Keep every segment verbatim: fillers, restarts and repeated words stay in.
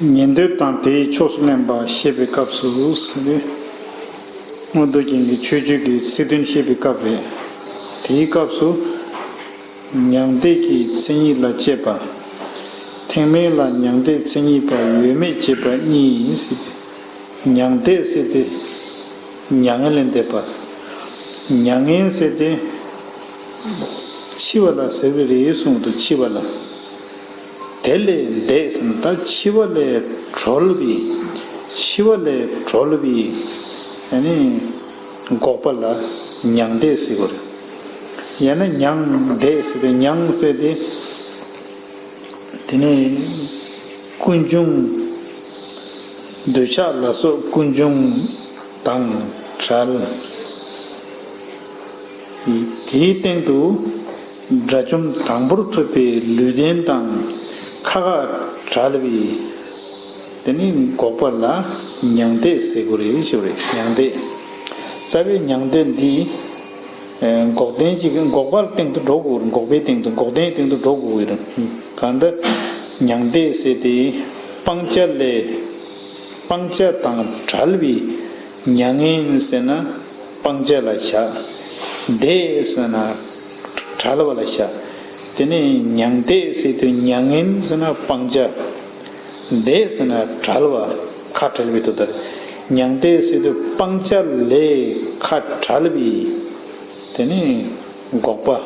ཉན་ཐོས་དང་དེའི་ཕྱོགས་སུ་གནས་པ་བཤད་པའི་སྐབས་སུ་ཟེར་ནས། མངོན་རྟོགས་རྒྱན་གྱི་མཆོད་བརྗོད་ཀྱི་ཚིག་དོན་བཤད་པའི་སྐབས་རེད། དེའི་སྐབས་སུ། མྱང་འདས་ཀྱི་མཚན་ཉིད་ལ་དཔྱད་པ། ཐེག་དམན་ལ་མྱང་འདས་མཚན་ཉིད་པ་ཡོད་མེད་དཔྱད་པ་གཉིས་ཡིན་ཟེར། མྱང་འདས་ཟེར་ཏེ། མྱ་ངན་ལས་འདས་པ། མྱ་ངན་ཟེར་ཏེ། འཆི་བ་ལ་ཟེར་བ་རེད་གསུངས་འདུག་འཆི་བ་ལ། དེ་ལས་འདས་ཟེར་ན་ད་འཆི་བ་ལས་གྲོལ་བའི། འཆི་བ་ལས་གྲོལ་བའི། ཨ་ནི། འགོག་པ་ལ་མྱང་འདས་ཟེར་བ་རེད། ཡང་ན་མྱང་འདས་ཟེར་ཏེ་མྱང་ཟེར་ཏེ། དེ་ནས་ཀུན་འབྱུང་། འདོད་ཆགས་ལ་སོགས་ཀུན་འབྱུང་དང་བྲལ། དེའི་སྟེང་དུ་དགྲ་བཅོམ་དང་པོར་ཐོབ་པའི་ལུས་རྟེན་དང་ཁ་ཁ་བྲལ་བའི། དེ་ནི་འགོག་པ་ལ་མྱང་འདས་ཟེར་དགོས་རེད་ཞུ་རེད། མྱང་འདས། རྩ་བའི་མྱང་འདས་འདི། ཨེ། འགོག་བདེན་ཅིག་འགོག་པའི་སྟེང་དུ་འགྲོ་དགོས་རེད། འགོག་པའི་སྟེང་དུ་འགོག་བདེན་སྟེང་དུ་འགྲོ་དགོས་རེད། གང་ལྟར། མྱང་འདས་ཟེར་ཏེ། སྤང་བྱ་ལས། སྤང་བྱ་དང་བྲལ་བའི་མྱ་ངན་ཟེར་ན་སྤང་བྱ་ལ་བཞག་འདས་ཟེར་ན་བྲལ་བ་ལ་བཞག་དེ་ནས་མྱང་འདས་ཟེར་དུས་མྱ་ངན་ཟེར་ན་སྤང་བྱ། འདས་ཟེར་ན་བྲལ་བ། ཁ་བྲལ་བའི་དོན་དག་མྱང་འདས་ཟེར་དུས་སྤང་བྱ་ལས་ཁ་བྲལ་བའི། དེ་ནས་འགོག་པ།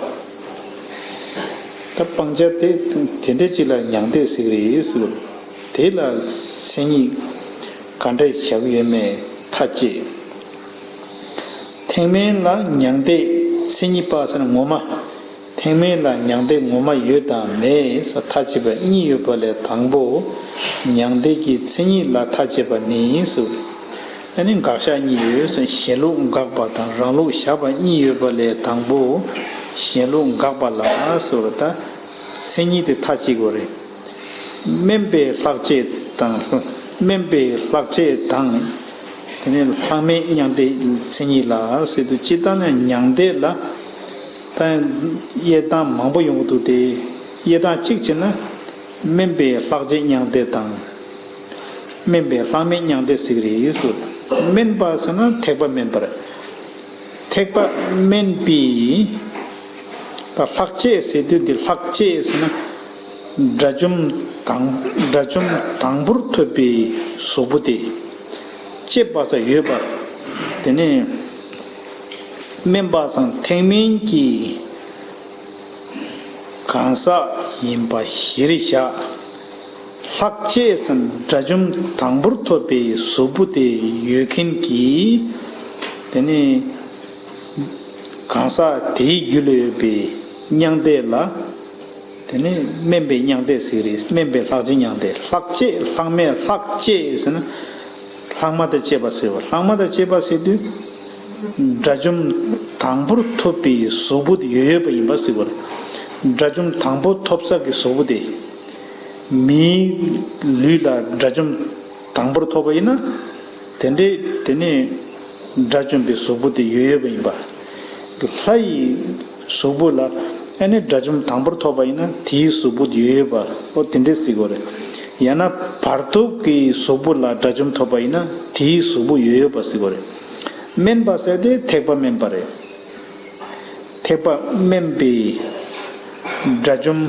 ད་སྤང་བྱ་དེ་དེ་འདྲ་ཅིག་ལ་མྱང་འདས་ཟེར་གི་རེད་ཟེར་བ། དེ་ལ་མཚན་ཉིད་ག་འདྲ་བཞག་ཡོད་མེད་ཐག་བཅད། ཐེག་དམན་ལ་མྱང་འདས་མཚན་ཉིད་པ་ཟེར་ན་ངོ་མ། ཐེག་དམན་ལ་མྱང་འདས་ངོ་མ་ཡོད་དམ་མེད་ཟེར་ཐག་བཅད་པ་གཉིས་ཡོད་པ་ལས་དང་པོ། མྱང་འདས་ཀྱི་མཚན་ཉིད་ལ་ཐག་བཅད་པ་ནི་ཟེར། ཨ་ནི་དགག་བཞག་གཉིས་ཡོད་ཟེར། གཞན་ལུགས་དགག་པ་དང་རང་ལུགས་བཞག་པ་གཉིས་ཡོད་པ་ལས་དང་པོ། གཞན་ལུགས་དགག་པ་ལ་ཟེར་བ་ད། མཚན་ཉིད་དེ་ཐག་གཅིག་དགོས་རེད། དམན་པའི་ལྷག་བཅས་དང་། དམན་པའི་ལྷག་བཅས་དང་། དེ་ནས་ལྷག་མེད་མྱང་འདས་མཚན་ཉིད་ལ་ཟེར་དུས་སྤྱིར་བཏང་ནས་མྱང་འདས་ལ། ད་དབྱེ་སྟངས་མང་པོ་ཡོང་གི་འདུག་སྟེ། དབྱེ་སྟངས་གཅིག་བྱས་ན། དམན་པའི་ལྷག་བཅས་མྱང་འདས་དང་། དམན་པའི་ལྷག་མེད་མྱང་འདས་ཟེར་གི་རེད་ཟེར། དམན་པ་ཟེར་ན་ཐེག་པ་དམན་པ་རེད། ཐེག་པ་དམན་པའི། ད་ལྷག་བཅས་ཟེར་དུས་འདི་ལྷག་བཅས་ཟེར་ན། དགྲ་བཅོམ་དང་། དགྲ་བཅོམ་དང་པོར་ཐོབ་པའི་གཟུགས་པོ་དེ། བཅས་པ་ས་ཡོད་པ། དེ་ནས་དམན་པ་སང་ཐེག་དམན་གྱི་གང་ཟག་ཡིན་པ་གཞིར་བཞག་ལྷག་བཅས་སང་དགྲ་བཅོམ་དང་པོར་ཐོབ་པའི་གཟུགས་པོ་དེ་ཡོད་མཁན་གྱི། དེ་ནས་གང་ཟག་དེའི་རྒྱུད་ལ་ཡོད་པའི་མྱང་འདས་ལ། དེ་ནས་དམན་པའི་མྱང་འདས་ཟེར་རེད། དམན་པའི་ལྷག་བཅས་མྱང་འདས། ལྷག་བཅས་ལྷག་མེད་ལྷག་བཅས་ཟེར་ན། ལྷག་མ་དང་བཅས་པ་ཟེར་བ། ལྷག་མ་དང་བཅས་པ་ཟེར་དུས། དགྲ་བཅོམ་དང་པོར་ཐོབ་པའི་གཟུགས་པོ་དེ་ཡོད་ཡོད་པ་ཡིན་པ་ཟེར་བ་རེད། དགྲ་བཅོམ་དང་པོ་ཐོབ་ས་གི་གཟུགས་པོ་དེ། མིའི་ལུས་ལ་དགྲ་བཅོམ་དང་པོར་ཐོབ་པ་ཡིན་ན། དེ་འདྲའི་དེ་ནས་དགྲ་བཅོམ་པའི་གཟུགས་པོ་དེ་ཡོད་ཡོད་པ་ཡིན་པ། ལྷ་ཡི་གཟུགས་པོ་ལ་ཨ་ནི་དགྲ་བཅོམ་དང་པོར་ཐོབ་པ་ཡིན་ན་དེའི་གཟུགས་པོ་དེ་ཡོད་ཡོད་པ། ཨོ་དེ་འདྲས་ཟེར་དགོས་རེད། ཡང་ན་བར་དོ་གི་གཟུགས་པོ་ལ་དགྲ་བཅོམ་ཐོབ་པ་ཡིན་ན་དེའི་གཟུགས་པོ་ཡོད་ཡོད་པ་ཟེར་དགོས་རེད། དམན་པ་ཟེར་དེ་ཐེག་པ་དམན་པ་རེད། ཐེག་པ་དམན་པའི་དགྲ་བཅོམ་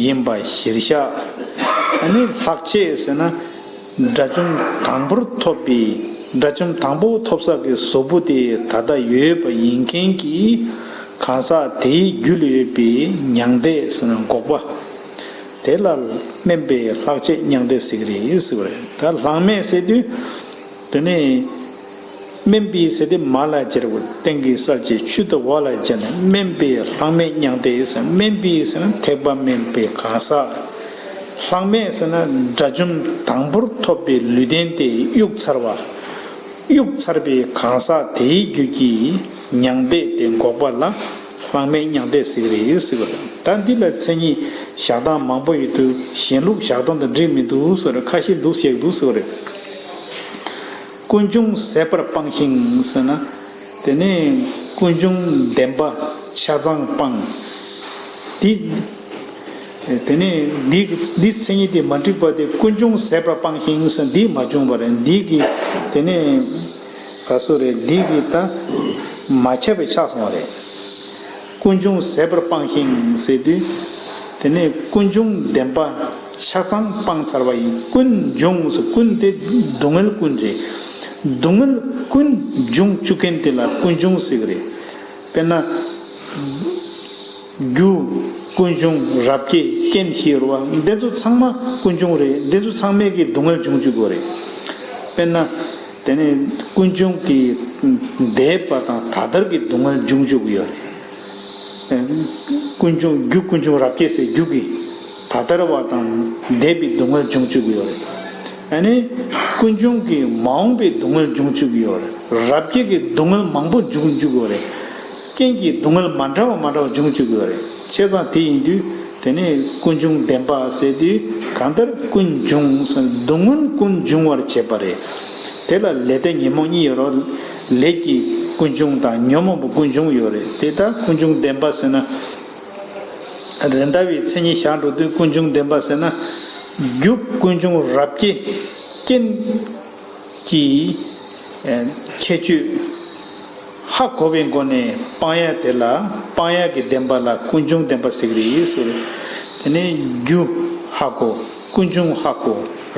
ཡིན་པ་གཞིར་བཞག་ཨ་ནི་ལྷག་བཅས་ཟེར་ན། དགྲ་བཅོམ་དང་པོར་ཐོབ་པའི། དགྲ་བཅོམ་དང་པོ་ཐོབ་ས་གི་གཟུགས་པོ་དེ་ད་ལྟ་ཡོད་པ་ཡིན་མཁན་གྱི་གང་ཟག་དེའི་རྒྱུད་ལ་ཡོད་པའི་མྱང་འདས་ཟེར་ན་འགོག་པ། དེ་ལ་དམན་པའི་ལྷག་བཅས་མྱང་འདས་ཟེར་གི་རེད་ཟེར་བ་རེད། ད་ལྷག་མེད་ཟེར་དུས། དེ་ནས་དམན་པའི་ཟེར་དེ་མ་ལ་སྦྱར་བ། སྟེང་གི་གསལ་བྱེད་ཆུ་དང་བ་ལ་སྦྱར་ནས་དམན་པའི་ལྷག་མེད་མྱང་འདས་ཟེར། དམན་པའི་ཟེར་ན་ཐེག་པ་དམན་པའི་གང་ཟག་ལྷག་མེད་ཟེར་ན་དགྲ་བཅོམ་དང་པོར་ཐོབ་པའི་ལུས་རྟེན་དེ་གཡུག་ཚར་བ། གཡུག་ཚར་བའི་གང་ཟག་དེའི་རྒྱུད་ཀྱི་མྱང་འདས་དེ་འགོག་པ་ལ་ལྷག་མེད་མྱང་འདས་ཟེར་གི་རེད་ཟེར་བ་རེད། ད་འདི་ལ་མཚན་ཉིད་བཞག་སྟངས་མང་པོ་ཡོད་དུས་གཞན་ལུགས་བཞག་སྟངས་དང་འགྲིག་མི་འདུག་ཟེར་ཁ་ཤས་འདུག་བཤད་འདུག་ཟེར་བ་རེད། ཀུན་འབྱུང་ཟད་པར་སྤང་ཞིང་ཟེར་ན། དེ་ནས་ཀུན་འབྱུང་བདེན་པ་ཆ་ཚང་སྤང་། འདི། དེ་ནས་འདི་འདི་མཚན་ཉིད་དེ་མ་འགྲིག་པ་དེ་ཀུན་འབྱུང་ཟད་པར་སྤངས་ཤིང་ཟེར་འདི་མ་བྱུང་བ་རེད། འདི་གི་དེ་ནས་ག་སོ་རེད། འདི་གི་ད་མ་ཁྱབ་པའི་ཆགས་སོང་བ་རེད། ཀུན་འབྱུང་ཟད་པར་སྤངས་ཤིང་ཟེར་དུས། དེ་ནས་ཀུན་འབྱུང་བདེན་པ་ཆ་ཚང་སྤངས་ཚར་བ་ཡིན། ཀུན་འབྱུང་ཟེར་ཀུན་དེ་སྡུག་བསྔལ་ཀུན་རེད། སྡུག་བསྔལ་ཀུན་འབྱུང་བཅུག་མཁན་དེ་ལ་ཀུན་འབྱུང་ཟེར་གི་རེད། དཔེར་ན། རྒྱུ་ཀུན་འབྱུང་། རབ་བསྐྱེད། རྐྱེན་ཞེས་རོ་བ་འདི་ཚོ་ཚང་མ་ཀུན་འབྱུང་རེད། འདི་ཚོ་ཚང་མས་ཀྱི་སྡུག་བསྔལ་འབྱུང་བཅུག་གི་རེད། དཔེར་ན། དེ་ནས་ཀུན་འབྱུང་གི་འདས་པ་དང་ད་ལྟར་གྱི་སྡུག་བསྔལ་འབྱུང་བཅུག་གི་ཡོད་རེད། ཀུན་འབྱུང་རྒྱུ་ཀུན་འབྱུང་རབ་བསྐྱེད་ཟེར་རྒྱུ་གི་ད་ལྟར་བ་དང་འདས་པའི་སྡུག་བསྔལ་འབྱུང་བཅུག་གི་ཡོད་རེད། ཨ་ནི་ཀུན་འབྱུང་གི་མ་འོངས་པའི་སྡུག་བསྔལ་འབྱུང་བཅུག་གི་ཡོད་རེད། རབ་བསྐྱེད་ཀྱི་སྡུག་བསྔལ་མང་པོ་འབྱུང་བཅུག་གི་ཡོད་རེད། རྐྱེན་གྱི་སྡུག་བསྔལ་མ་འདྲ་བ་མ་འདྲ་བ་འབྱུང་བཅུག་གི་ཡོད་རེད། བྱས་ཙང་དེ་ཡིན་དུས་དེ་ནས་ཀུན་འབྱུང་བདེན་པ་ཟེར་དུས་གང་ལྟར་ཀུན་འབྱུང་ཟེར་སྡུག་བསྔལ་ཀུན་འབྱུང་བར་བྱེད་པ་རེད། དེ་ལ་ལས་དང་ཉོན་མོངས་གཉིས་ཡོད་རེད། ལས་ཀྱི་ཀུན་འབྱུང་དང་ཉོན་མོངས་པའི་ཀུན་འབྱུང་ཡོད་རེད། དེ་ལྟར་ཀུན་འབྱུང་བདེན་པ་ཟེར་ན། རེད་མདའ་བའི་མཚན་ཉིད་བཞག་འགྲོ་དུས་ཀུན་འབྱུང་བདེན་པ་ཟེར་ན། རྒྱུ་ཀུན་འབྱུང་རབ་བསྐྱེད་རྐྱེན་གྱི་ཁྱད་ཆོས་ཧ་གོ་བའི་སྒོ་ནས་སྤང་ཡ་དེ་ལ་སྤང་ཡ་གི་བདེན་པ་ལ་ཀུན་འབྱུང་བདེན་པ་ཟེར་གི་རེད་ཟེར། དེ་ནས་རྒྱུ་ཧ་གོ། ཀུན་འབྱུང་ཧ་གོ།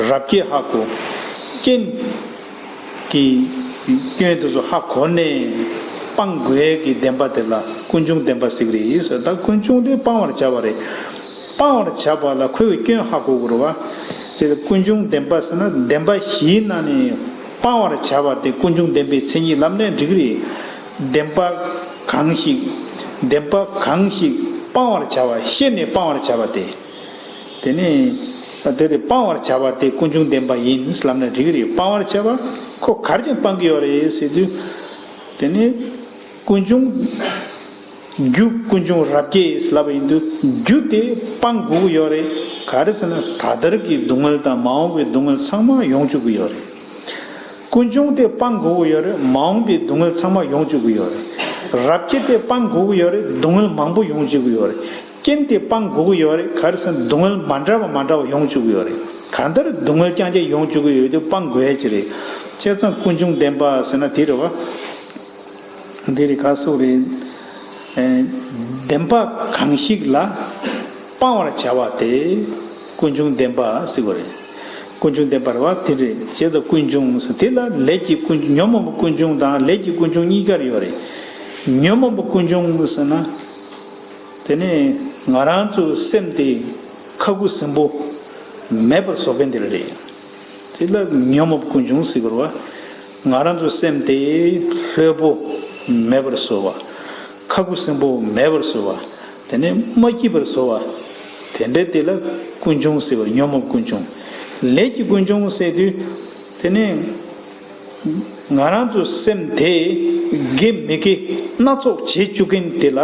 རབ་བསྐྱེད་ཧ་གོ། རྐྱེན་གྱི་སྐྱོན་དེ་ཚོ་ཧ་གོ་ནས་སྤང་དགོས་ཡས་ཀྱི་བདེན་པ་དེ་ལ་ཀུན་འབྱུང་བདེན་པ་ཟེར་གི་རེད་ཟེར། ད་ཀུན་འབྱུང་དེ་སྤང་བར་བྱ་བ་རེད། སྤང་བར་བྱ་བ་ལ་ཁོའི་སྐྱོན་ཧ་གོ་དགོས་རེད་བ། ཅེས་ཀུན་འབྱུང་བདེན་པ་ཟེར་ན་བདེན་པ་བཞིའི་ནང་ནས་སྤང་བར་བྱ་བ་དེ་ཀུན་འབྱུང་བདེན་པའི་མཚན་ཉིད་ལབ་ནས་འགྲིག་གི་རེད། བདེན་པ་གང་ཞིག་བདེན་པ་གང་ཞིག་སྤང་བར་བྱ་བ་ཤེས་ནས་སྤང་བར་བྱ་བ་དེ། དེ་ནས་དེ་དེ་སྤང་བར་བྱ་བ་དེ་ཀུན་འབྱུང་བདེན་པ་ཡིན་ལབ་ན་འགྲིག་གི་རེད། སྤང་བར་བྱ་བ་ཁོ་ག་རེ་བྱས་ནས་སྤང་གི་ཡོད་རེད་ཟེར་དུས། དེ་ནས་ཀུན་འབྱུང་རྒྱུ་ཀུན་འབྱུང་རབ་བསྐྱེད་ལབ་པ་ཡིན་དུས་རྒྱུ་དེ་སྤང་དགོས་ཀྱི་ཡོད་རེད། ག་རེ་ཟེར་ན་ད་ལྟར་གྱི་སྡུག་བསྔལ་དང་མ་འོངས་པའི་སྡུག་བསྔལ་ཚང་མ་ཡོང་བཅུག་གི་ཡོད་རེད། ཀུན་འབྱུང་དེ་སྤང་དགོས་ཀྱི་ཡོད་རེད། མ་འོངས་པའི་སྡུག་བསྔལ་ཚང་མ་ཡོང་བཅུག་གི་ཡོད་རེད། རབ་བསྐྱེད་དེ་སྤང་དགོས་ཀྱི་ཡོད་རེད། སྡུག་བསྔལ་མང་པོ་ཡོང་བཅུག་གི་ཡོད་རེད། རྐྱེན་དེ་སྤང་དགོས་ཀྱི་ཡོད་རེད། ག་རེ་ཟེར་ན་སྡུག་བསྔལ་མ་འདྲ་བ་མ་འདྲ་བ་ཡོང་བཅུག་གི་ཡོད་རེད། གང་ལྟར་སྡུག་བསྔལ་རྐྱང་རྐྱང་ཡོང་བཅུག་གི་ཡོད་དུས་སྤང་དགོས་ཡ་ཅིག་རེད། བྱས་ཙང་ཀུན་འབྱུང་བདེན་པ་ཟེར་ན་དེ་རེད་བ། འདི་རེད་ག་སོགས་རེད། ཨེ། བདེན་པ་གང་ཞིག་ལ་སྤང་བར་བྱ་བ་དེ་ཀུན་འབྱུང་བདེན་པ་ཟེར་བ་རེད། ཀུན་འབྱུང་བདེན་པ་རེད་བ་དེ་རེད། བྱས་ཙང་ཀུན་འབྱུང་ཟེར་དེ་ལ་ལས་ཀྱི་ཀུན་ཉོན་མོངས་པའི་ཀུན་འབྱུང་དང་ལས་ཀྱི་ཀུན་འབྱུང་གཉིས་ཀ་ཡོད་རེད། ཉོན་མོངས་པའི་ཀུན་འབྱུང་ཟེར་ན། དེ་ནས་ང་རང་ཚོའི་སེམས་དེ་ཁ་ཁུ་སིམ་པོ་མེད་པར་བཟོ་མཁན་དེ་རེད། དེ་ལ་ཉོན་མོངས་པའི་ཀུན་འབྱུང་ཟེར་དགོས་རེད་བ། ང་རང་ཚོའི་སེམས་དེ་ལྷོད་པོ་མེད་པར་བཟོ་བ། ཁ་ཁུ་སིམ་པོ་མེད་པར་བཟོ་བ། དེ་ནས་མ་སྐྱིད་པར་བཟོ་བ། དེ་འདྲ་དེ་ལ་ཀུན་འབྱུང་ཟེར་བ་ཉོན་མོངས་ཀུན་འབྱུང་། ལས་ཀྱི་ཀུན་འབྱུང་ཟེར་དུས། དེ་ནས་ང་རང་ཚོའི་སེམས་དེ་དགེ་མི་དགེ་སྣ་ཚོགས་བྱེད་བཅུག་མཁན་དེ་ལ་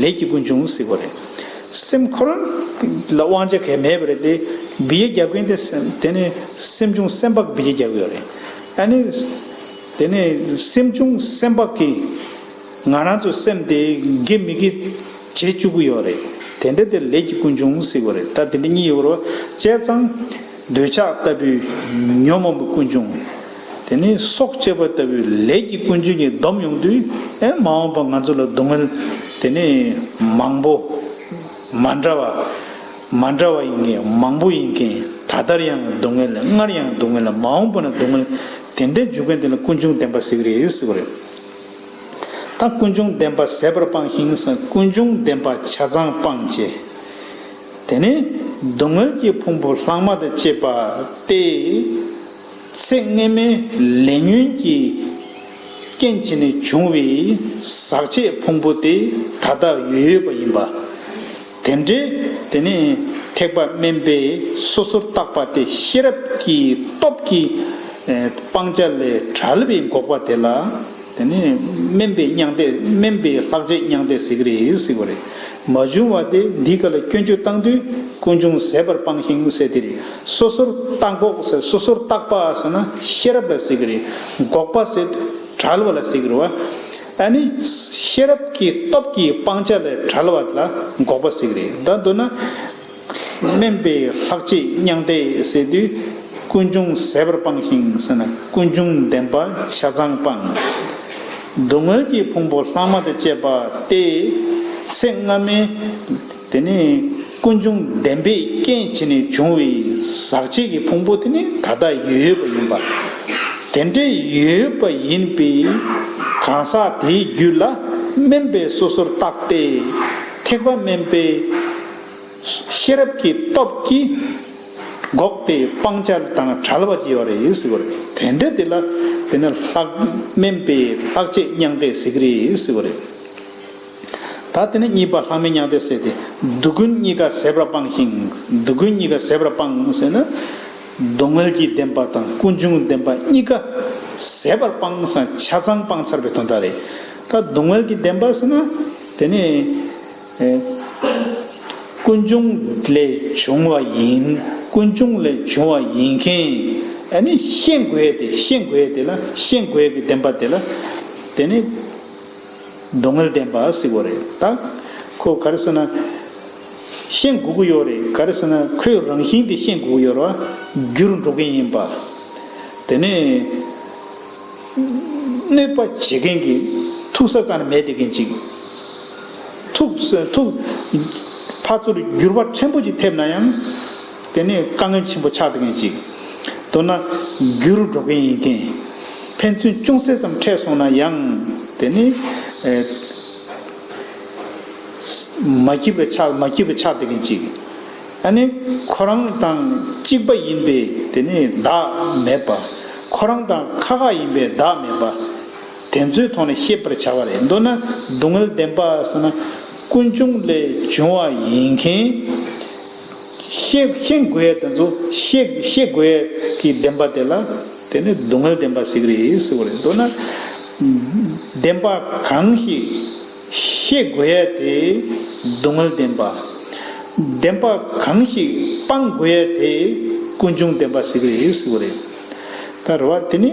ལས་ཀྱི་ཀུན་འབྱུང་ཟེར་བ་རེད། སེམས་ཁོ་རང་ལ་དབང་ཆ་གང་ཡང་མེད་པ་རེད་དེ། བི་ཡ་རྒྱག་མཁན་དེ་སེམས་དེ་ནས་སེམས་བྱུང་སེམས་བག་བི་ཡ་རྒྱག་གི་ཡོད་རེད། ཨ་ནི། དེ་ནས་སེམས་བྱུང་སེམས་བག་གིས་ང་རང་ཚོའི་སེམས་དེ་དགེ་མི་དགེ་བྱེད་བཅུག་གི་ཡོད་རེད། དེ་འདྲ་དེ་ལས་ཀྱི་ཀུན་འབྱུང་ཟེར་བ་རེད། ད་དེ་འདྲ་གཉིས་ཡོད་རེད། བྱས་ཙང་། འདོད་ཆགས་ལྟ་བུའི་ཉོན་མོངས་པའི་ཀུན་འབྱུང་། དེ་ནས་སྲོག་གཅོད་པ་ལྟ་བུའི་ལས་ཀྱི་ཀུན་འབྱུང་གཉིས་བསྡོམས་ཡོང་དུས་ཨེ་མ་འོངས་པ་ང་ཚོ་ལ་སྡུག་བསྔལ་དེ་ནས་མང་པོ་མ་འདྲ་བ་མ་འདྲ་བ་ཡིན་མཁན་མང་པོ་ཡིན་མཁན་ད་ལྟར་ཡང་སྡུག་བསྔལ་སྔར་ཡང་སྡུག་བསྔལ་མ་འོངས་པ་ན་སྡུག་བསྔལ་དེ་འདྲའི་འཇུག་མཁན་དེ་ལ་ཀུན་འབྱུང་བདེན་པ་ཟེར་གི་རེད་ཟེར་གི་རེད། ད་ཀུན་འབྱུང་བདེན་པ་ཟད་པར་སྤངས་ཤིང་ཟེར་ཀུན་འབྱུང་བདེན་པ་ཆ་ཚང་སྤངས་བྱས། དེ་ནས་སྡུག་བསྔལ་གྱི་ཕུང་པོ་ལྷག་མ་དང་བཅས་པ་སྟེ། ཚེ་སྔ་མའི་ལས་ཉོན་གྱི་རྐྱེན་བྱས་ནས་བྱུང་བའི་ཟག་བཅས་ཕུང་པོ་དེ་ད་ལྟ་ཡོད་ཡོད་པ་ཡིན་པ། དེ་འདྲའི་དེ་ནས་ཐེག་པ་དམན་པས་སོ་སོར་བརྟགས་པ་སྟེ་ཤེས་རབ་ཀྱི་སྟོབས་ཀྱིས་ཨེ་སྤང་བྱ་ལས་བྲལ་བའི་འགོག་པ་དེ་ལ། དེ་ནས་དམན་པའི་མྱང་འདས་དམན་པའི་ལྷག་བཅས་མྱང་འདས་ཟེར་གི་རེད་ཟེར་བ་རེད། མ་བྱུང་བ་དེ་འདིའི་སྐབས་ལ་སྐྱོན་བརྗོད་བཏང་དུས་ཀུན་འབྱུང་ཟད་པར་སྤངས་ཤིང་ཟེར་དེ་རེད། སོ་སོར་བརྟག་འགོག་ཟེར་སོ་སོར་བརྟག་པ་ཟེར་ན་ཤེས་རབ་ལ་ཟེར་གི་རེད། འགོག་པ་ཟེར་བྲལ་བ་ལ་ཟེར་གི་རེད་བ། ཨ་ནི་ཤེས་རབ་ཀྱི་སྟོབས་ཀྱིས་སྤང་བྱ་ལས་བྲལ་བ་ལ་འགོག་པ་ཟེར་གི་རེད། ད་མདོར་ན། དམན་པའི་ལྷག་བཅས་མྱང་འདས་ཟེར་དུས། ཀུན་འབྱུང་ཟད་པར་སྤངས་ཤིང་ཟེར་ན། ཀུན་འབྱུང་བདེན་པ་ཆ་ཚང་སྤངས། སྡུག་བསྔལ་གྱི་ཕུང་པོ་ལྷག་མ་དང་བཅས་པ་སྟེ། ཚེ་སྔ་མའི་དེ་ནི་ཀུན་འབྱུང་བདེན་པའི་རྐྱེན་བྱས་ནས་བྱུང་བའི་ཟག་བཅས་ཀྱི་ཕུང་པོ་དེ་ནི་ད་ལྟ་ཡོད་པ་ཡིན་པ། དེ་འདྲའི་ཡོད་པ་ཡིན་པའི་གང་ཟག་དེའི་རྒྱུད་ལ་དམན་པའི་སོ་སོར་བརྟགས་ཏེ། ཐེག་པ་དམན་པའི་ཤེས་རབ་ཀྱི་སྟོབས་ཀྱིས་འགོག་སྟེ་སྤང་བྱ་དང་བྲལ་བ་ཅིག་ཡོད་རེད་ཟེར་བ་རེད། དེ་འདྲ་དེ་ལ་དེ་ནི་ལྷག་དམན་པའི་ལྷག་བཅས་མྱང་འདས་ཟེར་གྱི་རེད་ཟེར་བ་རེད། ད་དེ་ནི་གཉིས་པ་ལྷག་མེད་མྱང་འདས་ཟེར་ཏེ། སྡུག་ཀུན་གཉིས་ཀ་ཟད་པར་སྤངས་ཤིང་། སྡུག་ཀུན་གཉིས་ཀ་ཟད་པར་སྤངས་ཟེར་ན། སྡུག་བསྔལ་གྱི་བདེན་པ་དང་ཀུན་འབྱུང་བདེན་པ་གཉིས་ཀ་ཟད་པར་སྤངས་ཟེར་ན་ཆ་ཚང་སྤངས་ཚར་བའི་དོན་དག་རེད། ད་སྡུག་བསྔལ་གྱི་བདེན་པ་ཟེར་ན། དེ་ནི་ཨེ། ཀུན་འབྱུང་ལས་བྱུང་བ་ཡིན། ཀུན་འབྱུང་ལས་བྱུང་བ་ཡིན་མཁན། ཨ་ནི་ཤེས་དགོས་ཡས་དེ། ཤེས་དགོས་ཡས་དེ་ལ། ཤེས་དགོས་ཡས་ཀྱི་བདེན་པ་དེ་ལ། དེ་ནི་སྡུག་བསྔལ་བདེན་པ་ཟེར་གྱི་ཡོད་རེད། ད་ཁོ་ག་རེ་ཟེར་ན། ཤེས་དགོས་ཀྱི་ཡོད་རེད། ག་རེ་ཟེར་ན་ཁོའི་རང་བཞིན་དེ་ཤེས་དགོས་ཀྱི་ཡོད་རེད་བ། རྒྱུར་འགྲོ་མཁན་ཡིན་པ། དེ་ནས་གནོད་པ་བྱེད་མཁན་གྱི་ཐུག་ས་རྩ་ནས་མེད་བསྡད་མཁན་ཅིག། ཐུག་ས་ཐུག་ཕར་ཚུར་འགྱུར་བ་ཕྲན་བུ་ཅིག་ཐེབས་ན་ཡང་། དེ་ནས་དཀའ་ངལ་ཆེན་པོ་ཆགས་བསྡད་མཁན་ཅིག། མདོར་ན་རྒྱུར་འགྲོ་མཁན་ཡིན་མཁན། ཕན་ཚུན་ཅུང་ཟད་ཙམ་འཕྲད་སོང་ན་ཡང་། དེ་ནི་ཨེ། མ་སྐྱིད་པ་ཆགས། མ་སྐྱིད་པ་ཆགས་བསྡད་མཁན་ཅིག། ཨ་ནི་ཁོ་རང་དང་གཅིག་པ་ཡིན་པའི་དེ་ནི་བདག་མེད་པ། ཁོ་རང་དང་ཁ་ཁ་ཡིན་པའི་བདག་མེད་པ། དེ་ཚོའི་ཐོག་ནས་ཤེས་པར་བྱ་བ་རེད། མདོར་ན་སྡུག་བསྔལ་བདེན་པ་ཟེར་ན། ཀུན་འབྱུང་ལས་བྱུང་བ་ཡིན་མཁན། ཤེས་ཤེས་དགོས་ཡས་དེ་ཚོ། ཤེས་ཤེས་དགོས་ཡས་ཀྱི་བདེན་པ་དེ་ལ་དེ་ནི་སྡུག་བསྔལ་བདེན་པ་ཟེར་གྱི་རེད་ཟེར་བ་རེད། མདོར་ན་བདེན་པ་གང་ཞིག་ཤེས་དགོས་ཡས་དེ་སྡུག་བསྔལ་བདེན་པ། བདེན་པ་གང་ཞིག་སྤང་དགོས་ཡས་དེ་ཀུན་འབྱུང་བདེན་པ་ཟེར་གྱི་རེད་ཟེར་བ་རེད། ད་རེད་བ། དེ་ནི།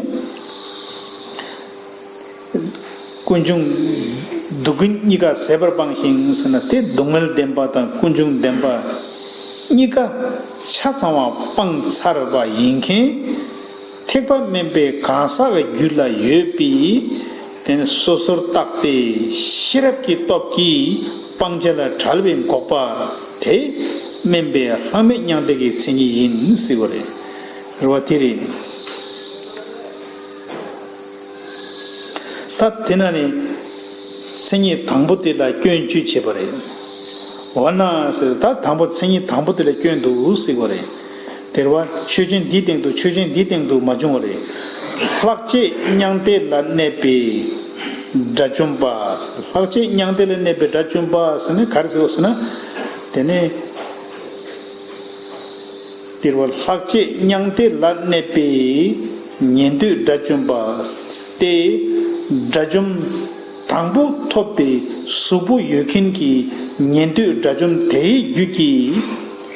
ཀུན་འབྱུང་། སྡུག་ཀུན་གཉིས་ཀ་ཟད་པར་སྤངས་ཤིང་ཟེར་ན། དེ་སྡུག་བསྔལ་བདེན་པ་དང་ཀུན་འབྱུང་བདེན་པ་གཉིས་ཀ་ཆ་ཚང་བ་སྤངས་ཚར་བ་ཡིན་མཁན། ཐེག་པ་དམན་པའི་གང་ཟག་གི་རྒྱུད་ལ་ཡོད་པའི། དེ་ནི་སོ་སོར་བརྟགས་ཏེ་ཤེས་རབ་ཀྱི་སྟོབས་ཀྱིས་སྤང་བྱ་ལས་བྲལ་བའི་འགོག་པ་དེ་དམན་པའི་ལྷག་མེད་མྱང་འདས་ཀྱི་མཚན་ཉིད་ཡིན་ཟེར་བ་རེད། རེད་བ། དེ་རེད། ད་དེ་ན་ནི་མཚན་ཉིད་དང་པོ་དེ་ལ་སྐྱོན་བཅུ་བྱས་པ་རེད། འོ་ན་ཟེར། ད་དང་པོ་མཚན་ཉིད་དང་པོ་དེ་ལ་སྐྱོན་འདུག་ཟེར་བ་རེད། དེ་རེད་བ། ཆོས་ཅན་འདིའི་སྟེང་དུ། ཆོས་ཅན་འདིའི་སྟེང་དུ་མ་བྱུང་བ་རེད། ལྷག་བཅས་མྱང་འདས་ལ་གནས་པའི་དགྲ་བཅོམ་པ། ལྷག་བཅས་མྱང་འདས་ལ་གནས་པའི་དགྲ་བཅོམ་པ་ཟེར་ནས་ག་རེ་ཟེར་བ་ཟེར་ན། དེ་ནས། དེ་རེད་བ། ལྷག་བཅས་མྱང་འདས་ལ་གནས་པའི་ཉན་ཐོས་དགྲ་བཅོམ་པ་སྟེ། དགྲ་བཅོམ་དང་པོ་ཐོབ་པའི་གཟུགས་པོ་ཡོད་མཁན་གྱི་ཉན་ཐོས་དགྲ་བཅོམ་དེའི་རྒྱུད་ཀྱི་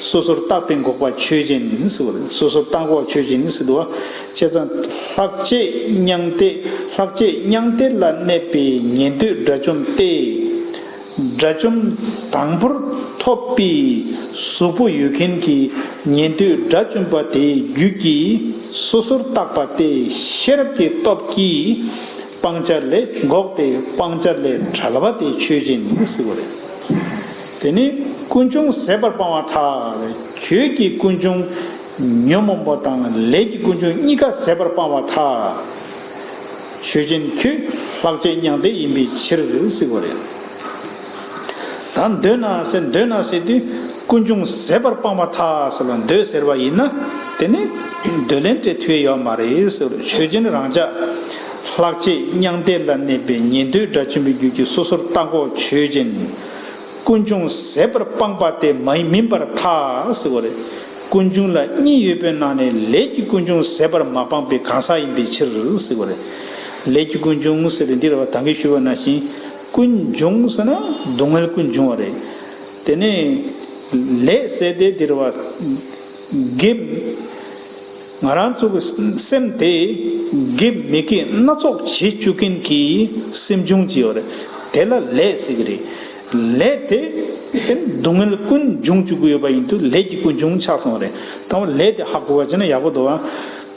སོ་སོར་བརྟགས་པའི་འགོག་པ་ཆོས་ཅན་ཟེར་བ་རེད། སོ་སོར་བརྟགས་འགོག་ཆོས་ཅན་ཟེར་འདུག་བ། བྱས་ཙང་ལྷག་བཅས་མྱང་འདས། ལྷག་བཅས་མྱང་འདས་ལ་གནས་པའི་ཉན་ཐོས་དགྲ་བཅོམ་སྟེ། དགྲ་བཅོམ་དང་པོར་ཐོབ་པའི་གཟུགས་པོ་ཡོད་མཁན་གྱི་ཉན་ཐོས་དགྲ་བཅོམ་པ་དེའི་རྒྱུད་ཀྱི་སོ་སོར་བརྟགས་པ་སྟེ་ཤེས་རབ་ཀྱི་སྟོབས་ཀྱིས་སྤང་བྱ་ལས་འགོག་སྟེ་སྤང་བྱ་ལས་བྲལ་བ་དེ་ཆོས་ཅན་ཟེར་བ་རེད། དེ་ནི་ཀུན་འབྱུང་ཟད་པར་སྤང་བར་ཐལ། ཁྱོད་ཀྱིས་ཀུན་འབྱུང་ཉོན་མོངས་པ་དང་ལས་ཀྱི་ཀུན་འབྱུང་གཉིས་ཀ་ཟད་པར་སྤང་བར་ཐལ། ཆོས་ཅན་ཁྱོད་ལྷག་བཅས་མྱང་འདས་ཡིན་པའི་ཕྱིར་ཟེར་བ་རེད། ད་འདོད་ན་ཟེར། འདོད་ན་ཟེར་དུས་ཀུན་འབྱུང་ཟད་པར་སྤང་བར་ཐལ་ཟེར་ལ་འདོད་ཟེར་བ་ཡིན་ན། དེ་ནི་འདོད་ལན་སྤྲད་ཐུབ་ཡོད་མ་རེད་ཟེར། ཆོས་ཅན་རང་ཅག་ལྷག་བཅས་མྱང་འདས་ལ་གནས་པའི་ཉན་ཐོས་དགྲ་བཅོམ་པའི་རྒྱུད་ཀྱི་སོ་སོར་བརྟགས་འགོག་ཆོས་ཅན། ཀུན་འབྱུང་ཟད་པར་སྤངས་པ་དེ་མ་མིན་པར་ཐལ་ཟེར་བ་རེད། ཀུན་འབྱུང་ལ་གཉིས་ཡོད་པའི་ནང་ནས་ལས་ཀྱི་ཀུན་འབྱུང་ཟད་པར་མ་སྤངས་པའི་གང་ཟག་ཡིན་པའི་ཕྱིར་ཟེར་བ་རེད། ལས་ཀྱི་ཀུན་འབྱུང་ཟེར་དེ་འདི་རེད་བ། ད་གིན་ཞུས་པ་ནང་བཞིན་ཀུན་འབྱུང་ཟེར་ན་སྡུག་བསྔལ་ཀུན་འབྱུང་བ་རེད། དེ་ནས་ལས་ཟེར་དེ་འདི་རེད་བ། དགེ། ང་རང་ཚོ་གི་སེམས་དེ་དགེ་མི་དགེ་སྣ་ཚོགས་བྱེད་བཅུག་མཁན་གྱི་སེམས་བྱུང་ཅིག་ཡོད་རེད། དེ་ལ་ལས་ཟེར་གི་རེད། ལས་དེ་དེ་ནི་སྡུག་བསྔལ་ཀུན་འབྱུང་བཅུག་གི་ཡོད་པ་ཡིན་དུས་ལས་ཀྱི་ཀུན་འབྱུང་ཆགས་སོང་བ་རེད། དང་པོ་ལས་དེ་ཧ་གོ་བ་བྱས་ན་ཡག་པོ་འདུག་ཨ།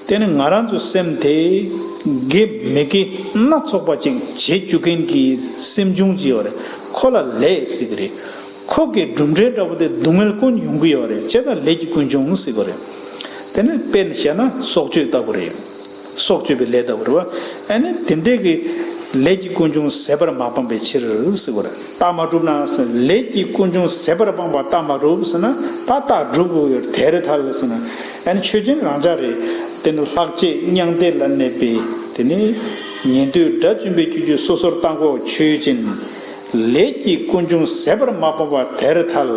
དེ་ནི་ང་རང་ཚོ་སེམས་དེ་དགེ་མི་དགེ་སྣ་ཚོགས་པ་ཅིག་བྱེད་བཅུག་མཁན་གྱི་སེམས་བྱུང་ཅིག་ཡོད་རེད། ཁོ་ལ་ལས་ཟེར་གི་རེད། ཁོ་གི་གྲུབ་འབྲས་འདྲ་པོ་དེ་སྡུག་བསྔལ་ཀུན་ཡོང་གི་ཡོད་རེད། བྱས་ཙང་ལས་ཀྱི་ཀུན་འབྱུང་ཟེར་གི་རེད། དེ་ནི་དཔེར་ན་བཤད་ན་སྲོག་གཅོད་ལྟ་བུ་རེད། སྲོག་གཅོད་པའི་ལས་ལྟ་བུ་རེད་བ། ཨ་ནི་དེ་འདྲའི་གི་ལས་ཀྱི་ཀུན་འབྱུང་ཟད་པར་མ་སྤངས་པའི་ཕྱིར་ཟེར་གི་རེད། རྟགས་མ་གྲུབ་ན་ཟེར། ལས་ཀྱི་ཀུན་འབྱུང་ཟད་པར་སྤངས་པ་རྟགས་མ་གྲུབ་ཟེར་ན་ད་རྟགས་གྲུབ་དགོས་ཡོད། དེར་ཐལ་ཟེར་ན་ཨ་ནི་ཆོས་ཅན་རང་འཇགས་རེད། དེ་ནི་ལྷག་བཅས་མྱང་འདས་ལ་གནས་པའི་དེ་ནི་ཉན་ཐོས་དགྲ་བཅོམ་པའི་ཁྱད་ཆོས་སོ་སོར་བརྟགས་འགོག་ཆོས་ཅན། ལས་ཀྱི་ཀུན་འབྱུང་ཟད་པར་མ་སྤངས་པ་དེར་ཐལ།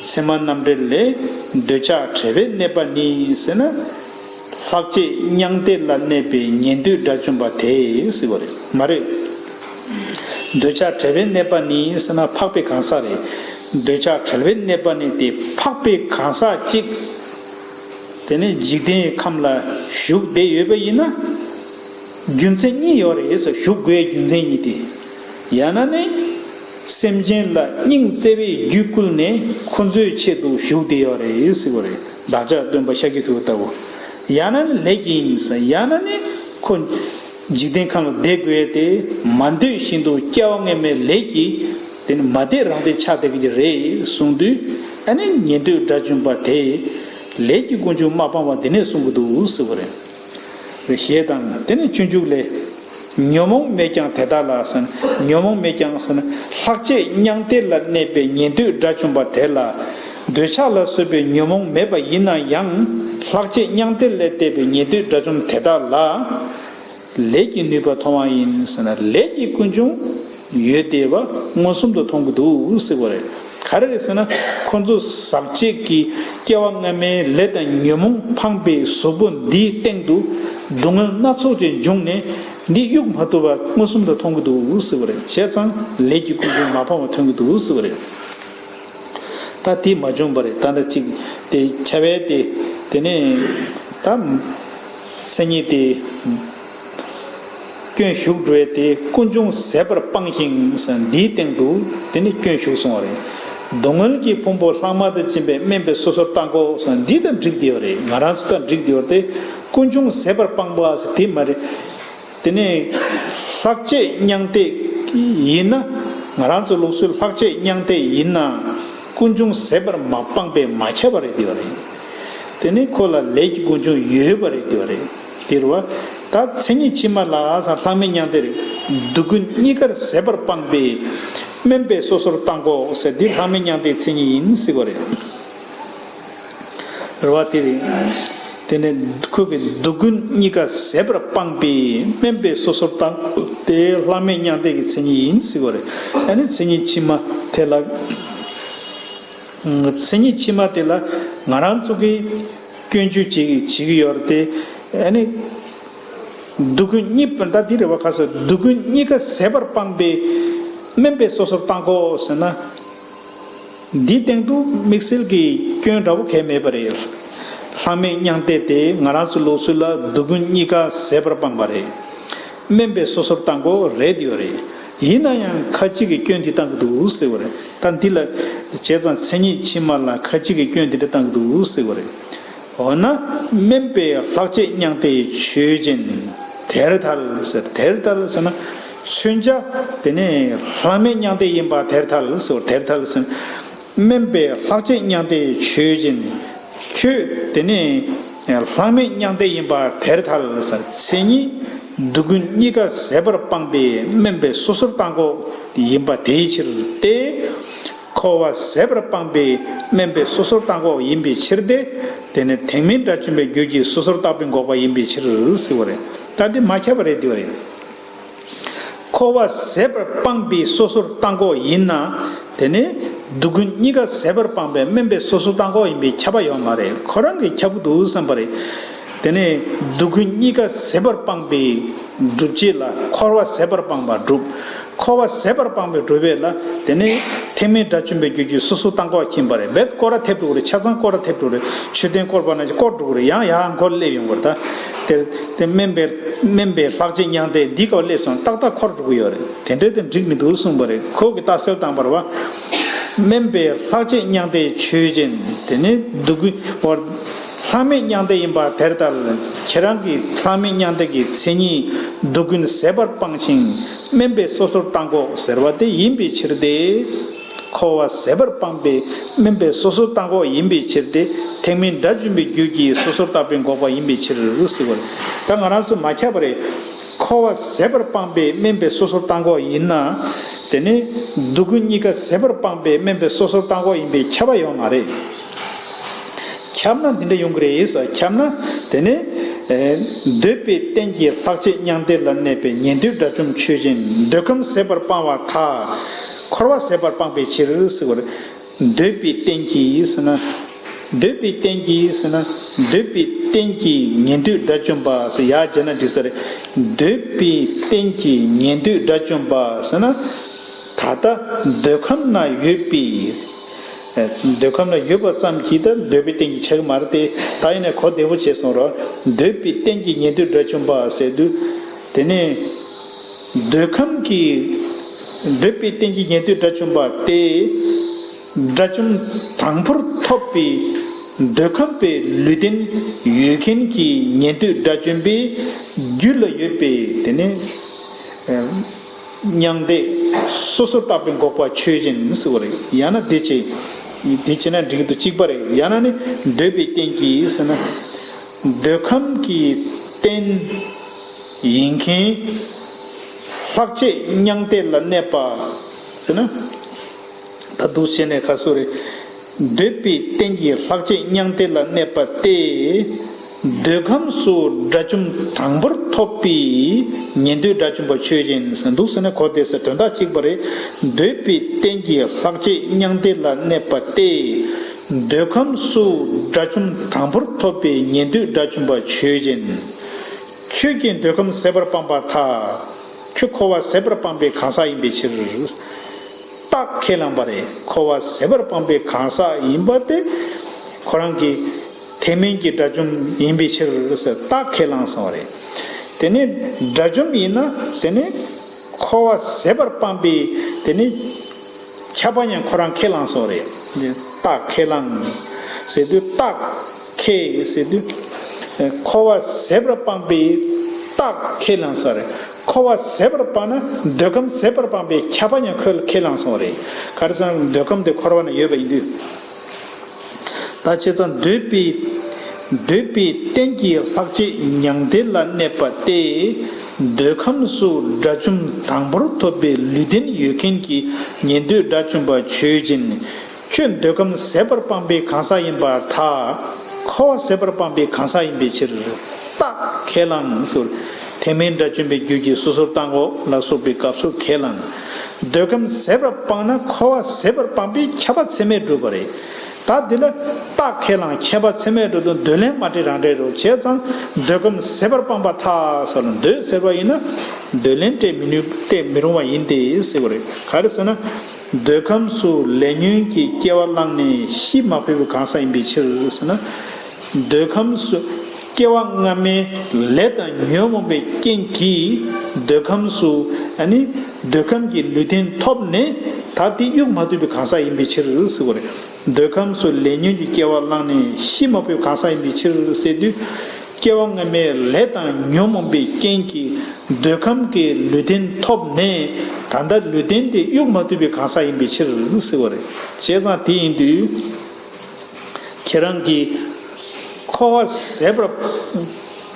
མཚན་མ་རྣམ་འགྲེལ་ལས། འདོད་ཆགས་བྲལ་བའི་གནས་པ་ནི་ཟེར་ན། ལྷག་བཅས་མྱང་འདས་ལ་གནས་པའི་ཉན་ཐོས་དགྲ་བཅོམ་པ་དེ་ཟེར་བ་རེད། མ་རེད། འདོད་ཆགས་བྲལ་བའི་གནས་པ་ནི་ཟེར་ན་འཕགས་པའི་གང་ཟག་རེད། འདོད་ཆགས་བྲལ་བའི་གནས་པ་ནི་དེ་འཕགས་པའི་གང་ཟག་གཅིག་དེ་ནས་འཇིག་རྟེན་ཁམས་ལ་བཞུགས་བསྡད་ཡོད་པ་ཡིན་ན། རྒྱུ་མཚན་གཉིས་ཡོད་རེད་ཟེར། བཞུགས་དགོས་རྒྱུ་མཚན་གཉིས་ཏེ། ཡང་ན་ནི། སེམས་ཅན་ལ་སྙིང་བརྩེ་བའི་རྒྱུད་བསྐུལ་ནས་ཁོ་ཚོའི་ཆེད་དུ་བཞུགས་བསྡད་ཡོད་རེད་ཟེར་བ་རེད། བདག་ཅག་སྟོན་པ་ཤཱཀྱ་ཐུབ་པ་ལྟ་བུ། ཡང་ན་ནི་ལས་ཀྱིས་ཡིན་ཟེར། ཡང་ན་ནི་ཁོ་འཇིག་རྟེན་ཁམས་ལ་བསྡད་དགོས་ཏེ་མ་འདོད་བཞིན་དུ་སྐྱེ་བ་སྔ་མའི་ལས་ཀྱིས་དེ་ནི་མ་བསྡད་རང་བསྡད་ཆགས་བསྡད་ཀྱི་རེད་གསུངས་དུས། ཨ་ནི་ཉན་ཐོས་དགྲ་བཅོམ་པ་དེས་ལས་ཀྱི་ཀུན་འབྱུང་མ་སྤངས་པ་འདི་ནས་གསུང་གི་འདུག་ཟེར་བ་རེད། ཞེས་དང་། དེ་ནས་སྤྱོད་འཇུག་ལས། ཉོན་མོངས་མེད་ཀྱང་དེ་དག་ལ་ཟེར། ཉོན་མོངས་མེད་ཀྱང་ཟེར་ན་ལྷག་བཅས་མྱང་འདས་ལ་གནས་པའི་ཉན་ཐོས་དགྲ་བཅོམ་པ་དེ་ལ་འདོད་ཆགས་ལ་སོགས་པའི་ཉོན་མོངས་མེད་པ་ཡིན་ན་ཡང་ལྷག་བཅས་མྱང་འདས་ལས་འདས་པའི་ཉན་ཐོས་དགྲ་བཅོམ་དེ་དག་ལ་ལས་ཀྱི་ནུས་པ་མཐོང་བ་ཡིན་ཟེར་ན་ལས་ཀྱི་ཀུན་འབྱུང་ཡོད་བསྡད་པ་མངོན་སུམ་དུ་མཐོང་གི་འདུག་ཟེར་བ་རེད། ག་རེ་རེད་ཟེར་ན་ཁོ་ཚོ་ཟག་བཅས་ཀྱི་སྐྱེ་བ་སྔ་མའི་ལས་དང་ཉོན་མོངས་འཕངས་པའི་གཟུགས་པོ་འདིའི་སྟེང་དུ་སྡུག་བསྔལ་སྣ་ཚོགས་ཀྱི་འབྱུང་ནས་འདི་གཡུག་མ་ཐུབ་པ་མངོན་སུམ་དུ་མཐོང་གི་འདུག་ཟེར་བ་རེད། བྱས་ཙང་ལས་ཀྱི་ཀུན་འབྱུང་མ་སྤངས་པ་མཐོང་གི་འདུག་ཟེར་བ་རེད། ད་དེ་མ་བྱུང་བ་རེད། ད་ལྟ་གཅིག་དེ་ཁྱབ་པས་དེ་དེ་ནས་ད་མཚན་ཉིད་དེ། སྐྱོན་ཞུགས་འགྲོ་བས་ཏེ་ཀུན་འབྱུང་ཟད་པར་སྤངས་ཤིང་ཟེར་འདིའི་སྟེང་དུ་དེ་ནི་སྐྱོན་ཞུགས་སོང་བ་རེད། སྡུག་བསྔལ་གྱི་ཕུང་པོ་ལྷག་མ་དང་འབྱེད་པའི་དམན་པའི་སོ་སོར་བརྟགས་འགོག་ཟེར་འདི་དང་འགྲིག་བསྡད་ཡོད་རེད། ང་རང་ཚོ་དང་འགྲིག་བསྡད་ཡོད་རེད་དེ། ཀུན་འབྱུང་ཟད་པར་སྤངས་པ་ཟེར་དེ་མ་རེད། དེ་ནི་ལྷག་བཅས་མྱང་འདས་ཡིན་ན། ང་རང་ཚོ་ལུགས་སྲོལ་ལྷག་བཅས་མྱང་འདས་ཡིན་ན་ཀུན་འབྱུང་ཟད་པར་མ་སྤངས་པས་མ་ཁྱབ་པ་རེད་བསྡད་ཡོད་རེད། དེ་ནི་ཁོ་ལ་ལས་ཀྱི་ཀུན་འབྱུང་ཡོད་པ་རེད་བསྡད་ཡོད་རེད། དེ་རེད་བ། ད་མཚན་ཉིད་ཕྱི་མ་ལ་ཟེར་ལྷག་མེད་མྱང་འདས་རེད། སྡུག་ཀུན་གཉིས་ཀར་ཟད་པར་སྤངས་པས་དམན་པའི་སོ་སོར་བརྟགས་འགོག་ཟེར་འདི་ལྷག་མེད་མྱང་འདས་མཚན་ཉིད་ཡིན་ཟེར་བ་རེད། རེད་བ། དེ་རེད། དེ་ནས་ཁོ་གི་སྡུག་ཀུན་གཉིས་ཀ་ཟད་པར་སྤངས་པས་དམན་པའི་སོ་སོར་བརྟགས་དེ་ལྷག་མེད་མྱང་འདས་ཀྱི་མཚན་ཉིད་ཡིན་ཟེར་བ་རེད། ཨ་ནི་མཚན་ཉིད་ཕྱི་མ་དེ་ལ། མཚན་ཉིད་ཕྱི་མ་དེ་ལ་ང་རང་ཚོ་གིས་སྐྱོན་བརྗོད་བྱེད་ཀྱི་བྱེད་ཀྱི་ཡོད་རེད་དེ། ཨ་ནི། སྡུག་ཀུན་གཉིས་པ་ད་འདི་རེད་བ། ཁ་སང་སྡུག་ཀུན་གཉིས་ཀ་ཟད་པར་སྤངས་པས་དམན་པའི་སོ་སོར་བརྟགས་འགོག་ཟེར་ན། འདིའི་སྟེང་དུ་དམིགས་བསལ་གྱི་སྐྱོན་འདྲ་པོ་གང་ཡང་མེད་པ་རེད། ལྷག་མེད་མྱང་འདས་དེ་ང་རང་ཚོ་ལུགས་སྲོལ་ལ་སྡུག་ཀུན་གཉིས་ཀ་ཟད་པར་སྤངས་པ་རེད། དམན་པའི་སོ་སོར་བརྟགས་འགོག་རེད་ཡོད་རེད། ཡིན་ན་ཡང་ཁ་ཅིག་གིས་སྐྱོན་འདི་བཏང་གི་འདུག་ཟེར་བ་རེད། ད་འདི་ལ་བྱས་ཙང་མཚན་ཉིད་ཕྱི་མ་ལ་ཁ་ཅིག་གིས་སྐྱོན་འདི་འདྲ་བཏང་གི་འདུག་ཟེར་བ་རེད། འོ་ན་དམན་པའི་ལྷག་བཅས་མྱང་འདས་ཆོས་ཅན། དེར་ཐལ་ཟེར། དེར་ཐལ་ཟེར་ན་མཚོན་བྱ་དེ་ནི་ལྷག་མེད་མྱང་འདས་ཡིན་པ་དེར་ཐལ་ཟེར། དེར་ཐལ་ཟེར་ན་དམན་པའི་ལྷག་བཅས་མྱང་འདས་ཆོས་ཅན། ཁྱོད་དེ་ནི་ལྷག་མེད་མྱང་འདས་ཡིན་པ་དེར་ཐལ་ཟེར། མཚན་ཉིད་སྡུག་ཀུན་གཉིས་ཀ་ཟད་པར་སྤངས་པའི་དམན་པའི་སོ་སོར་བརྟགས་འགོག་ཡིན་པ་དེའི་ཕྱིར་ཏེ། འཁོར་བ་ཟད་པར་སྤངས་པའི་དམན་པའི་སོ་སོར་བརྟགས་འགོག་ཡིན་པའི་ཕྱིར་ཏེ། དེ་ནི་དེ་མིན་དགྲ་བཅོམ་པའི་རྒྱུད་ཀྱི་སོ་སོར་བརྟགས་པའི་འགོག་པ་ཡིན་པའི་ཕྱིར་ཟེར་བ་རེད། ད་དེ་མ་ཁྱབ་པ་རེད་བསྡད་པ་རེད། འཁོར་བ་ཟད་པར་སྤངས་པའི་སོ་སོར་བརྟགས་འགོག་ཡིན་ན། དེ་ནི་སྡུག་ཀུན་གཉིས་ཀ་ཟད་པར་སྤངས་པའི་དམན་པའི་སོ་སོར་བརྟགས་འགོག་ཡིན་པའི་ཁྱབ་པ་ཡོད་མ་རེད། ཁོ་རང་གིས་ཁྱབ་ཀྱི་འདུག་བསམ་པ་རེད། དེ་ནས་སྡུག་ཀུན་གཉིས་ཀ་ཟད་པར་སྤངས་པའི་སྒྲུབ་བྱེད་ལ་འཁོར་བ་ཟད་པར་སྤངས་པ་སྒྲུབ། འཁོར་བ་ཟད་པར་སྤངས་པའི་སྒྲུབ་པ་ལ་དེ་ནས་ ཐེག་དམན་དགྲ་བཅོམ་པའི་རྒྱུད་ཀྱི་སོ་སོར་བཏང་གོ་ཁྱིམ་པ་རེད། རྦད་སྐོར་ར་ཐེབས་འགྲོ་གི་རེད། ཆ་ཚང་སྐོར་ར་ཐེབས་འགྲོ་གི་རེད། མཆོད་རྟེན་བསྐོར་བ་ན་སྐོར་འགྲོ་གི་རེད། ཡང་ཡང་འཁོར་སླེབས་ཡོང་གི་རེད། ད་དེ་དེ་དམན་པའི་དམན་པའི་ལྷག་བཅས་མྱང་འདས་འདི་སྐབས་སླེབས་སོང་། ཏག་ཏག་འཁོར་འགྲོ་གི་ཡོད་རེད། དེ་འདྲ་དེ་འགྲིག་མི་འདུག་གསུངས་པ་རེད། ཁོ་གི་ལྟ་གསལ་བཏང་བར་བ། དམན་པའི་ལྷག་བཅས་མྱང་འདས་ཆོས་ཅན། དེ་ནི་སྡུག་ཀུན་བར། ལྷག་མེད་མྱང་འདས་ཡིན་པ་དེར་ལྟར། ཁྱེད་རང་གིས་ལྷག་མེད་མྱང་འདས་ཀྱི་མཚན་ཉིད་སྡུག་ཀུན་ཟད་པར་སྤངས་ཤིང་དམན་པའི་སོ་སོར་བཏང་གོ་ཟེར་བ་དེ་ཡིན་པའི་ཕྱིར་ཏེ། འཁོར་བ་ཟད་པར་སྤངས་པས་དམན་པའི་སོ་སོར་བཏང་གོ་ཡིན་པའི་ཕྱིར་ཏེ། ཐེག་དམན་དགྲ་བཅོམ་པའི་རྒྱུད་ཀྱི་སོ་སོར་བཏགས་པའི་འགོག་པ་ཡིན་པའི་ཕྱིར་ཟེར་བ་རེད། ད་ང་རང་ཚོ་མ་ཁྱབ་པ་རེད། འཁོར་བ་ཟད་པར་སྤངས་པས་དམན་པའི་སོ་སོར་བཏང་གོ་ཡིན་ན། དེ་ནི་སྡུག་ཀུན་གཉིས་ཀ་ཟད་པར་སྤངས་པས་དམན་པའི་སོ་སོར་བཏང་གོ་ཡིན་པས་ཁྱབ་པ་ཡོད་མ་རེད། ཁྱབ་ན་འདི་འདྲ་ཡོང་གི་རེད་ཟེར། ཁྱབ་ན་དེ་ནི། ཨེ། འདོད་པའི་རྟེན་གྱི་ལྷག་བཅས་མྱང་འདས་ལ་གནས་པའི་ཉན་ཐོས་དགྲ་བཅོམ་ཆོས་ཅན། འདོད་ཁམས་ཟད་པར་སྤངས་པར་ཐལ། འཁོར་བ་ཟད་པར་སྤངས་པའི་ཕྱིར་ཟེར་བ་རེད། འདོད་པའི་རྟེན་གྱིས་ཟེར་ན། འདོད་པའི་རྟེན་གྱིས་ཟེར་ན། འདོད་པའི་རྟེན་གྱིས་ཉན་ཐོས་དགྲ་བཅོམ་པ་ཟེར་ཡར་བརྗོད་ན་འགྲིག་ས་རེད། འདོད་པའི་རྟེན་གྱིས་ཉན་ཐོས་དགྲ་བཅོམ་པ་ཟེར་ན། ད་ལྟ་འདོད་ཁམས་ན་ཡོད་པའི། འདོད་ཁམས་ན་ཡོད་པ་ཙམ་གྱིས་ད་འདོད་པའི་རྟེན་གྱི་ཆགས་ཀྱི་མ་རེད་དེ། ད་ཡིན་ནའི་གོ་བདེ་པོ་བྱས་སོང་རོགས། འདོད་པའི་རྟེན་གྱིས་ཉན་ཐོས་དགྲ་བཅོམ་པ་ཟེར་དུས། དེ་ནས་འདོད་ཁམས་ཀྱི། འདོད་པའི་རྟེན་གྱིས་ཉན་ཐོས་དགྲ་བཅོམ་པ་སྟེ། དགྲ་བཅོམ་དང་པོར་ཐོབ་པའི་འདོད་ཁམས་པའི་ལུས་རྟེན་ཡོད་མཁན་གྱི་ཉན་ཐོས་དགྲ་བཅོམ་པའི་རྒྱུད་ལ་ཡོད་པའི་དེ་ནས། མྱང་འདས་སོ་སོར་བཏགས་པའི་འགོག་པ་ཆོས་ཅན་ཟེར་བ་རེད། ཡང་ན་དེ་བྱས། དེ་བྱས་ན་འགྲིག་གི་འདུག་གཅིག་པ་རེད། ཡང་ན་ནི་འདོད་པའི་རྟེན་གྱིས་ཟེར་ན། འདོད་ཁམས་ཀྱི་རྟེན་ཡིན་མཁན་ལྷག་བཅས་མྱང་འདས་ལ་གནས་པ་ཟེར་ན། ད་འདུག་བྱས་ནས་ག་སོ་རེད། འདོད་པའི་རྟེན་གྱིས་ལྷག་བཅས་མྱང་འདས་ལ་གནས་པ་སྟེ། འདོད་ཁམས་སུ་དགྲ་བཅོམ་དང་པོར་ཐོབ་པའི་ཉན་ཐོས་དགྲ་བཅོམ་པ་ཆོས་ཅན་ཟེར་འདུག་ཟེར་ན་གོ་བདེ་ས། དོན་དག་གཅིག་པ་རེད། འདོད་པའི་རྟེན་གྱིས་ལྷག་བཅས་མྱང་འདས་ལ་གནས་པ་སྟེ། འདོད་ཁམས་སུ་དགྲ་བཅོམ་དང་པོར་ཐོབ་པའི་ཉན་ཐོས་དགྲ་བཅོམ་པ་ཆོས་ཅན། ཁྱོད་ཀྱིས་འདོད་ཁམས་ཟད་པར་སྤངས་པར་ཐལ། ཁྱོད་འཁོར་བ་ཟད་པར་སྤངས་པའི་གང་ཟག་ཡིན་པའི་ཕྱིར། རྟགས་ཁས་བླངས་པ་རེད། འཁོར་བ་ཟད་པར་སྤངས་པའི་གང་ཟག་ཡིན་པ་དེ། ཁོ་རང་གི་ཐེག་དམན་གྱི་དགྲ་བཅོམ་ཡིན་པའི་ཕྱིར་ཟེར་རྟགས་ཁས་བླངས་སོང་བ་རེད། དེ་ནས་དགྲ་བཅོམ་ཡིན་ན་དེ་ནས་འཁོར་བ་ཟད་པར་སྤངས་པའི་དེ་ནས་ཁྱབ་པ་ཡང་ཁོ་རང་ཁས་བླངས་སོང་བ་རེད། རྟགས་ཁས་བླངས་ཟེར་དུས་རྟགས་ཁས་ཟེར་དུས། འཁོར་བ་ཟད་པར་སྤངས་པའི་རྟགས་ཁས་བླངས་ས་རེད། འཁོར་བ་ཟད་པར་སྤངས་ན་འདོད་ཁམས་ཟད་པར་སྤངས་པའི་ཁྱབ་པ་ཡང་ཁོས་ཁས་བླངས་སོང་བ་རེད། ག་རེ་ཟེར་ན་འདོད་ཁམས་དེ་འཁོར་བ་ན་ཡོད་པ་ཡིན་དུས། ད་བྱས་ཙང་འདོད་པའི། འདོད་པའི་རྟེན་གྱིས་ལྷག་བཅས་མྱང་འདས་ལ་གནས་པ་སྟེ། འདོད་ཁམས་སུ་དགྲ་བཅོམ་དང་པོར་ཐོབ་པའི་ལུས་རྟེན་ཡོད་མཁན་གྱི་ཉན་ཐོས་དགྲ་བཅོམ་པ་ཆོས་ཅན། ཁྱོད་འདོད་ཁམས་ཟད་པར་སྤངས་པའི་གང་ཟག་ཡིན་པར་ཐལ། འཁོར་བ་ཟད་པར་སྤངས་པའི་གང་ཟག་ཡིན་པའི་ཕྱིར། རྟགས་ཁས་བླངས་ཟེར། ཐེག་དམན་དགྲ་བཅོམ་པའི་རྒྱུད་ཀྱི་སོ་སོར་བཏང་གོ་ལ་སོགས་པའི་སྐབས་སུ་ཁས་བླངས། འདོད་ཁམས་ཟད་པར་སྤངས་ན་འཁོར་བ་ཟད་པར་སྤངས་པའི་ཁྱབ་པ་ཚད་མས་གྲུབ་པ་རེད། ད་འདི་ལ་རྟགས་ཁས་བླངས་ཁྱབ་པ་ཚད་མས་གྲུབ་དང་འདོད་ལན་མ་འདྲེས་རང་འདྲེས་རོ། བྱས་ཙང་འདོད་ཁམས་ཟད་པར་སྤངས་པར་ཐལ་ཟེར་ལ། འདོད་ཟེར་བ་ཡིན་ན་འདོད་ལན་སྤྲད་མི་ནུས། སྤྲད་མི་རུང་བ་ཡིན་ཏེ་ཟེར་བ་རེད། ག་རེ་ཟེར་ན། འདོད་ཁམས་སུ་ལས་ཉོན་གྱི་སྐྱེ་བ་བླངས་ནས་ཤི་མ་ཕོད་པའི་གང་ཟག་ཡིན་པའི་ཕྱིར་ཟེར་ན། འདོད་ཁམས་སུ་སྐྱེ་བ་སྔ་མའི་ལས་དང་ཉོན་མོངས་པའི་རྐྱེན་གྱིས་འདོད་ཁམས་སུ། ཨ་ནི་འདོད་ཁམས་ཀྱི་ལུས་རྟེན་ཐོབ་ནས་ད་དེ་གཡུག་མ་ཐུབ་པའི་གང་ཟག་ཡིན་པའི་ཕྱིར་ཟེར་བ་རེད། འདོད་ཁམས་སུ་ལས་ཉོན་གྱི་སྐྱེ་བ་བླངས་ནས་ཤི་མ་ཕོད་གང་ཟག་ཡིན་པའི་ཕྱིར་ཟེར་དུས། སྐྱེ་བ་སྔ་མའི་ལས་དང་ཉོན་མོངས་པའི་རྐྱེན་གྱིས་འདོད་ཁམས་ཀྱི་ལུས་རྟེན་ཐོབ་ནས་ད་ལྟ་ལུས་རྟེན་དེ་གཡུག་མ་ཐུབ་པའི་གང་ཟག་ཡིན་པའི་ཕྱིར་ཟེར་བ་རེད། བྱས་ཙང་དེ་ཡིན་དུས། ཁྱེད་རང་གིས་འཁོར་བ་ཟད་པར།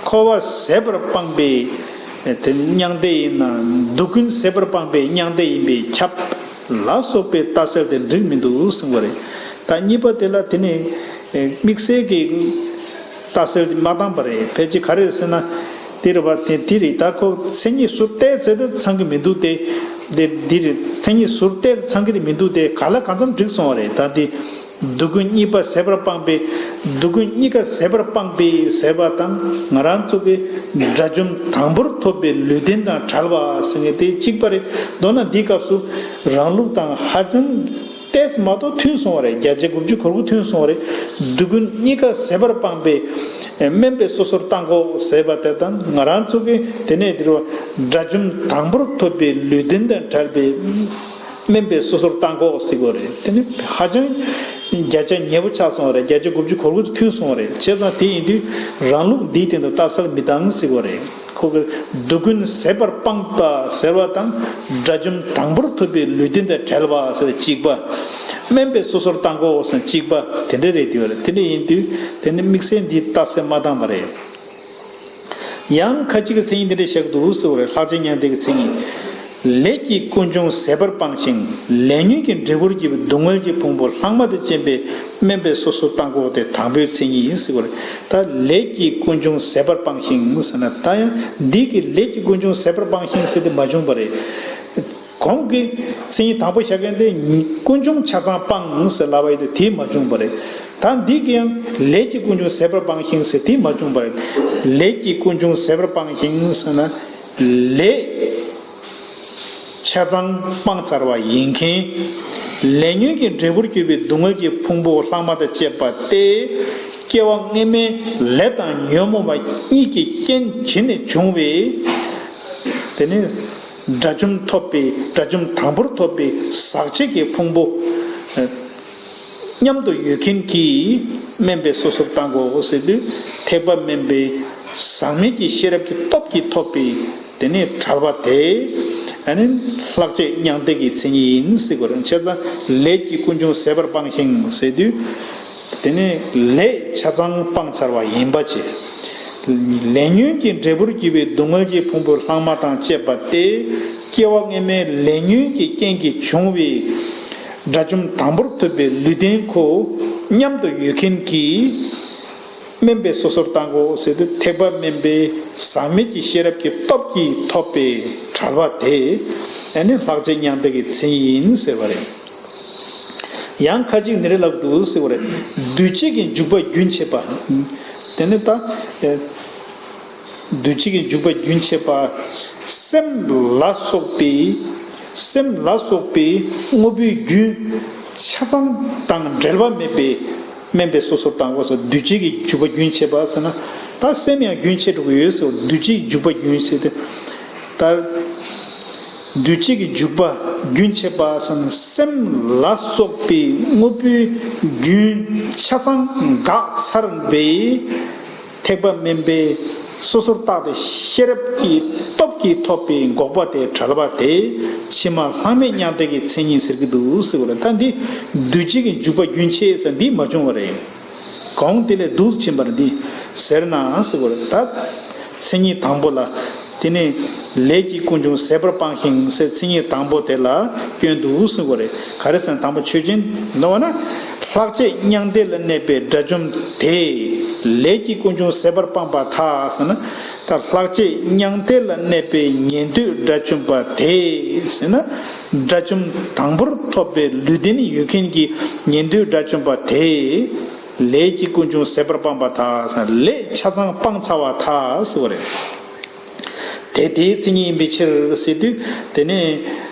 འཁོར་བ་ཟད་པར་སྤངས་པའི་དེ་མྱང་འདས་ཡིན་ན། སྡུག་ཀུན་ཟད་པར་སྤངས་པའི་མྱང་འདས་ཡིན་པས་ཁྱབ་ལ་སོགས་པའི་ལྟ་གསལ་དེ་འགྲིག་མི་འདུག་གསུངས་པ་རེད། ད་གཉིས་པ་དེ་ལ་དེ་ནི་དམིགས་བསལ་གྱི་ལྟ་གསལ་དེ་མ་བཏང་པ་རེད། ཕལ་ཆེར་ག་རེ་ཟེར་ན། དེ་རེད་པ། དེ་དེ་རེད། ད་ཁོ་མཚན་ཉིད་ཟུར་བལྟས་ཟེར་དུས་ཚང་གི་མི་འདུག་སྟེ། དེ་འདི་རེད། མཚན་ཉིད་ཟུར་བལྟས་ཚང་གི་མི་འདུག་སྟེ། ག་ལ་གང་འཚམ་འགྲིག་སོང་བ་རེད། ད་དེ། སྡུག་ཀུན་གཉིས་པ་ཟད་པར་སྤངས་པའི། སྡུག་ཀུན་གཉིས་ཀ་ཟད་པར་སྤངས་པའི་ཟེར་བ་དང་ང་རང་ཚོ་གི་དགྲ་བཅོམ་དང་པོར་ཐོབ་པའི་ལུས་རྟེན་དང་བྲལ་བ་ཟེར་མཁན་དེ་གཅིག་པ་རེད། མདོར་ན་འདིའི་སྐབས་སུ་རང་ལུགས་དང་ཧ་ཅང་ཏོག་ཙམ་མ་གཏོགས་མཐུན་སོང་བ་རེད། བརྒྱ་ཆ་དགུ་བཅུ་གོ་དགུ་མཐུན་སོང་བ་རེད། སྡུག་ཀུན་གཉིས་ཀ་ཟད་པར་སྤངས་པའི་དམན་པའི་སོ་སོར་བཏང་གོ་ཟེར་བ་དེ་དང་ང་རང་ཚོ་གི་དེ་ནས་དེ་རུ་དགྲ་བཅོམ་དང་པོར་ཐོབ་པའི་ལུས་རྟེན་དང་བྲལ་བའི་དམན་པའི་སོ་སོར་བཏང་གོ་ཟེར་གོ་རེད། དེ་ནི་ཧ་ཅང་བརྒྱ་ཆ་ཉེ་པོ་ཆགས་སོང་བ་རེད། བརྒྱ་ཆ་དགུ་བཅུ་གོ་དགུ་མཐུན་སོང་བ་རེད། བྱས་ཙང་དེ་ཡིན་དུས་རང་ལུགས་འདིའི་སྟེང་དུ་ལྟ་སར་མི་བཏང་ཟེར་གོ་རེད། ཁོ་གི་སྡུག་ཀུན་ཟད་པར་སྤངས་པ་ཟེར་བ་དང་དགྲ་བཅོམ་དང་པོར་ཐོབ་པའི་ལུས་རྟེན་དང་བྲལ་བ་ཟེར་གཅིག་པ། དམན་པའི་སོ་སོར་བཏང་གོ་ཟེར་གཅིག་པ་དེ་འདྲ་རེད་དེ་བ་རེད། དེ་འདྲ་ཡིན་དུས་དེ་ནི་དམིགས་བསལ་འདི་ལྟ་སེ་མ་བཏང་བ་རེད། ཡང་ཁ་ཅིག་གི་མཚན་ཉིད་འདི་འདྲ་བཞག་འདུག་ཟེར་བ་རེད། ལྷག་བཅས་མྱང་འདས་ཀྱི་མཚན་ཉིད། ལས་ཀྱིས་ཀུན་འབྱུང་ཟད་པར་སྤངས་ཤིང་ལས་ཉོན་གྱི་འབྲས་བུར་གྱུར་པའི་སྡུག་བསྔལ་གྱི་ཕུང་པོ་ལྷག་མ་དང་བཅས་པའི་དམན་པའི་སོ་སོར་བཏང་གོ་དེ་དང་པོའི་མཚན་ཉིད་ཟེར་བ་རེད། ད་ལས་ཀྱིས་ཀུན་འབྱུང་ཟད་པར་སྤངས་ཤིང་ཟེར་ན་ད་ཡང་འདི་གི་ལས་ཀྱིས་ཀུན་འབྱུང་ཟད་པར་སྤངས་ཤིང་ཟེར་དེ་མ་བྱུང་བ་རེད། གོང་གི་མཚན་ཉིད་དང་པོ་བཞག་མཁན་དེ་ཀུན་འབྱུང་ཆ་ཚང་སྤངས་ཟེར་ལབ་པ་ཡིན་དུས་དེ་མ་བྱུང་བ་རེད། ད་འདི་གི་ཡང་ལས་ཀྱིས་ཀུན་འབྱུང་ཟད་པར་སྤངས་ཤིང་ཟེར་དེ་མ་བྱུང་བ་རེད། ལས་ཀྱིས་ཀུན་འབྱུང་ཟད་པར་སྤངས་ཤིང་ཟེར་ན་ལས་ཆ་ཚང་སྤངས་ཚར་བ་ཡིན་མཁན། ལས་ཉོན་གྱི་འབྲས་བུར་གྱུར་པའི་སྡུག་བསྔལ་གྱི་ཕུང་པོ་ལྷག་མ་དང་བཅས་པ་སྟེ། སྐྱེ་བ་སྔ་མའི་ལས་དང་ཉོན་མོངས་པ་གཉིས་ཀྱི་རྐྱེན་བྱས་ནས་བྱུང་བའི། དེ་ནི་དགྲ་བཅོམ་ཐོབ་པའི་དགྲ་བཅོམ་དང་པོར་ཐོབ་པའི་ཟག་བཅས་ཀྱི་ཕུང་པོ་མཉམ་དུ་ཡོད་མཁན་གྱིས་དམན་པའི་སོ་སོར་བཏང་དགོས་ཟེར་དུས་ཐེག་པ་དམན་པའི་ཟག་མེད་ཀྱི་ཤེས་རབ་ཀྱི་སྟོབས་ཀྱིས་ཐོབ་པའི་དེ་ནི་བྲལ་བ་དེ་ཨ་ནི་ལྷག་བཅས་མྱང་འདས་ཀྱི་མཚན་ཉིད་ཡིན་ཟེར་དགོས་རེད། བྱས་ཙང་ལས་ཀྱིས་ཀུན་འབྱུང་ཟད་པར་སྤངས་ཤིང་ཟེར་དུས། དེ་ནི་ལས་ཆ་ཚང་སྤངས་ཚར་བ་ཡིན་པ་བྱས། ལས་ཉོན་གྱི་འབྲས་བུར་གྱུར་པའི་སྡུག་བསྔལ་གྱི་ཕུང་པོ་ལྷག་མ་དང་བཅས་པ་སྟེ། སྐྱེ་བ་སྔ་མའི་ལས་ཉོན་གྱི་རྐྱེན་གྱིས་བྱུང་བའི་དགྲ་བཅོམ་དང་པོར་ཐོབ་པའི་ལུས་རྟེན་ཁོ་མཉམ་དུ་ཡོད་མཁན་གྱིས་དམན་པའི་སོ་སོར་བཏང་དགོས་ཟེར་དུས་ཐེག་པ་དམན་པའི་ཟག་མེད་ཀྱི་ཤེས་རབ་ཀྱི་སྟོབས་ཀྱིས་ཐོབ་པའི་བྲལ་བ་དེ་ཨ་ནི་ལྷག་བཅས་མྱང་འདས་ཀྱི་མཚན་ཉིད་ཡིན་ཟེར་བ་རེད། ཡང་ཁ་ཅིག་འདི་རེ་ལབ་འདུག་ཟེར་བ་རེད། འདུས་བྱས་ཀྱི་འཇུག་པ་རྒྱུན་ཆད་པ། དེ་ནི་ད། འདུས་བྱས་ཀྱི་འཇུག་པ་རྒྱུན་ཆད་པ། སེམས་ལ་སོགས་པའི། སེམས་ལ་སོགས་པའི་དངོས་པོའི་རྒྱུན་ཆ་ཚང་དང་འབྲེལ་བ་མེད་པའི་དམན་པའི་སོ་སོར་བཏང་དགོས་སོ། འདུས་བྱས་ཀྱི་འཇུག་པ་རྒྱུན་ཆད་པ་ཟེར་ན། ད་སེམས་ཡང་རྒྱུན་ཆད་འགྲོ་གི་ཡོད་ཟེར་བ། འདུས་བྱས་ཀྱི་འཇུག་པ་རྒྱུན་ཆད་དེ། ད། འདུས་བྱས་ཀྱི་འཇུག་པ་རྒྱུན་ཆད་པ་ཟེར་ན་སེམས་ལ་སོགས་པའི་དངོས་པོའི་རྒྱུན་ཆ་ཚང་འགག་ཚར་བའི་ཐེག་པ་དམན་པའི་སོ་སོར་བཏགས་ཏེ་ཤེས་རབ་ཀྱི་སྟོབས་ཀྱིས་ཐོབ་པའི་འགོག་པ་དེ་བྲལ་བ་དེ་ཕྱི་མ་ལྷག་མེད་མྱང་འདས་ཀྱི་མཚན་ཉིད་ཟེར་གྱི་འདུག་ཟེར་བ་རེད། ད་འདི་འདུས་བྱས་ཀྱི་འཇུག་པ་རྒྱུན་ཆད་ཟེར་འདི་མ་བྱུང་བ་རེད། གོང་དེ་ལས་སྡུག་ཕྱིན་པར་འདི་ཟེར་ན་ཟེར་བ་རེད། ད་མཚན་ཉིད་དང་པོ་ལ་དེ་ནི་ལས་ཀྱིས་ཀུན་འབྱུང་ཟད་པར་སྤངས་ཤིང་ཟེར་མཚན་ཉིད་དང་པོ་དེ་ལ་སྐྱོན་འདུག་ཟེར་བ་རེད། ག་རེ་ཟེར་ན་དང་པོ་ཆོས་ཅན་ནོ་བ་ན་ལྷག་བཅས་མྱང་འདས་ལ་གནས་པའི་དགྲ་བཅོམ་དེ་ལས་ཀྱིས་ཀུན་འབྱུང་ཟད་པར་སྤངས་པར་ཐལ་ཟེར་ན། ད་ལྷག་བཅས་མྱང་འདས་ལ་གནས་པའི་ཉན་ཐོས་དགྲ་བཅོམ་པ་དེ་ཟེར་ན། དགྲ་བཅོམ་དང་པོར་ཐོབ་པའི་ལུས་རྟེན་ཡོད་མཁན་གྱི་ཉན་ཐོས་དགྲ་བཅོམ་པ་དེ། ལས་ཀྱིས་ཀུན་འབྱུང་ཟད་པར་སྤངས་པར་ཐལ། ལས་ཆ་ཚང་སྤངས་ཚར་བར་ཐལ་ཟེར་བ་རེད། དེ་དེའི་མཚན་ཉིད་ཡིན་པའི་ཕྱིར་ཟེར་དུས་དེ་ནས།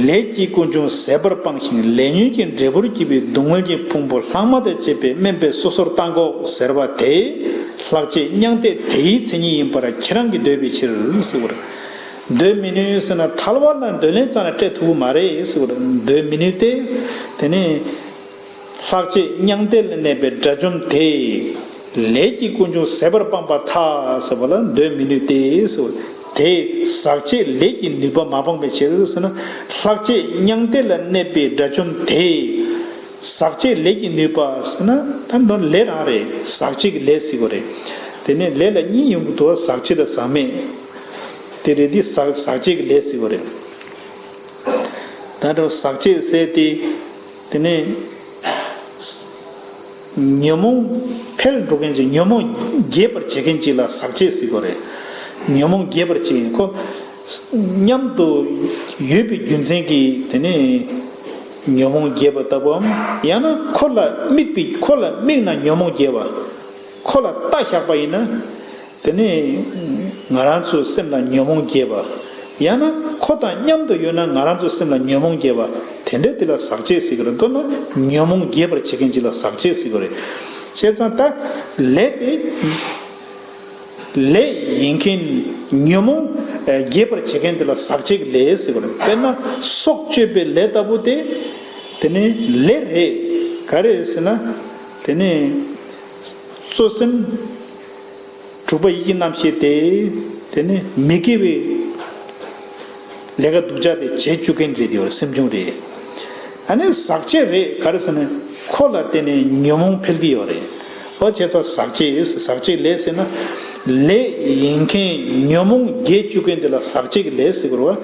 ལས་ཀྱིས་ཀུན་འབྱུང་ཟད་པར་སྤངས་ཤིང་ལས་ཉོན་གྱི་འབྲས་བུར་གྱུར་པའི་སྡུག་བསྔལ་གྱི་ཕུང་པོ་ལྷག་མ་དང་བཅས་པའི་དམན་པའི་སོ་སོར་བཏང་དགོས་ཟེར་བ་དེ། ལྷག་བཅས་མྱང་འདས་དེའི་མཚན་ཉིད་ཡིན་པར་ཁྱེད་རང་གིས་འདོད་པའི་ཕྱིར་ཟེར་བ་རེད། འདོད་མི་ནུས་ཟེར་ན་ཐལ་བ་ལ་འདོད་ལན་ཙམ་ལ་སྤྲད་ཐུབ་ཀྱི་མ་རེད་ཟེར་བ་རེད། འདོད་མི་ནུས་ཏེ། དེ་ནས་ལྷག་བཅས་མྱང་འདས་ལ་གནས་པའི་དགྲ་བཅོམ་དེ་ལས་ཀྱིས་ཀུན་འབྱུང་ཟད་པར་སྤངས་པར་ཐལ་ཟེར་བ་ལ་འདོད་མི་ནུས་ཏེ་ཟེར་བ་དེ་ཟག་བཅས་ལས་ཀྱི་ནུས་པ་མ་སྤངས་པའི་ཕྱིར་ཟེར་ན། ལྷག་བཅས་མྱང་འདས་ལ་གནས་པའི་དགྲ་བཅོམ་དེ་ཟག་བཅས་ལས་ཀྱི་ནུས་པ་ཟེར་ན་ད་མདོར་ལས་རང་རེད། ཟག་བཅས་ཀྱི་ལས་ཟེར་བ་རེད། དེ་ནས་ལས་ལ་གཉིས་ཡོང་གི་འདུག་ཟག་བཅས་དང་ཟག་མེད། དེ་རེད་དེ་ཟག་ཟག་བཅས་ཀྱི་ལས་ཟེར་བ་རེད། ད་ལྟ་ཟག་བཅས་ཟེར་ཏེ། དེ་ནས་ཉོན་མོངས་འཕེལ་འགྲོ་མཁན་གྱི་ཉོན་མོངས་རྒྱས་པར་བྱེད་མཁན་གཅིག་ལ་ཟག་བཅས་ཟེར་དགོས་རེད། ཉོན་མོངས་རྒྱས་པར་བྱེད་མཁན་ཁོ་མཉམ་དུ་ཡོད་པའི་རྒྱུ་མཚན་གྱིས་དེ་ནས་ ཉོན་མོངས་རྒྱས་པ་ལྟ་བུའམ། ཡང་ན་ཁོ་ལ་དམིགས་པའི་ཁོ་ལ་དམིགས་ན་ཉོན་མོངས་རྒྱས་པ། ཁོ་ལ་ལྟ་བཞག་པ་ཡིན་ན། དེ་ནི་ང་རང་ཚོའི་སེམས་ལ་ཉོན་མོངས་རྒྱས་པ། ཡང་ན་ཁོ་དང་མཉམ་དུ་ཡོད་ན་ང་རང་ཚོའི་སེམས་ལ་ཉོན་མོངས་རྒྱས་པ། དེ་འདྲ་དེ་ལ་ཟག་བཅས་ཟེར་གི་རེད། མདོར་ན་ཉོན་མོངས་རྒྱས་པར་བྱེད་མཁན་ཅིག་ལ་ཟག་བཅས་ཟེར་གི་རེད། བྱས་ཙང་ད་ལས་དེ། ལས་ཡིན་མཁན། ཉོན་མོངས་རྒྱས་པར་བྱེད་མཁན་དེ་ལ་ཟག་བཅས་ཀྱི་ལས་ཟེར་གི་རེད། དཔེར་ན་སྲོག་གཅོད་པའི་ལས་ལྟ་བུ་དེ། དེ་ནི་ལས་རེད། ག་རེ་ཟེར་ན། དེ་ནི་གཙོ་སེམས་དྲུག་པ་ཡིད་ཀྱི་རྣམ་ཤེས་དེ། དེ་ནི་མི་དགེ་བའི་ལས་ཀ་སྡུག་ཅག་དེ་བྱེད་བཅུག་མཁན་རེད། དེ་སེམས་བྱུང་རེད། ཨ་ནི་ཟག་བཅས་རེད། ག་རེ་ཟེར་ན་ཁོ་ལ་བརྟེན་ནས་ཉོན་མོངས་འཕེལ་གྱི་ཡོད་རེད། ཨོ་བྱས་ཙང་ཟག་བཅས། ཟག་བཅས་ལས་ཟེར་ན། ལས་ཡིན་མཁན་ཉོན་མོངས་རྒྱས་བཅུག་མཁན་དེ་ལ་ཟག་བཅས་ཀྱི་ལས་ཟེར་དགོས་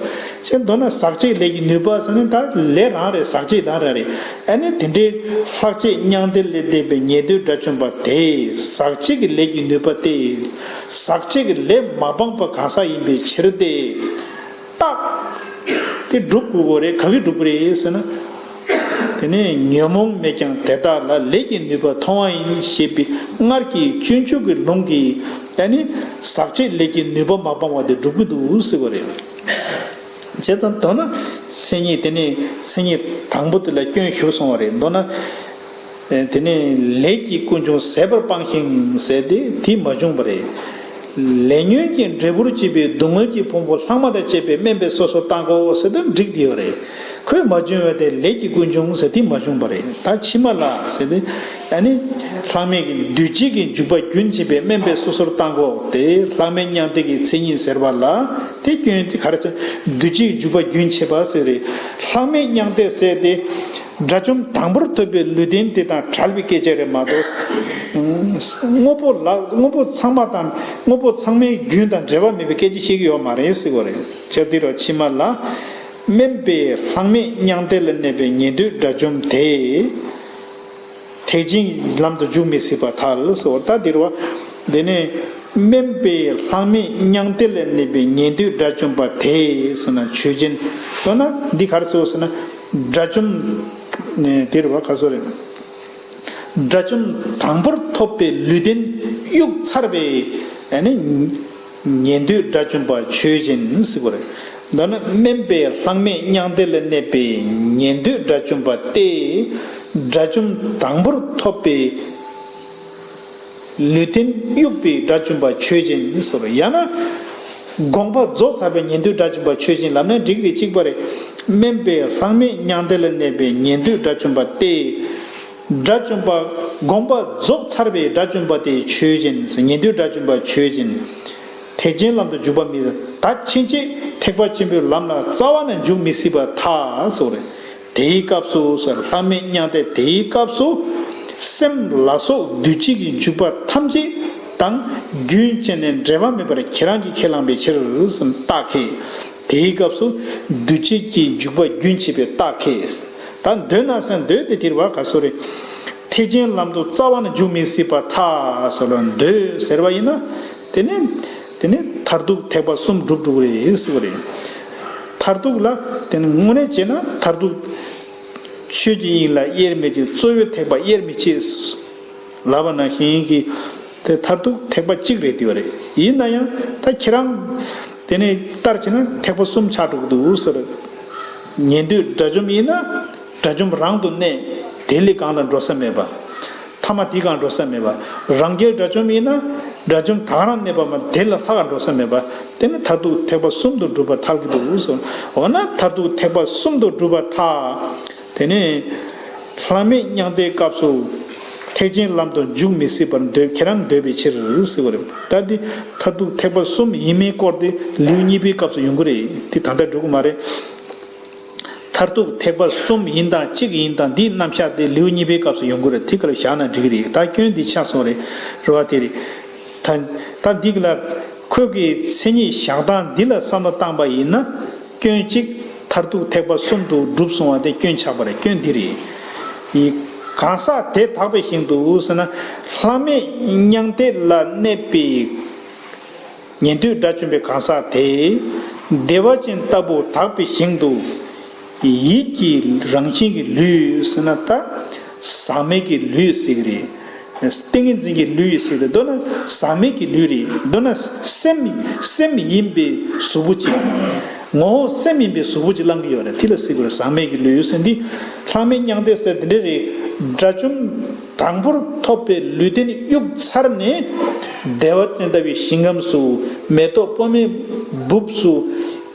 རེད་བ། བྱས་མདོར་ན་ཟག་བཅས་ལས་ཀྱི་ནུས་པ་ཟེར་ན་ད་ལས་རང་རེད། ཟག་བཅས་རང་རང་རེད། ཨ་ནི་དེ་འདྲའི་ལྷག་བཅས་མྱང་འདས་ལས་འདས་པའི་ཉན་ཐོས་དགྲ་བཅོམ་པ་དེ། ཟག་བཅས་ཀྱི་ལས་ཀྱི་ནུས་པ་སྟེ། ཟག་བཅས་ཀྱི་ལས་མ་སྤངས་པ་གང་ཟག་ཡིན་པའི་ཕྱིར་ཏེ། རྟགས་དེ་སྒྲུབ་དགོས་རེད། ག་གིས་སྒྲུབ་དགོས་རེད་ཟེར་ན། དེ་ནས་ཉོན་མོངས་མེད་ཀྱང་དེ་དག་ལ། ལས་ཀྱི་ནུས་པ་མཐོང་བ་ཡིན། ཞེས་པའི་སྔར་གྱི་སྤྱོད་འཇུག་གི་ལུང་གིས་ཡང་ནི་ཟག་བཅས་ལས་ཀྱི་ནུས་པ་མ་སྤངས་པ་དེ་སྒྲུབ་ཀྱི་འདུག་ཟེར་བ་རེད། བྱས་ཙང་མདོར་ན་མཚན་ཉིད། དེ་ནས་མཚན་ཉིད་དང་པོ་དེ་ལ་སྐྱོན་ཞུགས་སོང་བ་རེད། མདོར་ན། དེ་ནས་ལས་ཀྱི་ཀུན་འབྱུང་ཟད་པར་སྤངས་ཤིང་ཟེར་ཏེ་དེ་མ་བྱུང་བ་རེད། ལས་ཉོན་གྱི་འབྲས་བུར་བཅས་པའི་སྡུག་བསྔལ་གྱི་ཕུང་པོ་ལྷག་མ་དང་བཅས་པའི་དམན་པའི་སོ་སོར་བཏང་དགོས་ཟེར་ཏེ་འགྲིག་དེ་ཡོད་རེད། ཁོས་མ་བྱུང་བས་ཏེ་ལས་ཀྱི་ཀུན་འབྱུང་ཟེར་དེ་མ་བྱུང་བ་རེད། ད་ཕྱི་མ་ལ་ཟེར་ཏེ། ཨ་ནི་ལྷག་མེད་ཀྱི་འདུས་བྱས་ཀྱི་འཇུག་པ་རྒྱུན་ཆད་པའི་དམན་པའི་སོ་སོར་བཏང་དགོས་ཏེ། ལྷག་མེད་མྱང་འདས་ཀྱི་མཚན་ཉིད་ཟེར་བ་ལ་དེ་སྐྱོན་དེ་ག་རེ་ཟེར། འདུས་བྱས་ཀྱི་འཇུག་པ་རྒྱུན་ཆད་པ་ཟེར་རེད། ལྷག་མེད་མྱང་འདས་ཟེར་ཏེ། དགྲ་བཅོམ་དང་པོར་ཐོབ་པའི་ལུས་རྟེན་དེ་དང་བྲལ་བའི་སྐད་ཆ་རེད་མ་གཏོགས། དངོས་པོ་ལ་དངོས་པོ་ཚང་མ་དང་དངོས་པོ་ཚང་མའི་རྒྱུན་དང་འབྲེལ་བ་མེད་པའི་སྐད་ཆ་བཤད་ཀྱི་ཡོད་མ་རེད་ཟེར་བ་རེད། བྱས་ཙང་དེ་རུ་ཕྱི་མ་ལ། དམན་པའི་ལྷག་མེད་མྱང་འདས་ལ་གནས་པའི་ཉན་ཐོས་དགྲ་བཅོམ་དེ། ཐེག་ཆེན་ལམ་དུ་འཇུག་མི་སྲིད་པར་ཐལ་ཟེར་བ། ད་དེ་རུ་བ། དེ་ནས་དམན་པའི་ལྷག་མེད་མྱང་འདས་ལ་གནས་པའི་ཉན་ཐོས་དགྲ་བཅོམ་པ་དེ་ཟེར་ན་ཆོས་ཅན། མདོར་ན་འདི་ག་རེ་ཟེར་བ་ཟེར་ན། དགྲ་བཅོམ། དེ་རུ་བ་ག་ཟེར་རེད། དགྲ་བཅོམ་དང་པོར་ཐོབ་པའི་ལུས་རྟེན་གཡུགས་ཚར་བའི་ཨ་ནི་ཉན་ཐོས་དགྲ་བཅོམ་པ་ཆོས་ཅན་ཟེར་བ་རེད། མདོར་ན་དམན་པའི་ལྷག་མེད་མྱང་འདས་ལ་གནས་པའི་ཉན་ཐོས་དགྲ་བཅོམ་པ་སྟེ། དགྲ་བཅོམ་དང་པོར་ཐོབ་པའི་ལུས་རྟེན་གཡུགས་པའི་དགྲ་བཅོམ་པ་ཆོས་ཅན་ཟེར་བ་རེད། ཡང་ན་དགོངས་པ་རྫོགས་ཚར་བའི་ཉན་ཐོས་དགྲ་བཅོམ་པ་ཆོས་ཅན་ལབ་ན་འགྲིག་རེད། གཅིག་པ་རེད། དམན་པའི་ལྷག་མེད་མྱང་འདས་ལ་གནས་པའི་ཉན་ཐོས་དགྲ་བཅོམ་པ་སྟེ། དགྲ་བཅོམ་པ། དགོངས་པ་རྫོགས་ཚར་བའི་དགྲ་བཅོམ་པ་དེ་ཆོས་ཅན། ཉན་ཐོས་དགྲ་བཅོམ་པ་ཆོས་ཅན། ཐེག་ཆེན་ལམ་དུ་འཇུག་པ་མི། ད་ཕྱིན་ཆད་ཐེག་པ་ཆེན་པོའི་ལམ་ལ་རྩ་བ་ནས་འཇུག་མི་སྲིད་པར་ཐལ་ཟེར་བ་རེད། དེའི་སྐབས་སུ་ལྷག་མེད་མྱང་འདས་དེའི་སྐབས་སུ། སེམས་ལ་སོགས་འདུས་བྱས་ཀྱི་འཇུག་པ་ཐམས་ཅད་དང་རྒྱུན་ཆད་ནས་འབྲལ་བ་མེད་པར་ཁྱེད་རང་གིས་ཁས་བླངས་པའི་ཕྱིར་ཟེར་རྟགས་ཁས། དེའི་སྐབས་སུ་འདུས་བྱས་ཀྱི་འཇུག་པ་རྒྱུན་ཆད་པའི་རྟགས་ཁས། ད་འདོད་ན་ཟེར། འདོད་དེ་དེ་རུ་བ་ག་ཟེར་རེད། ཐེག་ཆེན་ལམ་དུ་རྩ་བ་ནས་འཇུག་མི་སྲིད་པར་ཐལ་ཟེར་བ། འདོད་ཟེར་བ་ཡིན་ན། དེ་ནི། དེ་ནི་མཐར་ཐུག་ཐེག་པ་གསུམ་འགྲུབ་འགྲོ་གི་རེད་ཟེར་བ་རེད། མཐར་ཐུག་ལ་དེ་ནི་དངོས་གནས་བྱས་ན་མཐར་ཐུག་ཆོས་ཀྱི་དབྱིངས་ལ་དབྱེར་མི་ཕྱེད། གཙོ་བོའི་ཐེག་པ་དབྱེར་མི་ཕྱེད་ལབ་པ་ནང་བཞིན་གྱི། དེ་མཐར་ཐུག་ཐེག་པ་གཅིག་རེད་དེ་བ་རེད། ཡིན་ན་ཡང་ད་ཁྱེད་རང་དེ་ནས་ལྟར་བྱས་ན་ཐེག་པ་གསུམ་ཆགས་འགྲོ་གི་འདུག་ཟེར། ཉན་ཐོས་དགྲ་བཅོམ་ཡིན་ན་དགྲ་བཅོམ་རང་དུ་གནས། དེ་ལས་གང་ལ་འགྲོ་ས་མེད་པ། ཐ་མ་དེ་གང་འགྲོ་ས་མེད་པ། རང་རྒྱལ་དགྲ་བཅོམ་ཡིན་ན་དགྲ་བཅོམ་ད་ག་རང་གནས་པ་མ། དེ་ལས་ལྷག་ག་འགྲོ་ས་མེད་པ། དེ་ནི་མཐར་ཐུག་ཐེག་པ་གསུམ་དུ་གྲུབ་པར་ཐལ་གྱི་འདུག་ཟེར། འོ་ན་མཐར་ཐུག་ཐེག་པ་གསུམ་དུ་གྲུབ་པར་ཐལ། དེ་ནས་ལྷག་མེད་མྱང་འདས་སྐབས་སུ་ཐེག་ཆེན་ལམ་དུ་འཇུག་མི་སྲིད་པར་འདོད། ཁྱེད་རང་འདོད་པའི་ཕྱིར་ཟེར་བ་རེད། ད་འདི་མཐར་ཐུག་ཐེག་པ་གསུམ་ཡིན་མིན་སྐོར་དེ་ལེའུ་གཉིས་པའི་སྐབས་སུ་ཡོང་གི་རེད། དེ་ད་ལྟ་འགྲོ་གི་མ་རེད། མཐར་ཐུག་ཐེག་པ་གསུམ་ཡིན་དང་གཅིག་ཡིན་དང་འདིའི་རྣམ་གཞག་དེ་ལེའུ་གཉིས་པའི་སྐབས་སུ་ཡོང་གི་རེད། དེ་ག་ལ་བཞག་ན་འགྲིག་གི་རེད། ད་སྐྱོན་འདི་ཆགས་སོང་རེད། རེད་བ། དེ་རེད། ད་ད་འདི་ག་ལ་ཁོས་ཀྱི་མཚན་ཉིད་བཞག་སྟངས་འདི་ལ་བསམ་བློ་བཏང་པ་ཡིན་ན། སྐྱོན་གཅིག་མཐར་ཐུག་ཐེག་པ་གསུམ་དུ་གྲུབ་སོང་བ་དེ་སྐྱོན་ཆགས་པ་རེད། སྐྱོན་འདི་རེད། ཡི། གང་ཟག་དེ་དག་པའི་ཞིང་དུ་ཟེར་ན། ལྷག་མེད་མྱང་འདས་ལ་གནས་པའི་ཉན་ཐོས་དགྲ་བཅོམ་པའི་གང་ཟག་དེ། བདེ་བ་ཅན་ལྟ་བུ་དག་པའི་ཞིང་དུ། ཡིད་ཀྱི་རང་བཞིན་གྱི་ལུས་ཟེར་ན་ད་ཟག་མེད་ཀྱི་ལུས་ཟེར་གྱི་རེད། ཏིང་ངེ་འཛིན་གྱི་ལུས་ཟེར་གྱི་རེད། མདོར་ན་ཟག་མེད་ཀྱི་ལུས་རེད། མདོར་ན་སེམས་སེམས་ཡིན་པའི་གཟུགས་པོ་གཅིག་ངོ་བོ་སེམས་ཡིན་པའི་གཟུགས་པོ་གཅིག་བླང་གི་ཡོད་རེད། དེ་ལ་ཟེར་དགོས་རེད། ཟག་མེད་ཀྱི་ལུས་ཟེར་འདི་ལྷག་མེད་མྱང་འདས་ཟེར་འདི་འདྲ་རེད། དགྲ་བཅོམ་དང་པོར་ཐོབ་པའི་ལུས་རྟེན་དབྱུགས་ཚར་ནས་བདེ་བ་ཅན་ལྟ་བུའི་ཞིང་ཁམས་སུ་མེ་ཏོག་པདྨའི་སྦུབས་སུ་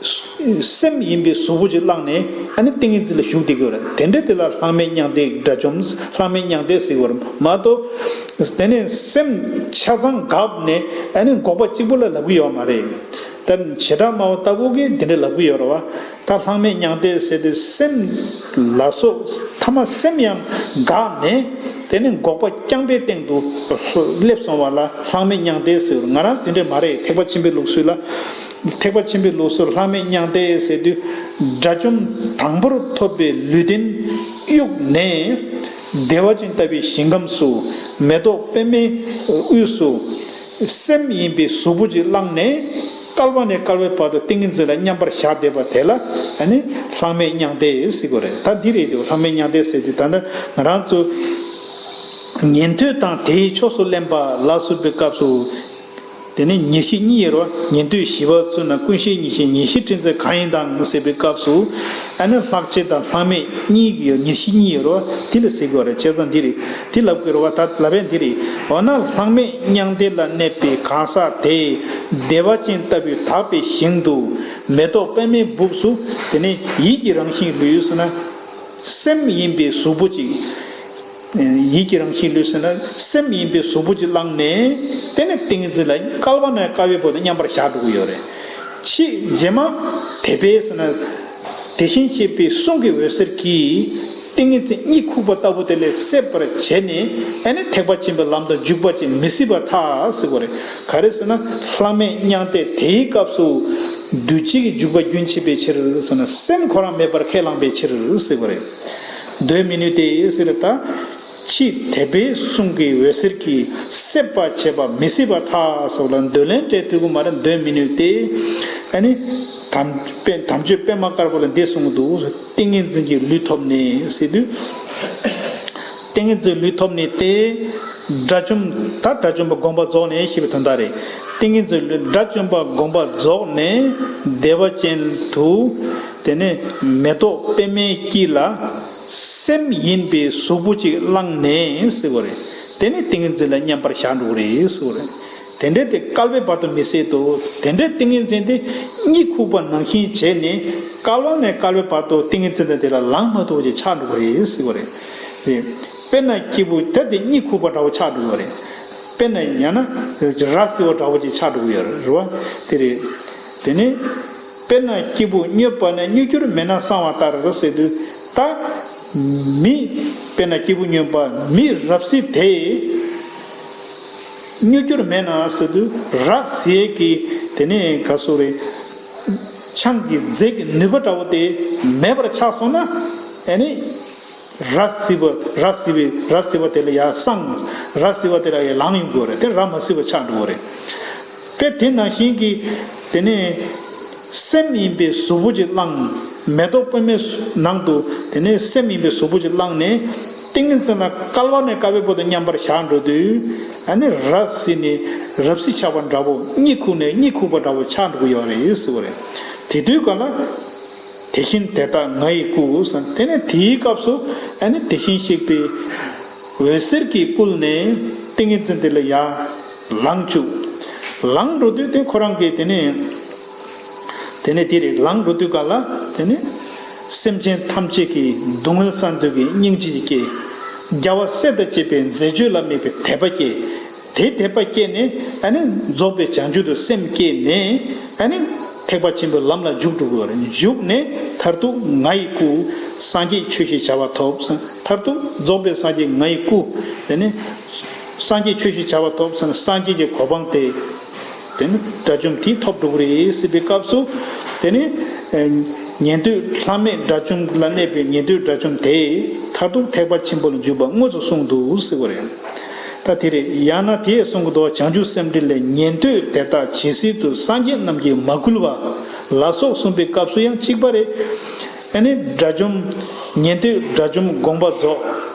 སེམས་ཡིན་པའི་གཟུགས་པོ་ཅིག་བླངས་ནས་ཨ་ནི་ཏིང་ངེ་འཛིན་ལ་ཞུགས་བསྡད་ཀྱི་ཡོད་རེད། དེ་འདྲ་དེ་ལ་ལྷག་མེད་མྱང་འདས། དགྲ་བཅོམ་ལྷག་མེད་མྱང་འདས་ཟེར་གྱི་ཡོད་རེད་མ་གཏོགས། དེ་ནས་སེམས་ཆ་ཚང་འགགས་ནས་ཨ་ནི་འགོག་པ་གཅིག་པུ་ལ་ལབ་ཀྱི་ཡོད་མ་རེད། ད་བྱེ་བྲག་སྨྲ་བ་ལྟ་བུ་གིས་དེ་འདྲ་ལབ་ཀྱི་ཡོད་རེད་བ། ད་ལྷག་མེད་མྱང་འདས་ཟེར་དུས་སེམས་ལ་སོགས་ཐ་མ་སེམས་ཡང་འགགས་ནས་དེ་ནས་འགོག་པ་རྐྱང་པའི་སྟེང་དུ་སླེབས་སོང་བ་ལ་ལྷག་མེད་མྱང་འདས་ཟེར། ང་རང་ཚོ་དེ་འདྲ་མ་རེད། ཐེག་པ་ཆེན་པོའི་ལུགས་སྲོལ་ལ། ཐེག་པ་ཆེན་པོའི་ལུགས་སྲོལ་ལྷག་མེད་མྱང་འདས་ཟེར་དུས་དགྲ་བཅོམ་དང་པོར་ཐོབ་པའི་ལུས་རྟེན་དབྱུགས་ནས་བདེ་བ་ཅན་ལྟ་བུའི་ཞིང་ཁམས་སུ་མེ་ཏོག་པདྨའི་དབུས་སུ་སེམས་ཡིན་པའི་གཟུགས་པོ་ཅིག་བླངས་ནས་བསྐལ་པ་ནས་བསྐལ་པའི་བར་དུ་ཏིང་ངེ་འཛིན་ལ་མཉམ་པར་བཞག་བསྡད་པ་དེ་ལ་ཨ་ནི་ལྷག་མེད་མྱང་འདས་ཟེར་གྱི་ཡོད་རེད། ད་འདི་རེད་དེ། ལྷག་མེད་མྱང་འདས་ཟེར་དུས་ད་ལྟ་ང་རང་ཚོ་ཉན་ཐོས་དང་དེའི་ཕྱོགས་སུ་གླེན་པ་ལ་སོགས་པའི་སྐབས་སུ། དེ་ནས་ཉེར་ཞི་གཉིས་ཡོད་རེད་བ། ཉན་ཐོས་ཞི་བ་ཚུལ་ན་ཀུན་ཤེས་ཉེར་ཞི། ཉེར་ཞི་ཕྲད་ཚད་གང་ཡིན་དང་ཟེར་བའི་སྐབས་སུ། ཨ་ནི་ལྷག་བཅས་དང་ལྷག་མེད་གཉིས་ཀྱི་ཡོད། ཉེར་ཞི་གཉིས་ཡོད་རེད་བ། དེ་ལ་ཟེར་དགོས་རེད། བྱས་ཙང་འདི་རེད། དེ་ལབ་དགོས་རེད་བ། ད་ལབ་ཡ་འདི་རེད། འོ་ན་ལྷག་མེད་མྱང་འདས་ལ་གནས་པའི་གང་ཟག་དེས་བདེ་བ་ཅན་ལྟ་བུའི་དག་པའི་ཞིང་དུ་མེ་ཏོག་པདྨའི་སྦུབས་སུ་དེ་ནས་ཡིད་ཀྱི་རང་བཞིན་ལུས་ཟེར་ན། སེམས་ཡིན་པའི་གཟུགས་པོ་གཅིག་ཡིད་ཀྱི་རང་བཞིན་ལུས་ཟེར་ན་སེམས་ཡིན་པའི་གཟུགས་པོ་གཅིག་བླངས་ནས་དེ་ནས་ཏིང་ངེ་འཛིན་ལ་བསྐལ་པ་ནས་བསྐལ་པའི་བར་དུ་མཉམ་པར་བཞག་འགྲོ་གི་ཡོད་རེད། ཕྱིས་རྗེས་མ་དད་པས་ཟེར་ན་དེ་བཞིན་གཤེགས་པའི་གསུང་གི་འོད་ཟེར་གྱིས་ཏིང་ངེ་འཛིན་གཉིད་ཁུག་པ་ལྟ་བུ་དེ་ལས་སད་པར་བྱས་ནས་ཨ་ནི་ཐེག་པ་ཆེན་པོའི་ལམ་དུ་འཇུག་པ་ཅིག་མི་སྲིད་པར་ཐལ་ཟེར་གྱི་ཡོད་རེད། ག་རེ་ཟེར་ན་ལྷག་མེད་མྱང་འདས་དེའི་སྐབས་སུ་འདུས་བྱས་ཀྱི་འཇུག་པ་རྒྱུན་ཆད་པའི་ཕྱིར་ཟེར་ན་སེམས་ཁོ་རང་མེད་པར་ཁས་བླངས་པའི་ཕྱིར་ཟེར་གྱི་ཡོད་རེད། གདོན་མི་ནུས་ཏེ་ཟེར་ད། ཕྱིས་དད་པའི་གསུང་གི་འོད་ཟེར་གྱིས་སད་པར་བྱས་པ་མི་སྲིད་པར་ཐལ་ཟེར་བ་ལ་གདོན་ལན་སྤྲད་ཐུབ་ཀྱི་མ་རེད། གདོན་མི་ནུས་ཏེ། ཨ་ནི། དམ་དཔེ་དམ་ཆོས་པད་མ་དཀར་པོ་ལ་འདི་གསུངས་འདུག་ཏིང་ངེ་འཛིན་གྱི་ལུས་ཐོབ་ནས་ཟེར་དུས། ཏིང་ངེ་འཛིན་ལུས་ཐོབ་ནས་ཏེ། དགྲ་བཅོམ་ད་དགྲ་བཅོམ་པ་བསྒོམ་པ་རྫོགས་ནས་ཞེས་པའི་དོན་དག་རེད། ཏིང་ངེ་འཛིན་ལུས་དགྲ་བཅོམ་པ་བསྒོམ་པ་རྫོགས་ནས་བདེ་བ་ཅན་དུ། དེ་ནས་མེ་ཏོག་པདྨའི་དཀྱིལ་ལ་སེམས་ཡིན་པའི་གཟུགས་པོ་ཅིག་བླངས་ནས་ཟེར་བ་རེད། དེ་ནས་ཏིང་ངེ་འཛིན་ལ་མཉམ་པར་བཞག་འགྲོ་གི་རེད་ཟེར་བ་རེད། དེ་འདྲ་དེ་བསྐལ་པའི་བར་དུ་མི་ཟད་དོ། དེ་འདྲའི་ཏིང་ངེ་འཛིན་དེ་གཉིད་ཁུག་པ་ནང་བཞིན་བྱས་ནས་བསྐལ་པ་ནས་བསྐལ་པའི་བར་དུ་ཏིང་ངེ་འཛིན་དེ་ལ་ལངས་མ་ཐུབ་པ་ཅིག་ཆགས་འགྲོ་གི་རེད་ཟེར་བ་རེད། དཔེར་ན་སྐྱེས་བུ་ད་དེ་གཉིད་ཁུག་པ་འདྲ་བོ་ཆགས་འགྲོ་གི་རེད། དཔེར་ན་ཡང་ན་ར་བཟི་བ་འདྲ་བོ་ཅིག་ཆགས་འགྲོ་གི་ཡོད་རེད་བ། དེ་རེད། དེ་ནས་དཔེར་ན་སྐྱེས་བུ་སྨྱོས་པ་ནི་མྱོས་འགྱུར་མེད་ན་གསང་བ་ལྟར་ཟེར་དུས་ད། མི། དཔེར་ན་སྐྱེས་བུ་སྨྱོན་པ་མི་རབ་བཟི་དེ། མྱོས་འགྱུར་མེད་ན་ཟེར་དུས་ར་བཟི་ཡས་ཀྱི་དེ་ནས་ག་སོ་རེད། ཆང་གི་རྫས་ཀྱི་ནུས་པ་འདྲ་བོ་དེ་མེད་པར་ཆགས་སོང་ན་ཨ་ནི་ར་བཟི་བ་ར་བཟི་བའི་ར་བཟི་བ་དེ་ལ་ཡར་སངས། ར་བཟི་བ་དེ་ལ་ཡར་ལངས་ཡོང་དགོས་རེད། དེ་ར་མ་བཟི་བ་ཆགས་འགྲོ་གི་རེད། དཔེ་དེ་ནང་བཞིན་གྱི་དེ་ནས་སེམས་ཡིན་པའི་གཟུགས་པོ་ཅིག་བླངས། མེ་ཏོག་པདྨའི་ནང་དུ་དེ་ནས་སེམས་ཡིན་པའི་གཟུགས་པོ་ཅིག་བླངས་ནས་ཏིང་ངེ་འཛིན་ལ་བསྐལ་པ་ནས་བསྐལ་པའི་བར་དུ་མཉམ་པར་བཞག་འགྲོ་དུས་ཨ་ནི་ར་བཟི་ནས་རབ་བཟི་ཆགས་པ་འདྲ་བོ་གཉིད་ཁུག་ནས་གཉིད་ཁུག་པ་འདྲ་བོ་ཆགས་འགྲོ་གི་ཡོད་རེད་ཟེར་བ་རེད། དེ་དུས་ག་ལ། དེ་བཞིན་དེ་ལྟར་ང་ཡི་སྐུ་ཟེར། དེ་ནས་དེའི་སྐབས་སུ་ཨ་ནི་དེ་བཞིན་གཤེགས་པའི་འོད་ཟེར་གྱིས་བསྐུལ་ནས་ཏིང་ངེ་འཛིན་དེ་ལ་ཡར་ལངས་བཅུག་ལངས་འགྲོ་དུས་དེ་ཁོ་རང་གིས་དེ་ནས་དེ་ནས་དེ་རེད། ལངས་འགྲོ་དུས་ག་ལ་དེ་ནས་སེམས་ཅན་ཐམས་ཅད་ཀྱི་སྡུག་བསྔལ་བསལ་འདོད་ཀྱི་སྙིང་རྗེ་སྐྱེས། རྒྱལ་བ་སྲས་དང་བཅས་པའི་མཛད་སྤྱོད་ལ་དམིགས་པའི་དད་པ་སྐྱེས། དེ་དད་པ་སྐྱེས་ནས་ཨ་ནི་རྫོགས་པའི་བྱང་ཆུབ་ཏུ་སེམས་བསྐྱེད་ནས་ཨ་ནི་ཐེག་པ་ཆེན་པོའི་ལམ་ལ་འཇུག་འགྲོ་དགོས་རེད། འཇུག་ནས་མཐར་ཐུག་ང་ཡི་སྐུ། སངས་རྒྱས་ཆོས་ཞེས་བྱ་བ་ཐོབ། མཐར་ཐུག་རྫོགས་པའི་སངས་རྒྱས་ང་ཡི་སྐུ། དེ་ནི་སངས་རྒྱས་ཆོས་ཞེས་བྱ་བ་ཐོབ། སངས་རྒྱས་ཀྱི་གོ་འཕང་དེ་དེ་ནི་དགྲ་བཅོམ་དེ་ཐོབ་འགྲོ་གི་རེད་ཟེར་བའི་སྐབས་སུ་དེ་ནི་ཉན་ཐོས་ལྷག་མེད་དགྲ་བཅོམ་ལ་གནས་པའི་ཉན་ཐོས་དགྲ་བཅོམ་དེ་མཐར་ཐུག་ཐེག་པ་ཆེན་པོ་ལ་འཇུག་པ་དངོས་སུ་གསུངས་འདུག་ཟེར་བ་རེད། ད་དེ་རེད། ཡང་ན་དེས་གསུང་གི་འདུག་བྱང་ཆུབ་སེམས་འགྲེལ་ལས། ཉན་ཐོས་དེ་དག་ཇི་སྲིད་དུ་སངས་རྒྱས་རྣམས་ཀྱིས་མ་བསྐུལ་བ་ལ་སོགས་གསུངས་པའི་སྐབས་སུ་ཡང་གཅིག་པ་རེད། ཨ་ནི་དགྲ་བཅོམ། ཉན་ཐོས་དགྲ་བཅོམ་དགོངས་པ་རྫོགས།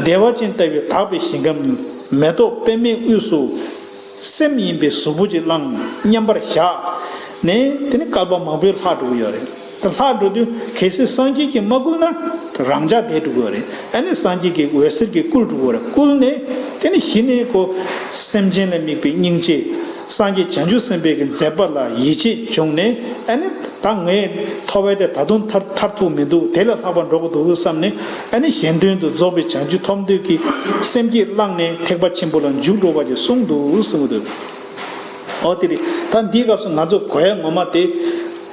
བདེ་བ་ཅན་ལྟ་བུའི་དག་པའི་ཞིང་ཁམས་མེ་ཏོག་པདྨའི་དབུས་སུ། སེམས་ཡིན་པའི་གཟུགས་པོ་ཅིག་བླངས་མཉམ་པར་བཞག་ནས། དེ་ནི་བསྐལ་པ་མང་པོའི་ལྷག་འགྲོ་གི་ཡོད་རེད། ད་ལྷག་འགྲོ་དུས་གལ་སྲིད་སངས་རྒྱས་ཀྱིས་མ་བསྐུལ་ན་རང་འཇགས་བསྡད་འགྲོ་གི་ཡོད་རེད། ཨ་ནི་སངས་རྒྱས་ཀྱི་འོད་ཟེར་གྱིས་བསྐུལ་འགྲོ་གི་ཡོད་རེད། བསྐུལ་ནས་དེ་ནི་གཞི་ནས་ཁོ་སེམས་ཅན་ལ་དམིགས་པའི་སྙིང་རྗེ། སངས་རྒྱས་བྱང་ཆུབ་སེམས་དཔའི་གི་མཛད་པ་ལ་ཡིད་ཆེས་བྱུང་ནས། ཨ་ནི་ད་ངས་ཐོབ་པ་དེ་ད་དུང་མཐར་མཐར་ཐུག་མི་འདུག་དེ་ལས་ལྷག་པ་འགྲོ་གི་འདུག་བསམ་ནས། ཨ་ནི་གཞན་དོན་དུ་རྫོགས་པའི་བྱང་ཆུབ་ཐོབ་འདོད་ཀྱི་སེམས་བསྐྱེད་བླངས་ནས་ཐེག་པ་ཆེན་པོ་ལ་འཇུག་འགྲོ་བ་ཞེས་གསུངས་འདུག་གསུངས་འདུག་འོ་དེ་རེད། ད་འདིའི་སྐབས་སུ་ང་ཚོ་གོ་ཡ་ངོ་མ་དེ།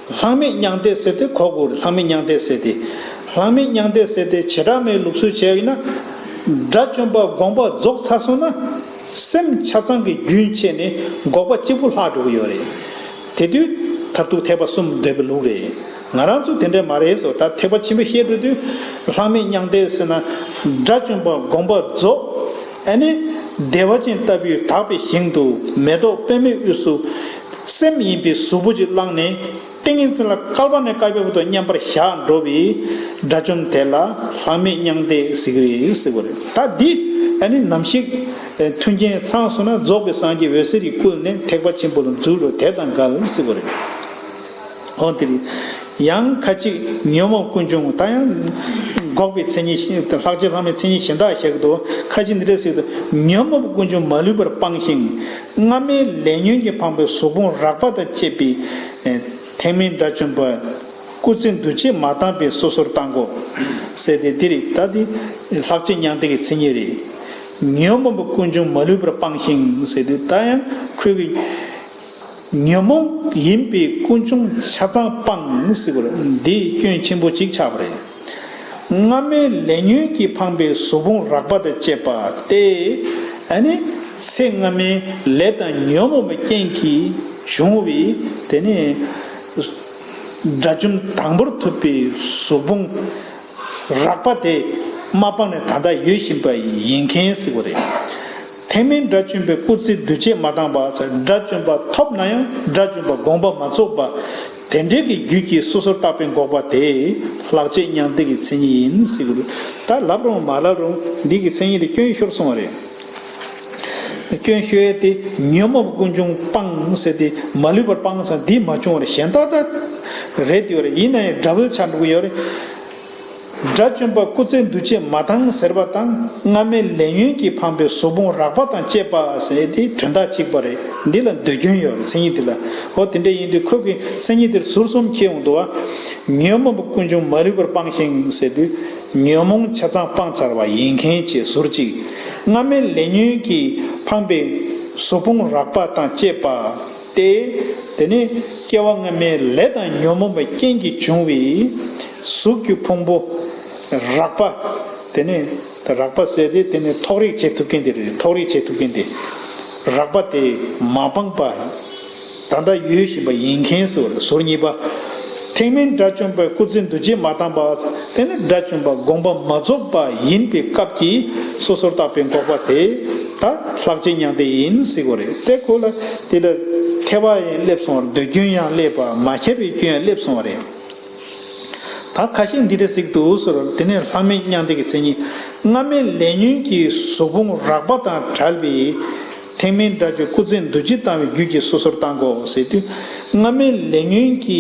ལྷག་མེད་མྱང་འདས་ཟེར་དེ་གོ་དགོས་རེད། ལྷག་མེད་མྱང་འདས་ཟེར་དེ། ལྷག་མེད་མྱང་འདས་ཟེར་དེ་བྱེ་བྲག་སྨྲའི་ལུགས་སྲོལ་བྱས་ཡིན་ན། དགྲ་བཅོམ་པ་དགོངས་པ་རྫོགས་ཚར་སོང་ན། སེམས་ཆ་ཚང་གི་རྒྱུན་ཆད་ནས་འགོག་པ་གཅིག་པུ་ལྷག་འགྲོ་གི་ཡོད་རེད། དེ་དུས་མཐར་ཐུག་ཐེག་པ་གསུམ་འདོད་པའི་ལུགས་རེད། ང་རང་ཚོ་དེ་འདྲ་མ་རེད་ཟེར། ད་ཐེག་པ་ཆེན་པོའི་བཤད་འགྲོ་དུས། ལྷག་མེད་མྱང་འདས་ཟེར་ན། དགྲ་བཅོམ་པ་དགོངས་པ་རྫོགས། ཨ་ནི་བདེ་བ་ཅན་ལྟ་བུའི་དག་པའི་ཞིང་དུ་མེ་ཏོག་པདྨའི་དབུས་སུ། སེམས་ཡིན་པའི་གཟུགས་པོ་ཅིག་བླངས་ནས། ཏིང་ངེ་འཛིན་ལ་བསྐལ་པ་ནས་བསྐལ་པའི་བར་དུ་མཉམ་པར་བཞག་འགྲོ་བའི་དགྲ་བཅོམ་དེ་ལ་ལྷག་མེད་མྱང་འདས་ཟེར་གྱི་རེད་ཟེར་བ་རེད། ད་འདི་ཨ་ནི་ནམ་ཞིག་མཐུན་རྐྱེན་ཚང་སོང་ན། རྫོགས་པའི་སངས་རྒྱས་འོད་ཟེར་གྱིས་བསྐུལ་ནས་ཐེག་པ་ཆེན་པོ་ལ་འཇུག་རོགས་དེ་དང་འགལ་ཟེར་བ་རེད། འོ་དེ་རེད། ཡང་ཁ་ཅིག་ཉོན་མོངས་ཀུན་འབྱུང་། ད་ཡང་འགོག་པའི་མཚན་ཉིད་ཤེས། ལྷག་བཅས་ལྷག་མེད་མཚན་ཉིད་གཞན་དག་བཤད་ཀྱི་འདུག་ཁ་ཅིག་འདི་འདྲ་ཟེར་གྱི་འདུག་ཉོན་མོངས་ཀུན་འབྱུང་མ་ལུས་པར་སྤངས་ཤིང་། སྔ་མའི་ལས་ཉོན་གྱིས་འཕངས་པའི་གཟུགས་ཕུང་རགས་པ་དང་བཅས་པའི་ཐེག་དམན་དགྲ་བཅོམ་པ། སྐུ་ཚེ་འདུ་བྱེད་མ་བཏང་བས་སོ་སོར་བཏང་གོ་ཟེར་ཏེ། འདི་རེད། ད་འདི་ལྷག་བཅས་མྱང་འདས་ཀྱི་མཚན་ཉིད་རེད། ཉོན་མོངས་པ་ཀུན་འབྱུང་མ་ལུས་པར་སྤངས་ཤིང་ཟེར་དུས། ད་ཡང་ཁོས་ཀྱི་ཉོན་མོངས་ཡིན་པའི་ཀུན་འབྱུང་ཆ་ཚང་སྤངས་ཟེར་བ་རེད། འདི་སྐྱོན་ཆེན་པོ་གཅིག་ཆགས་པ་རེད། སྔ་མའི་ལས་ཉོན་གྱིས་འཕངས་པའི་གཟུགས་ཕུང་རགས་པ་དང་བཅས་པ་སྟེ། ཨ་ནི་ཚེ་སྔ་མའི་ལས་དང་ཉོན་མོངས་པའི་རྐྱེན་གྱིས་བྱུང་བའི་དེ་ནི་དགྲ་བཅོམ་དང་པོར་ཐུག་པའི་གཟུགས་ཕུང་རགས་པ་དེ་མ་སྤངས་ནས་ད་ལྟ་ཡོད་བཞིན་པ་ཡིན་མཁན་ཟེར་བ་རེད། ཐེག་དམན་དགྲ་བཅོམ་པའི་སྐུ་ཚེ་འདུ་བྱེད་མ་བཏང་བ་ཟེར། དགྲ་བཅོམ་པ་ཐོབ་ན་ཡང་དགྲ་བཅོམ་པ་དགོངས་པ་མ་རྫོགས་པ། དེ་འདྲའི་གི་རྒྱུད་ཀྱི་སོ་སོར་བརྟགས་པའི་འགོག་པ་དེ་ལྷག་བཅས་མྱང་འདས་ཀྱི་མཚན་ཉིད་ཡིན་ཟེར་གྱི་རེད། ད་ལབ་རུང་མ་ལབ་རུང་འདི་གི་མཚན་ཉིད་དེ་སྐྱོན་ཤོར་སོང་བ་རེད། སྐྱོན་ཤོར་ཡས་དེ་ཉོན་མོངས་ཀུན་འབྱུང་སྤངས་ཟེར་ཏེ་མ་ལུས་པར་སྤངས་ཟེར་འདི་མ་བྱུང་བ་རེད། གཞན་དག་ད་རེད་དེ་བ་རེད། ཡིན་ན་ཡང་འདྲ་བོ་ཆགས་འགྲོ་གི་ཡོད་རེད། དགྲ་བཅོམ་པ་སྐུ་ཚེ་འདུ་བྱེད་མ་བཏང་ཟེར་བ་དང་། སྔ་མའི་ལས་ཉོན་གྱིས་འཕངས་པའི་གཟུགས་ཕུང་རགས་པ་དང་བཅས་པ་ཟེར་དེ་དོན་དག་གཅིག་པ་རེད། འདི་ལ་འདོད་སྐྱོན་ཡོད་རེད། མཚན་ཉིད་འདི་ལ། འོ་དེ་འདྲ་ཡིན་དུས་ཁོ་གི་མཚན་ཉིད་དེར་ཟུར་གསུམ་ཁྱེར་ཡོང་འདུག་བ། ཉོན་མོངས་པ་ཀུན་འབྱུང་མ་ལུས་པར་སྤངས་ཤིང་ཟེར་དུས། ཉོན་མོངས་ཆ་ཚང་སྤངས་ཚར་བ་ཡིན་མཁན་བཅས་ཟུར་གཅིག་སྔ་མའི་ལས་ཉོན་གྱིས་འཕངས་པའི་གཟུགས་ཕུང་རགས་པ་དང་བཅས་པ་སྟེ། དེ་ནི་སྐྱེ་བ་སྔ་མའི་ལས་དང་ཉོན་མོངས་པའི་རྐྱེན་གྱིས་བྱུང་བའི་གཟུགས་ཀྱི་ཕུང་པོ་རགས་པ། དེ་ནི་རགས་པ་ཟེར་ཏེ་དེ་ནི་ཐོགས་རེག་བྱེད་ཐུབ་མཁན་དེ་རེད། ཐོགས་རེག་བྱེད་ཐུབ་མཁན་དེ། རགས་པ་དེ་མ་སྤངས་པ། ད་ལྟ་ཡོད་བཞིན་པ་ཡིན་མཁན་ཟེར་བ་རེད། ཟུར་གཉིས་པ། ཐེག་དམན་དགྲ་བཅོམ་པའི་སྐུ་ཚེ་འདུ་བྱེད་མ་བཏང་བ། དེ་ནི་དགྲ་བཅོམ་པ་དགོངས་པ་མ་རྫོགས་པ་ཡིན་པའི་སྐབས་ཀྱི་སོ་སོར་བརྟགས་པའི་འགོག་པ་དེ་ད་ལྷག་བཅས་མྱང་འདས་ཡིན་ཟེར་བ་རེད། དེ་ཁོ་ལ་དེ་ལ་ཐེ་བ་ཡང་སླེབས་སོང་བ་རེད། འདོད་སྐྱོན་ཡང་སླེབས་པ། མ་ཁྱབ་པའི་སྐྱོན་ཡང་སླེབས་སོང་བ་རེད། ད་ཁ་ཤས་འདི་འདྲ་ཟེར་གྱི་འདུག་ཟེར་བ་རེད། དེ་ནས་ལྷག་མེད་མྱང་འདས་ཀྱི་མཚན་ཉིད། སྔ་མའི་ལས་ཉོན་གྱི་གཟུགས་ཕུང་རགས་པ་དང་བྲལ་བའི་ཐེག་དམན་དགྲ་བཅོམ་སྐུ་ཚེ་འདུ་བྱེད་བཏང་བའི་རྒྱུད་ཀྱི་སོ་སོར་བཏང་དགོས་ཟེར་དུས། སྔ་མའི་ལས་ཉོན་གྱི་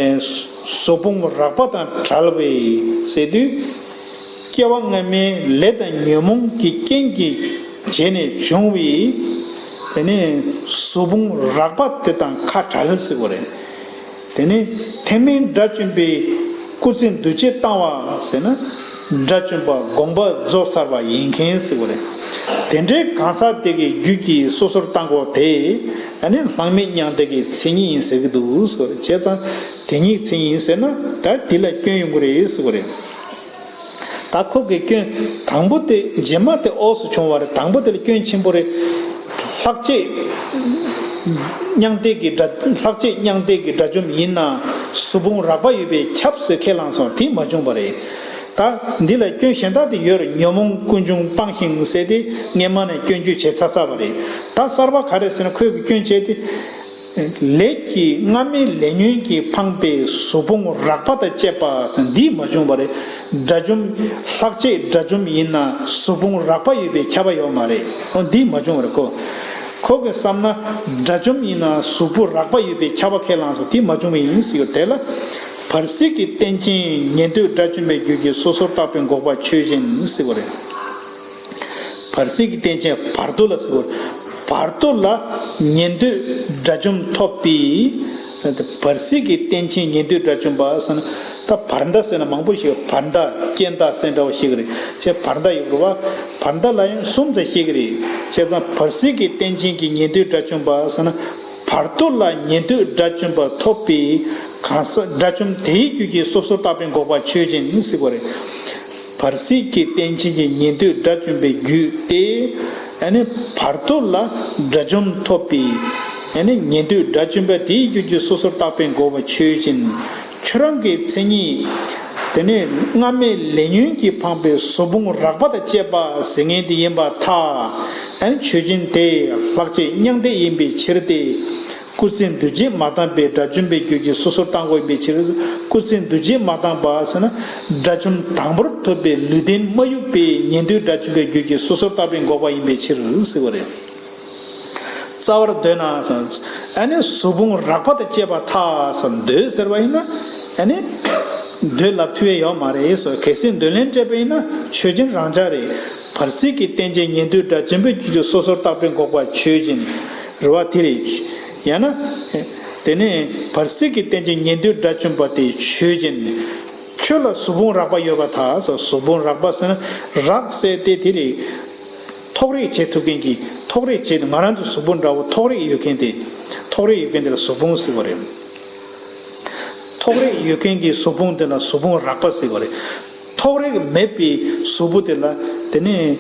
ཨེ་གཟུགས་ཕུང་རགས་པ་དང་བྲལ་བའི་ཟེར་དུས། སྐྱེ་བ་སྔ་མའི་ལས་དང་ཉོན་མོངས་ཀྱི་རྐྱེན་གྱིས་བྱས་ནས་བྱུང་བའི་དེ་ནས་གཟུགས་ཕུང་རགས་པ་དེ་དང་ཁ་བྲལ་ཟེར་བ་རེད། དེ་ནས་ཐེག་དམན་དགྲ་བཅོམ་པའི་སྐུ་ཚེ་འདུ་བྱེད་བཏང་བ་ཟེར་ན། དགྲ་བཅོམ་པ་དགོངས་པ་རྫོགས་ཚར་བ་ཡིན་མཁན་ཟེར་བ་རེད། དེ་འདྲའི་གང་ཟག་དེ་གི་རྒྱུད་ཀྱི་སོ་སོར་བཏང་གོ་དེ། ཨ་ནི་ལྷག་མེད་མྱང་འདས་ཀྱི་མཚན་ཉིད་ཡིན་ཟེར་གྱི་འདུག་ཟེར་བ་རེད། བྱས་ཙང་དེ་ཉིད་མཚན་ཉིད་ཡིན་ཟེར་ན། ད་དེ་ལ་སྐྱོན་ཡོང་གི་རེད་ཟེར་བ་རེད། ད་ཁོ་གི་སྐྱོན་དང་པོ་དེ་རྗེས་མ་དེ་འོག་སུ་བྱུང་བ་རེད། དང་པོ་དེ་ལ་སྐྱོན་ཆེན་པོ་རེད། ལྷག་བཅས་མྱང་འདས་ཀྱི་དགྲ། ལྷག་བཅས་མྱང་འདས་ཀྱི་དགྲ་བཅོམ་ཡིན་ན་གཟུགས་ཕུང་རགས་པ་ཡོད་པས་ཁྱབ་ཟེར་ཁས་བླངས་སོང་། དེ་མ་བྱུང་བ་རེད། ད་འདི་ལ་སྐྱོན་གཞན་དག་དེ་ཡོད་རེད། ཉོན་མོངས་ཀུན་འབྱུང་སྤངས་ཤིང་ཟེར་དེ་སྔས་མ་ནས་སྐྱོན་བརྗོད་བྱས་ཚར་ཚར་བ་རེད། ད་གསར་པ་ག་རེ་ཟེར་ན། ཁོས་ཀྱི་སྐྱོན་བྱས་ཏེ། ལས་ཀྱི་སྔ་མའི་ལས་ཉོན་གྱིས་འཕངས་པའི་གཟུགས་ཕུང་རགས་པ་དང་བཅས་པ་ཟེར་འདིས་མ་བྱུང་བ་རེད། དགྲ་བཅོམ། ལྷག་བཅས་དགྲ་བཅོམ་ཡིན་ན་གཟུགས་ཕུང་རགས་པ་ཡོད་པས་ཁྱབ་པ་ཡོད་མ་རེད། འོ་འདིས་མ་བྱུང་བ་རེད་ཁོ། ཁོ་གིས་བསམ་ན་དགྲ་བཅོམ་ཡིན་ན་གཟུགས་ཕུང་རགས་པ་ཡོད་པས་ཁྱབ་པ་ཁས་བླངས་སོ། དེ་མ་བྱུང་བ་ཡིན་ཟེར་གྱི་ཡོད། དེ་ལ་བར་སྲིད་ཀྱི་རྟེན་ཅན་ཉན་ཐོས་དགྲ་བཅོམ་པའི་རྒྱུད་ཀྱི་སོ་སོར་བརྟགས་པའི་འགོག་པ་ཆོས་ཅན་ཟེར་བ་རེད། བར་སྲིད་ཀྱི་རྟེན་ཅན་བར་དོ་ལ་ཟེར་བ་རེད། བར་དོ་ལ་ཉན་ཐོས་དགྲ་བཅོམ་ཐོབ་པའི། བར་སྲིད་ཀྱི་རྟེན་ཅན་ཉན་ཐོས་དགྲ་བཅོམ་པ་ཟེར་ན། ད་བར་མདའ་ཟེར་ན་མང་པོ་ཞིག་བར་མདའ་རྐྱེན་མདའ་ཟེར་འདྲ་བ་ཞིག་རེད། ཅེས་བར་མདའ་ཡོད་རེད་བ། བར་མདའ་ལ་ཡང་གསུམ་ཙམ་ཤེས་ཀྱི་རེད། བྱས་ཙང་བར་སྲིད་ཀྱི་རྟེན་ཅན་གྱི་ཉན་ཐོས་དགྲ་བཅོམ་པ་ཟེར་ན། བར་དོ་ལ་ཉན་ཐོས་དགྲ་བཅོམ་པ་ཐོབ་པའི་གང་ཟག་དགྲ་བཅོམ་དེའི་རྒྱུད་ཀྱི་སོ་སོར་བརྟགས་པའི་འགོག་པ་ཆོས་ཅན་ཟེར་བ་རེད། བར་སྲིད་ཀྱི་རྟེན་ཅན་གྱི་ཉན་ཐོས་དགྲ་བཅོམ་པའི་རྒྱུད་དེ། ཨ་ནི་བར་དོ་ལ་དགྲ་བཅོམ་ཐོབ་པའི། ཨ་ནི་ཉན་ཐོས་དགྲ་བཅོམ་པ་དེའི་རྒྱུད་ཀྱི་སོ་སོར་བརྟགས་པའི་འགོག་པ་ཆོས་ཅན། ཁྱོད་རང་གི་མཚན་ཉིད། དེ་ནས་སྔ་མའི་ལས་ཉོན་གྱིས་འཕངས་པའི་གཟུགས་ཕུང་རགས་པ་དང་བཅས་པ་ཟེར་མཁན་དེ་ཡིན་པར་ཐལ། ཨ་ནི་ཆོས་ཅན་དེ་ལྷག་བཅས་མྱང་འདས་ཡིན་པའི་ཕྱིར་ཏེ། སྐུ་ཚེ་འདུ་བྱེད་མ་བཏང་བའི་དགྲ་བཅོམ་པའི་རྒྱུད་ཀྱི་སོ་སོར་བརྟགས་འགོག་ཡིན་པའི་ཕྱིར། སྐུ་ཚེ་འདུ་བྱེད་མ་བཏང་བ་ཟེར་ན། དགྲ་བཅོམ་དང་པོར་ཐོབ་པའི་ལུས་རྟེན་མ་ཡུག་པའི་ཉན་ཐོས་དགྲ་བཅོམ་པའི་རྒྱུད་ཀྱི་སོ་སོར་བརྟགས་པའི་འགོག་པ་ཡིན་པའི་ཕྱིར་ཟེར་བ་རེད། རྩ་བར་འདོད་ན། ཨ་ནི་གཟུགས་ཕུང་རགས་པ་དང་བཅས་པར་ཐལ་ཟེར་འདོད་ཟེར་བ་ཡིན་ན། ཨ་ནི་འདོད་ལབ་ཐུབ་ཡས་ཡོད་མ་རེད་ཟེར། གལ་སྲིད་འདོད་ལན་སྤྲད་པ་ཡིན་ན་ཆོས་ཅན་རང་འཇགས་རེད། བར་སྲིད་ཀྱི་རྟེན་ཅན་ཉན་ཐོས་དགྲ་བཅོམ་པའི་རྒྱུད་ཀྱི་སོ་སོར་བརྟགས་པའི་འགོག་པ་ཆོས་ཅན། རེད་བ། དེ་རེད། ཡང་ན། དེ་ནས་བར་སྲིད་ཀྱི་རྟེན་ཅན་ཉན་ཐོས་དགྲ་བཅོམ་པ་དེ་ཆོས་ཅན། ཁྱོད་ལ་གཟུགས་ཕུང་རགས་པ་ཡོད་པར་ཐལ་ཟེར། གཟུགས་ཕུང་རགས་པ་ཟེར་ན་རགས་ཟེར་ཏེ་དེ་རེད། ཐོགས་རེག་བྱེད་ཐུབ་མཁན་གྱི། ཐོགས་རེག་བྱེད། ང་རང་ཚོ་གཟུགས་པོ་འདྲ་བོ་ཐོགས་རེག་ཡོད་མཁན་དེ། ཐོགས་རེག་ཡོད་མཁན་དེ་ལ་གཟུགས་ཕུང་ཟེར་བ་རེད། ཐོགས་རེག་ཡོད་མཁན་གྱི་གཟུགས་ཕུང་དེ་ལ་གཟུགས་ཕུང་རགས་པ་ཟེར་བ་རེད། ཐོགས་རེག་མེད་པའི་གཟུགས་པོ་དེ་ལ། དེ་ནས་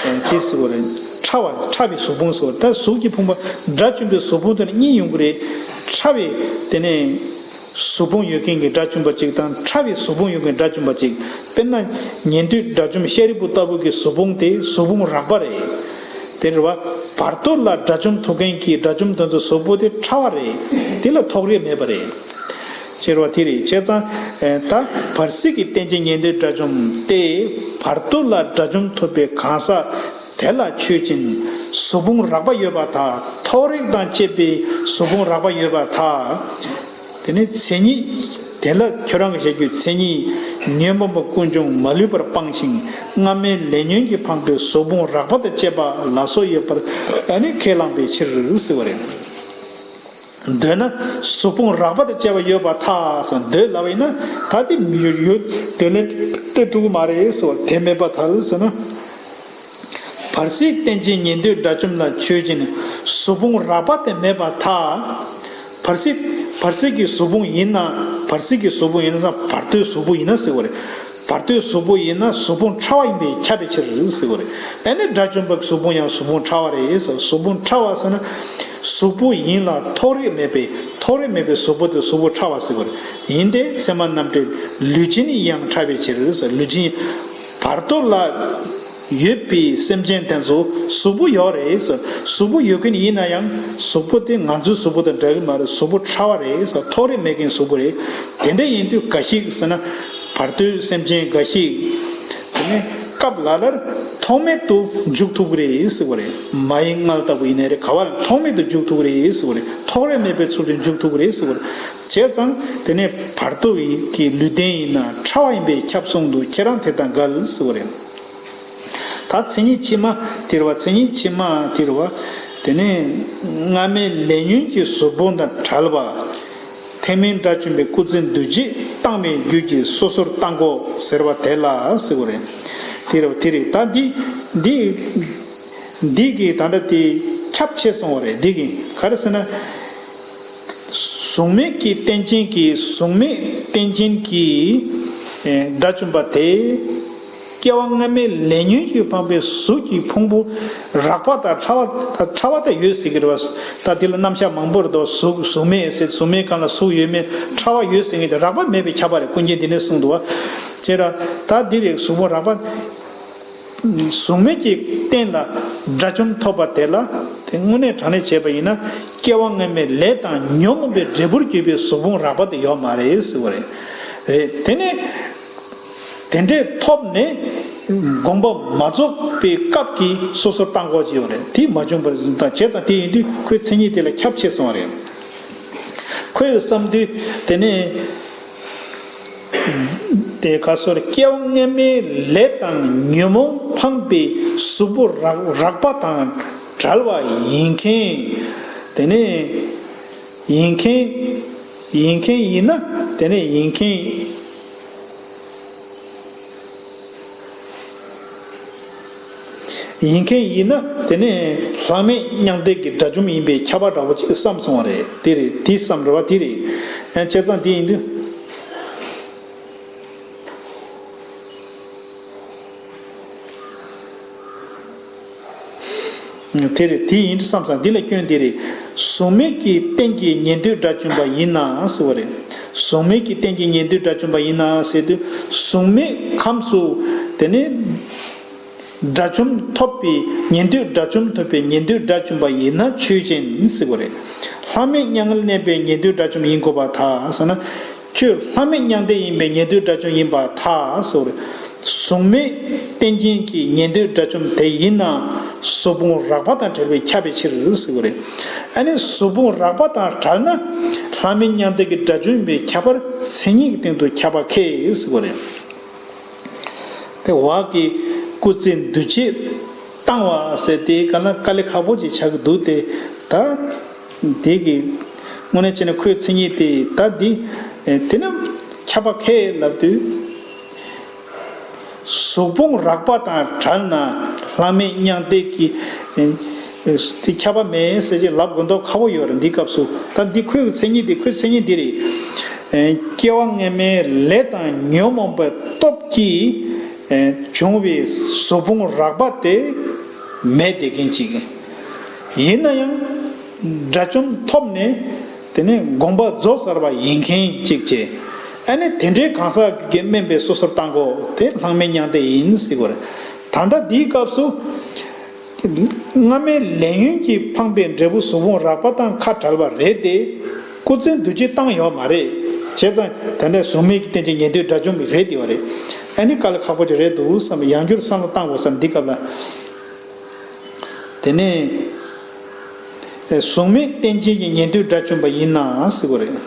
ཨ་དེ་ཟེར་བ་རེད། ཕྲ་བ། ཕྲ་བའི་གཟུགས་ཕུང་ཟེར་བ་རེད། ད་གཟུགས་ཀྱི་ཕུང་པོ་དགྲ་བཅོམ་པའི་གཟུགས་ཕུང་དེ་ལ་གཉིས་ཡོང་གི་རེད། ཕྲ་བའི། དེ་ནས་གཟུགས་ཕུང་ཡོད་མཁན་གྱི་དགྲ་བཅོམ་པ་གཅིག་དང་། ཕྲ་བའི་གཟུགས་ཕུང་ཡོད་མཁན་དགྲ་བཅོམ་པ་གཅིག་དཔེར་ན་ཉན་ཐོས་དགྲ་བཅོམ་ཤཱ་རིའི་བུ་ལྟ་བུ་གི་གཟུགས་ཕུང་དེ་གཟུགས་ཕུང་རགས་པ་རེད། དེ་རེད་བ། བར་དོ་ལ་དགྲ་བཅོམ་ཐོབ་མཁན་གྱི་དགྲ་བཅོམ་དེ་ཚོ་གཟུགས་པོ་དེ་ཕྲ་བ་རེད། དེ་ལ་ཐོགས་རེག་མེད་པ་རེད། ཅེས་པ་དེ་རེད། བྱས་ཙང་ད་བར་སྲིད་ཀྱི་རྟེན་ཅན་ཉན་ཐོས་དགྲ་བཅོམ་སྟེ། བར་དོ་ལ་དགྲ་བཅོམ་ཐོབ་པའི་གང་ཟག་དེ་ལ་ཆོས་ཅན། གཟུགས་ཕུང་རགས་པ་ཡོད་པར་ཐལ། ཐོགས་རེག་དང་བཅས་པའི་གཟུགས་ཕུང་རགས་པ་ཡོད་པར་ཐལ། དེ་ནི་མཚན་ཉིད། དེ་ལ་ཁྱོད་རང་གི་བཤད་རྒྱུའི་མཚན་ཉིད། ཉོན་མོངས་པ་ཀུན་འབྱུང་མ་ལུས་པར་སྤངས་ཤིང་། སྔ་མའི་ལས་ཉོན་གྱིས་འཕངས་པའི་གཟུགས་ཕུང་རགས་པ་དང་བཅས་པ་ལ་སོགས་ཡོད་པར་ཨ་ནི་ཁས་བླངས་པའི་ཕྱིར་ཟེར་བ་རེད། འདོད་ན་གཟུགས་ཕུང་རགས་པ་དང་བཅས་པ་ཡོད་པར་ཐལ་ཟེར་འདོད་ལབ་པ་ཡིན་ན། ད་དེ་མི་ཡོད་ཡོད་དེ་ལས་སྤྲད་ཐུབ་ཀྱི་མ་རེད་ཟེར་བ་དེ་མེད་པར་ཐལ་ཟེར་ན། བར་སྲིད་རྟེན་ཅན་ཉན་ཐོས་དགྲ་བཅོམ་ལ་ཆོས་ཅན། གཟུགས་ཕུང་རགས་པ་དེ་མེད་པར་ཐལ། བར་སྲིད། བར་སྲིད་ཀྱི་གཟུགས་ཕུང་ཡིན་ན། བར་སྲིད་ཀྱི་གཟུགས་ཕུང་ཡིན་ན་བར་དོའི་གཟུགས་ཕུང་ཡིན་ན་ཟེར་བ་རེད། བར་དོའི་གཟུགས་ཕུང་ཡིན་ན་གཟུགས་ཕུང་ཕྲ་བ་ཡིན་པས་ཁྱབ་པའི་ཕྱིར་ཟེར་བ་རེད། ཨ་ནི་དགྲ་བཅོམ་པའི་གཟུགས་ཕུང་ཡང་གཟུགས་ཕུང་ཕྲ་བ་རེད་ཟེར། གཟུགས་ཕུང་ཕྲ་བ་ཟེར་ན། གཟུགས་པོ་ཡིན་ལ་ཐོགས་རེག་མེད་པས། ཐོགས་རེག་མེད་པའི་གཟུགས་པོ་དེ་གཟུགས་པོ་ཕྲ་བ་ཟེར་བ་རེད། ཡིན་ཏེ་ཚད་མ་རྣམ་འགྲེལ་ལུས་ཅན་ཡང་ཕྲ་བའི་ཕྱིར་ཟེར། ལུས་ཅན། བར་དོ་ལ་ཡོད་པའི་སེམས་ཅན་དེ་ཚོ་གཟུགས་པོ་ཡོད་རེད་ཟེར། གཟུགས་པོ་ཡོད་མཁན་ཡིན་ན་ཡང་གཟུགས་པོ་དེ་ང་ཚོའི་གཟུགས་པོ་དང་འདྲ་གི་མ་རེད། གཟུགས་པོ་ཕྲ་བ་རེད་ཟེར། ཐོགས་རེག་མེད་མཁན་གཟུགས་པོ་རེད། དེ་འདྲ་ཡིན་དུས་འགའ་ཞིག་ཟེར་ན། བར་དོའི་སེམས་ཅན་འགའ་ཞིག་དེ་ནི་སྐབས་ལ་ལར་ཐོགས་མེད་དུ་འཇུག་ཐུབ་ཀྱི་རེད་ཟེར་བ་རེད། མ་ཡི་མངལ་ལྟ་བུ་ཡིན་ནའི་རེད། ག་བ་ལ་ཐོགས་མེད་དུ་འཇུག་ཐུབ་ཀྱི་རེད་ཟེར་བ་རེད། ཐོགས་རེག་མེད་པའི་ཚུལ་དུ་འཇུག་ཐུབ་ཀྱི་རེད་ཟེར་བ་རེད། བྱས་ཙང་དེ་ནས་བར་དོ་ཡི་གི་ལུས་རྟེན་ཡིན་ན་ཕྲ་བ་ཡིན་པས་ཁྱབ་གསུངས་འདུག་ཁྱེད་རང་དེ་དང་འགལ་ཟེར་བ་རེད། ད་མཚན་ཉིད་ཕྱི་མ་དེ་རེད་བ། མཚན་ཉིད་ཕྱི་མ་དེ་རེད་བ། དེ་ནས་སྔ་མའི་ལས་ཉོན་གྱི་གཟུགས་ཕུང་དང་བྲལ་བ། ཐེག་དམན་དགྲ་བཅོམ་པའི་སྐུ་ཚེ་འདུ་བྱེད་བཏང་བའི་རྒྱུད་ཀྱི་སོ་སོར་བརྟགས་འགོག་ཟེར་བ་དེ་ལ་ཟེར་བ་རེད། དེ་རེད་བ། དེ་རེད། ད་འདི་འདི་འདི་གི་ད་ལྟ་དེ་ཁྱབ་ཆེ་སོང་བ་རེད། འདི་གི་ག་རེ་ཟེར་ན། གཟུགས་མེད་ཀྱི་རྟེན་ཅན་གྱི་གཟུགས་མེད་རྟེན་ཅན་གྱི་ཨེ་དགྲ་བཅོམ་པ་དེ། སྐྱེ་བ་སྔ་མའི་ལས་ཉོན་གྱིས་འཕངས་པའི་གཟུགས་ཀྱི་ཕུང་པོ་རགས་པ་དང་ཕྲ་བ། ཕྲ་བ་དང་ཡོད་ཟེར་གྱི་རེད་བ། ད་དེ་ལ་རྣམ་གཞག་མང་པོ་རེད་དོ། གཟུགས་གཟུགས་མེད་ཟེར། གཟུགས་མེད་གང་ལ་གཟུགས་ཡོད་མེད་ཕྲ་བ་ཡོད་ཟེར་མཁན་དེ་རགས་པ་མེད་པས་ཁྱབ་པ་རེད། ཀུན་མཁྱེན་འདི་ནས་གསུངས་འདུག་བ། བྱས་ར་ད་འདི་རེད། གཟུགས་པོ་རགས་པ། གཟུགས་མེད་ཀྱི་རྟེན་ལ་དགྲ་བཅོམ་ཐོབ་པ་དེ་ལ་དེ་དངོས་གནས་དྲང་གནས་བྱས་པ་ཡིན་ན། སྐྱེ་བ་སྔ་མའི་ལས་དང་ཉོན་མོངས་པའི་འབྲས་བུར་གྱུར་པའི་གཟུགས་ཕུང་རགས་པ་དེ་ཡོད་མ་རེད་ཟེར་བ་རེད། རེད། དེ་ནས་དེ་འདྲས་ཐོབ་ནས་དགོངས་པ་མ་རྫོགས་པའི་སྐབས་ཀྱི་སོ་སོར་བཏང་དགོས་ཀྱི་ཡོད་རེད། དེ་མ་བྱུང་བར་བཟུང་དང་བྱས་ཙང་། དེ་ཡིན་དུས་ཁོའི་མཚན་ཉིད་དེ་ལ་ཁྱབ་ཆེ་སོང་བ་རེད། ཁོས་བསམ་དུས་དེ་ནས། དེ་ག་སོར་སྐྱེ་བ་སྔ་མའི་ལས་དང་ཉོན་མོངས་འཕངས་པའི་གཟུགས་པོ་རགས་རགས་པ་དང་བྲལ་བ་ཡིན་མཁན། དེ་ནས་ཡིན་མཁན། ཡིན་མཁན་ཡིན་ན། དེ་ནས་ཡིན་མཁན། ཡིན་མཁན་ཡིན་ན། དེ་ནས་ལྷག་མེད་མྱང་འདས་ཀྱི་དགྲ་བཅོམ་ཡིན་པའི་ཁྱབ་པ་འདྲ་བོ་ཅིག་བསམ་སོང་བ་རེད། དེ་རེད། དེ་བསམ་རེད་བ། དེ་རེད། ཡང་བྱས་ཙང་དེ་ཡིན་དུས། དེ་རེད། དེ་ཡིན་དུས་བསམ་སོང་། འདི་ལ་སྐྱོན་དེ་རེད། གཟུགས་མེད་ཀྱི་རྟེན་གྱི་ཉན་ཐོས་དགྲ་བཅོམ་པ་ཡིན་ན་ཟེར་བ་རེད། གཟུགས་མེད་ཀྱི་རྟེན་གྱི་ཉན་ཐོས་དགྲ་བཅོམ་པ་ཡིན་ན་ཟེར་དུས། གཟུགས་མེད་ཁམས་སུ་དེ་ནས་དགྲ་བཅོམ་ཐོབ་པའི་ཉན་ཐོས་དགྲ་བཅོམ་ཐོབ་པའི་ཉན་ཐོས་དགྲ་བཅོམ་པ་ཡིན་ན་ཆོས་ཅན་ཟེར་བ་རེད། ལྷག་མེད་མྱང་འདས་ལ་གནས་པའི་ཉན་ཐོས་དགྲ་བཅོམ་ཡིན་དགོས་པར་ཐལ་ཟེར་ན། ཁྱོད་ལྷག་མེད་མྱང་འདས་ཡིན་པའི་ཉན་ཐོས་དགྲ་བཅོམ་ཡིན་པར་ཐལ་ཟེར་བ་རེད། གཟུགས་མེད་རྟེན་ཅན་གྱི་ཉན་ཐོས་དགྲ་བཅོམ་དེ་ཡིན་ན་གཟུགས་ཕུང་རགས་པ་དང་བྲལ་བས་ཁྱབ་པའི་ཕྱིར་ཟེར་བ་རེད། ཨ་ནི་གཟུགས་ཕུང་རགས་པ་དང་བྲལ་ན་ལྷག་མེད་མྱང་འདས་ཀྱི་དགྲ་བཅོམ་ཡིན་པས་ཁྱབ་པར་མཚན་ཉིད་ཀྱི་སྟེང་དུ་ཁྱབ་པ་ཁེགས་ཟེར་བ་རེད། དེ་འོག་གི་སྐུ་ཚེ་འདུ་བྱེད་བཏང་བ་ཟེར་དེ་ག་ན་དཀའ་ལས་ཁག་པོ་ཅིག་ཆགས་ཀྱི་འདུག་སྟེ། ད་དེ་གི་དངོས་གནས་བྱས་ན་ཁོའི་མཚན་ཉིད་དེ་ད་འདི་དེ་ནི་ཁྱབ་པ་ཁེགས་ལབ་དུས། གཟུགས་ཕུང་རགས་པ་དང་བྲལ་ན་ལྷག་མེད་མྱང་འདས་ཀྱི་དེ་ཁྱབ་པ་མེད་ཟེར་ཅིག་ལབ་དགོས་མདོག་ཁ་པོ་ཡོད་རེད། འདི་སྐབས་སུ་ད་འདི་ཁོའི་མཚན་ཉིད་དེ། ཁོའི་མཚན་ཉིད་འདི་རེད། སྐྱེ་བ་སྔ་མའི་ལས་དང་ཉོན་མོངས་པའི་སྟོབས་ཀྱིས་བྱུང་བའི་གཟུགས་ཕུང་རགས་པ་དེ་མེད་བསྡད་མཁན་ཅིག་ཡིན་ན་ཡང་། དགྲ་བཅོམ་ཐོབ་ནས་དེ་ནས་དགོངས་པ་རྫོགས་ཚར་བ་ཡིན་མཁན་ཅིག་བྱས། ཨ་ནི་དེ་འདྲའི་གང་ཟག་གི་དམན་པའི་སོ་སོར་བཏང་གོ་དེ་ལྷག་མེད་མྱང་འདས་ཡིན་ཟེར་གོ་རེད། ད་ལྟ་འདིའི་སྐབས་སུ། སྔ་མའི་ལས་ཉོན་གྱིས་འཕངས་པའི་འབྲས་བུ་གཟུགས་ཕུང་རགས་པ་དང་ཁ་བྲལ་བ་རེད་དེ། སྐུ་ཚེ་འདུ་བྱེད་བཏང་ཡོད་མ་རེད། བྱས་ཙང་དེ་འདྲ་གཟུགས་མེད་ཀྱི་རྟེན་ཅན་ཉན་ཐོས་དགྲ་བཅོམ་རེད་དེ་བ་རེད། ཨ་ནི་དཀའ་ལས་ཁག་པོ་ཅིག་རེད་འདུག་བསམ་པའི་ཡང་བསྐྱར་བསམ་བློ་བཏང་དགོས་བསམ། འདི་སྐབས་ལ། དེ་ནས་གཟུགས་མེད་རྟེན་ཅན་གྱི་ཉན་ཐོས་དགྲ་བཅོམ་པ་ཡིན་ན་ཟེར་གོ་རེད།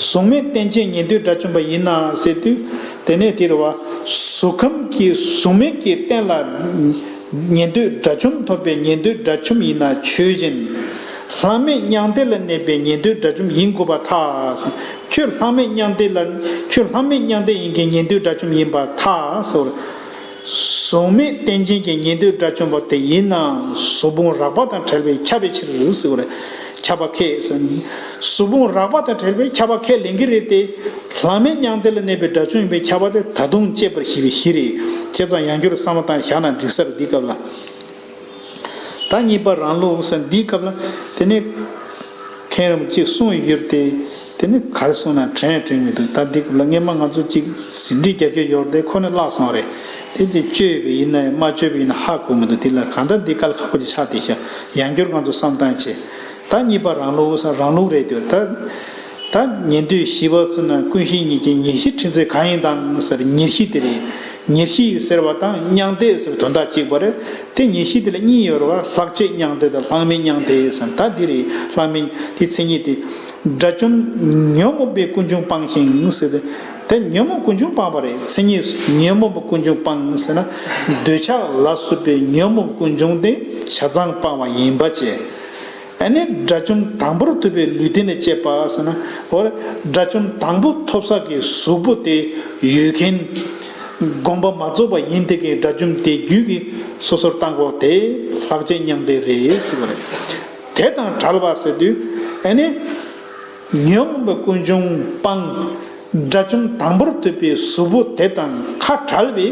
གཟུགས་མེད་རྟེན་ཅན་ཉན་ཐོས་དགྲ་བཅོམ་པ་ཡིན་ན་ཟེར་དུས། དེ་ནས་དེ་རེད་བ། གཟུགས་ཁམས་ཀྱི་གཟུགས་མེད་ཀྱི་རྟེན་ལ་ཉན་ཐོས་དགྲ་བཅོམ་ཐོབ་པའི་ཉན་ཐོས་དགྲ་བཅོམ་ཡིན་ན་ཆོས་ཅན། ལྷག་མེད་མྱང་འདས་ལ་གནས་པའི་ཉན་ཐོས་དགྲ་བཅོམ་ཡིན་དགོས་པར་ཐལ། ཁྱོད་ལྷག་མེད་མྱང་འདས་ལ། ཁྱོད་ལྷག་མེད་མྱང་འདས་ཡིན་མཁན་ཉན་ཐོས་དགྲ་བཅོམ་ཡིན་པར་ཐལ་ཟེར། གཟུགས་མེད་རྟེན་ཅན་གྱི་ཉན་ཐོས་དགྲ་བཅོམ་པ་དེ་ཡིན་ན་གཟུགས་ཕུང་རགས་པ་དང་བྲལ་བས་ཁྱབ་པའི་ཕྱིར་ཟེར་བ་རེད། ཁྱབ་པ་ཁེགས་ཟེར། གཟུགས་ཕུང་རགས་པ་དང་བྲལ་བས་ཁྱབ་པ་ཁས་ལེན་གྱི་རེད་དེ། ལྷག་མེད་མྱང་འདས་ལ་གནས་པའི་དགྲ་བཅོམ་ཡིན་པས་ཁྱབ་པ་དེ་ད་དུང་དཔྱད་པར་བྱེད་པའི་གཞི་རེད། བྱས་ཙང་ཡང་བསྐྱར་བསམ་བློ་བཏང་བཞག་ན་འགྲིག་ས་རེད། འདི་སྐབས་ལ། ད་གཉིས་པ་རང་ལུགས་ཟེར། འདིའི་སྐབས་ལ་དེ་ནས་མཁན་རིན་པོ་ཆེས་གསུངས་ཡོད་དེ། དེ་ནི་ག་རེ་གསུངས་ན་དྲན་དྲན་མི་འདུག་ད་འདི་སྐབས་ལ་སྔས་མ་ང་ཚོ་གཅིག་ཟིན་བྲིས་རྒྱབ་རྒྱུ་ཡོད་དེ། ཁོ་ནི་བརླག་སོང་རེད། དེ་ཅིག་བཅོས་པ་ཡིན་ན་མ་བཅོས་པ་ཡིན་ན་ཧ་གོ་མི་འདུག་དེ་ལ་གང་ལྟར་འདི་དཀའ་ལས་ཁག་པོ་ཅིག་ཆགས་བསྡད་ཤག་ཡང་བསྐྱར་ང་ཚོ་བསམ་བཏང་བྱས། ད་གཉིས་པ་རང་ལུགས་ཟེར། རང་ལུགས་རེད་འདུག་ད་ད་ཉན་ཐོས་བཞི་པ་ཚོ་ན་ཀུན་ཤེས་གཉིས་ཀྱི་ཉེར་ཞི་ཕྲད་ཚོད་གང་ཡིན་དང་ཟེར། ཉེར་ཞི་དེ་རེད། ཉེར་ཞི་ཟེར་བ་དང་མྱང་འདས་ཟེར་བ་དོན་དག་གཅིག་པ་རེད། དེ་ཉེར་ཞི་དེ་ལ་གཉིས་ཡོད་རེད་བ། ལྷག་བཅས་མྱང་འདས་དང་ལྷག་མེད་མྱང་འདས་ཟེར། ད་འདི་རེད། ལྷག་མེད་དེ་མཚན་ཉིད་དེ། དགྲ་བཅོམ་ཉོན་མོངས་པའི་ཀུན་འབྱུང་སྤངས་ཤིང་ཟེར་ཏེ། དེ་ཉོན་མོངས་ཀུན་འབྱུང་སྤངས་པ་རེད། མཚན་ཉིད་ཉོན་མོངས་པའི་ཀུན་འབྱུང་སྤངས་ཟེར་ན། འདོད་ཆགས་ལ་སོགས་པའི་ཉོན་མོངས་ཀུན་འབྱུང་དེ་ཆ་ཚང་སྤངས་པ་ཡིན་པ་བཅས། ཨ་ནི་དགྲ་བཅོམ་དང་པོར་ཐོབ་པའི་ལུས་རྟེན་ལ་དཔྱད་པ་ཟེར་ན། འོ། དགྲ་བཅོམ་དང་པོ་ཐོབ་ས་གི་གཟུགས་པོ་དེ་ཡོད་མཁན། དགོངས་པ་མ་རྫོགས་པ་ཡིན་དེ་གའི་དགྲ་བཅོམ་དེ་རྒྱུད་ཀྱི་སོ་སོར་བཏང་གོ་དེ་ལྷག་བཅས་མྱང་འདས་རེད་ཟེར་བ་རེད། དེ་དང་བྲལ་བ་ཟེར་དུས། ཨ་ནི་ཉོན་མོངས་པའི་ཀུན་འབྱུང་སྤངས། དགྲ་བཅོམ་དང་པོར་ཐོབ་པའི་གཟུགས་པོ་དེ་དང་ཁ་བྲལ་བའི།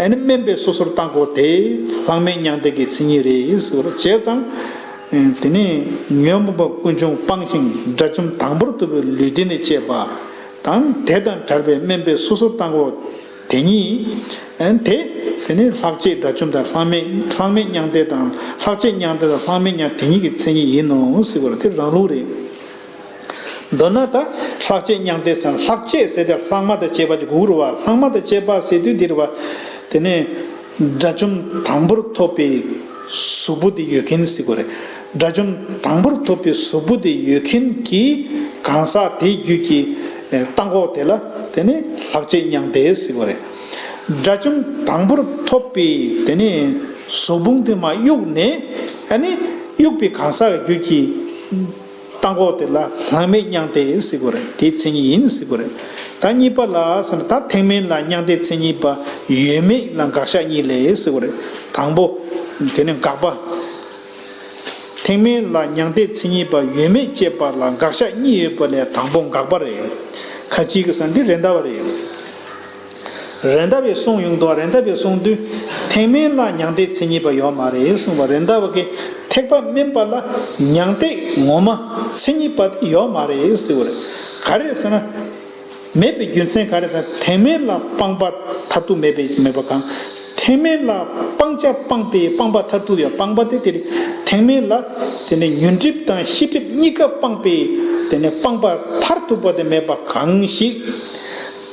ཨ་ནི་དམན་པའི་སོ་སོར་བཏང་གོ་དེ་ལྷག་མེད་མྱང་འདས་ཀྱི་མཚན་ཉིད་རེད་ཟེར་བ་རེད། བྱས་ཙང་། དེ་ནས་ཉོན་མོངས་པ་ཀུན་འབྱུང་སྤངས་ཤིང་དགྲ་བཅོམ་དང་པོར་ཐོབ་པའི་ལུས་རྟེན་ལ་དཔྱད་པ། དང་། དེ་དང་བྲལ་བའི་དམན་པའི་སོ་སོར་བཏང་གོ། དེ་ཉིད། ཨན་དེ། དེ་ནི་ལྷག་བཅས་དགྲ་བཅོམ་དང་ལྷག་མེད་ལྷག་མེད་མྱང་འདས་དང་། ལྷག་བཅས་མྱང་འདས་དང་ལྷག་མེད་མྱང་དེ་ཉིད་ཀྱི་མཚན་ཉིད་ཡིན་ནོ་ཟེར་བ་རེད། དེ་རང་ལུགས་རེད། མདོར་ན་ད་ལྷག་བཅས་མྱང་འདས་ཟེར། ལྷག་བཅས་ཟེར་དེ་ལྷག་མ་དང་བཅས་པ་གཅིག་དགོས་རེད་བ། ལྷག་མ་དང་བཅས་པ་ཟེར་དུས་འདིར་བ། དེ་ནས་དགྲ་བཅོམ་དང་པོར་ཐོབ་པའི་གཟུགས་པོ་དེ་ཡོད་མཁན་ཟེར་དགོས་རེད། དགྲ་བཅོམ་དང་པོར་ཐོབ་པའི་གཟུགས་པོ་དེ་ཡོད་མཁན་གྱི་གང་ཟག་དེའི་རྒྱུད་ཀྱི་ལྟ་འགོག་དེ་ལ་དེ་ནས་ལྷག་བཅས་མྱང་འདས་ཟེར་དགོས་རེད། དགྲ་བཅོམ་དང་པོར་ཐོབ་པའི་དེ་ནས་གཟུགས་ཕུང་དེ་མར་གཡུགས་ནས། ཨ་ནི་གཡུགས་པའི་གང་ཟག་གི་རྒྱུད་ཀྱི་ལྟ་འགོག་དེ་ལ་ལྷག་མེད་མྱང་འདས་ཟེར་དགོས་རེད། དེའི་མཚན་ཉིད་ཡིན་ཟེར་དགོས་རེད། ད་གཉིས་པ་ལ་ཟེར་ན། ད་ཐེག་དམན་ལ་མྱང་འདས་མཚན་ཉིད་པ་ཡོད་མེད་ལ་དགག་བཞག་གཉིས་ལས་ཟེར་དགོས་རེད། དང་པོ། དེ་ནི་དགག་པ། ཐེག་དམན་ལ་མྱང་འདས་མཚན་ཉིད་པ་ཡོད་མེད་དཔྱད་པ་ལ་དགག་བཞག་གཉིས་ཡོད་པ་ལས་དང་པོ་དགག་པ་རེད། ཁ་ཅིག་གིས་ཟེར་ན་འདི་རེད་མདའ་བ་རེད། རེད་མདའ་བས་གསུངས་ཡོང་དོ། རེད་མདའ་བས་གསུངས་དུས་ཐེག་དམན་ལ་མྱང་འདས་མཚན་ཉིད་པ་ཡོད་མ་རེད་གསུངས་པ། རེད་མདའ་བ་གིས་ཐེག་པ་དམན་པ་ལ་མྱང་འདས་ངོ་མ་མཚན་ཉིད་པ་དེ་ཡོད་མ་རེད་ཟེར་བ་རེད། ག་རེ་ཟེར་ན། མེད་པའི་རྒྱུ་མཚན་ག་རེ་ཟེར་ན། ཐེག་དམན་ལ་སྤངས་པ་མཐར་ཐུག་མེད་པའི་མེད་པ་གང་། ཐེག་དམན་ལ་སྤང་བྱ་སྤངས་པའི་སྤངས་པ་མཐར་ཐུག་ཡང་། སྤངས་པ་དེ་དེ་རེད། ཐེག་དམན་ལ་དེ་ནི་ཉོན་སྒྲིབ་དང་ཤེས་སྒྲིབ་གཉིས་ཀ་སྤངས་པའི་དེ་ནི་སྤངས་པ་མཐར་ཐུག་པ་དེ་མེད་པ་གང་ཞིག་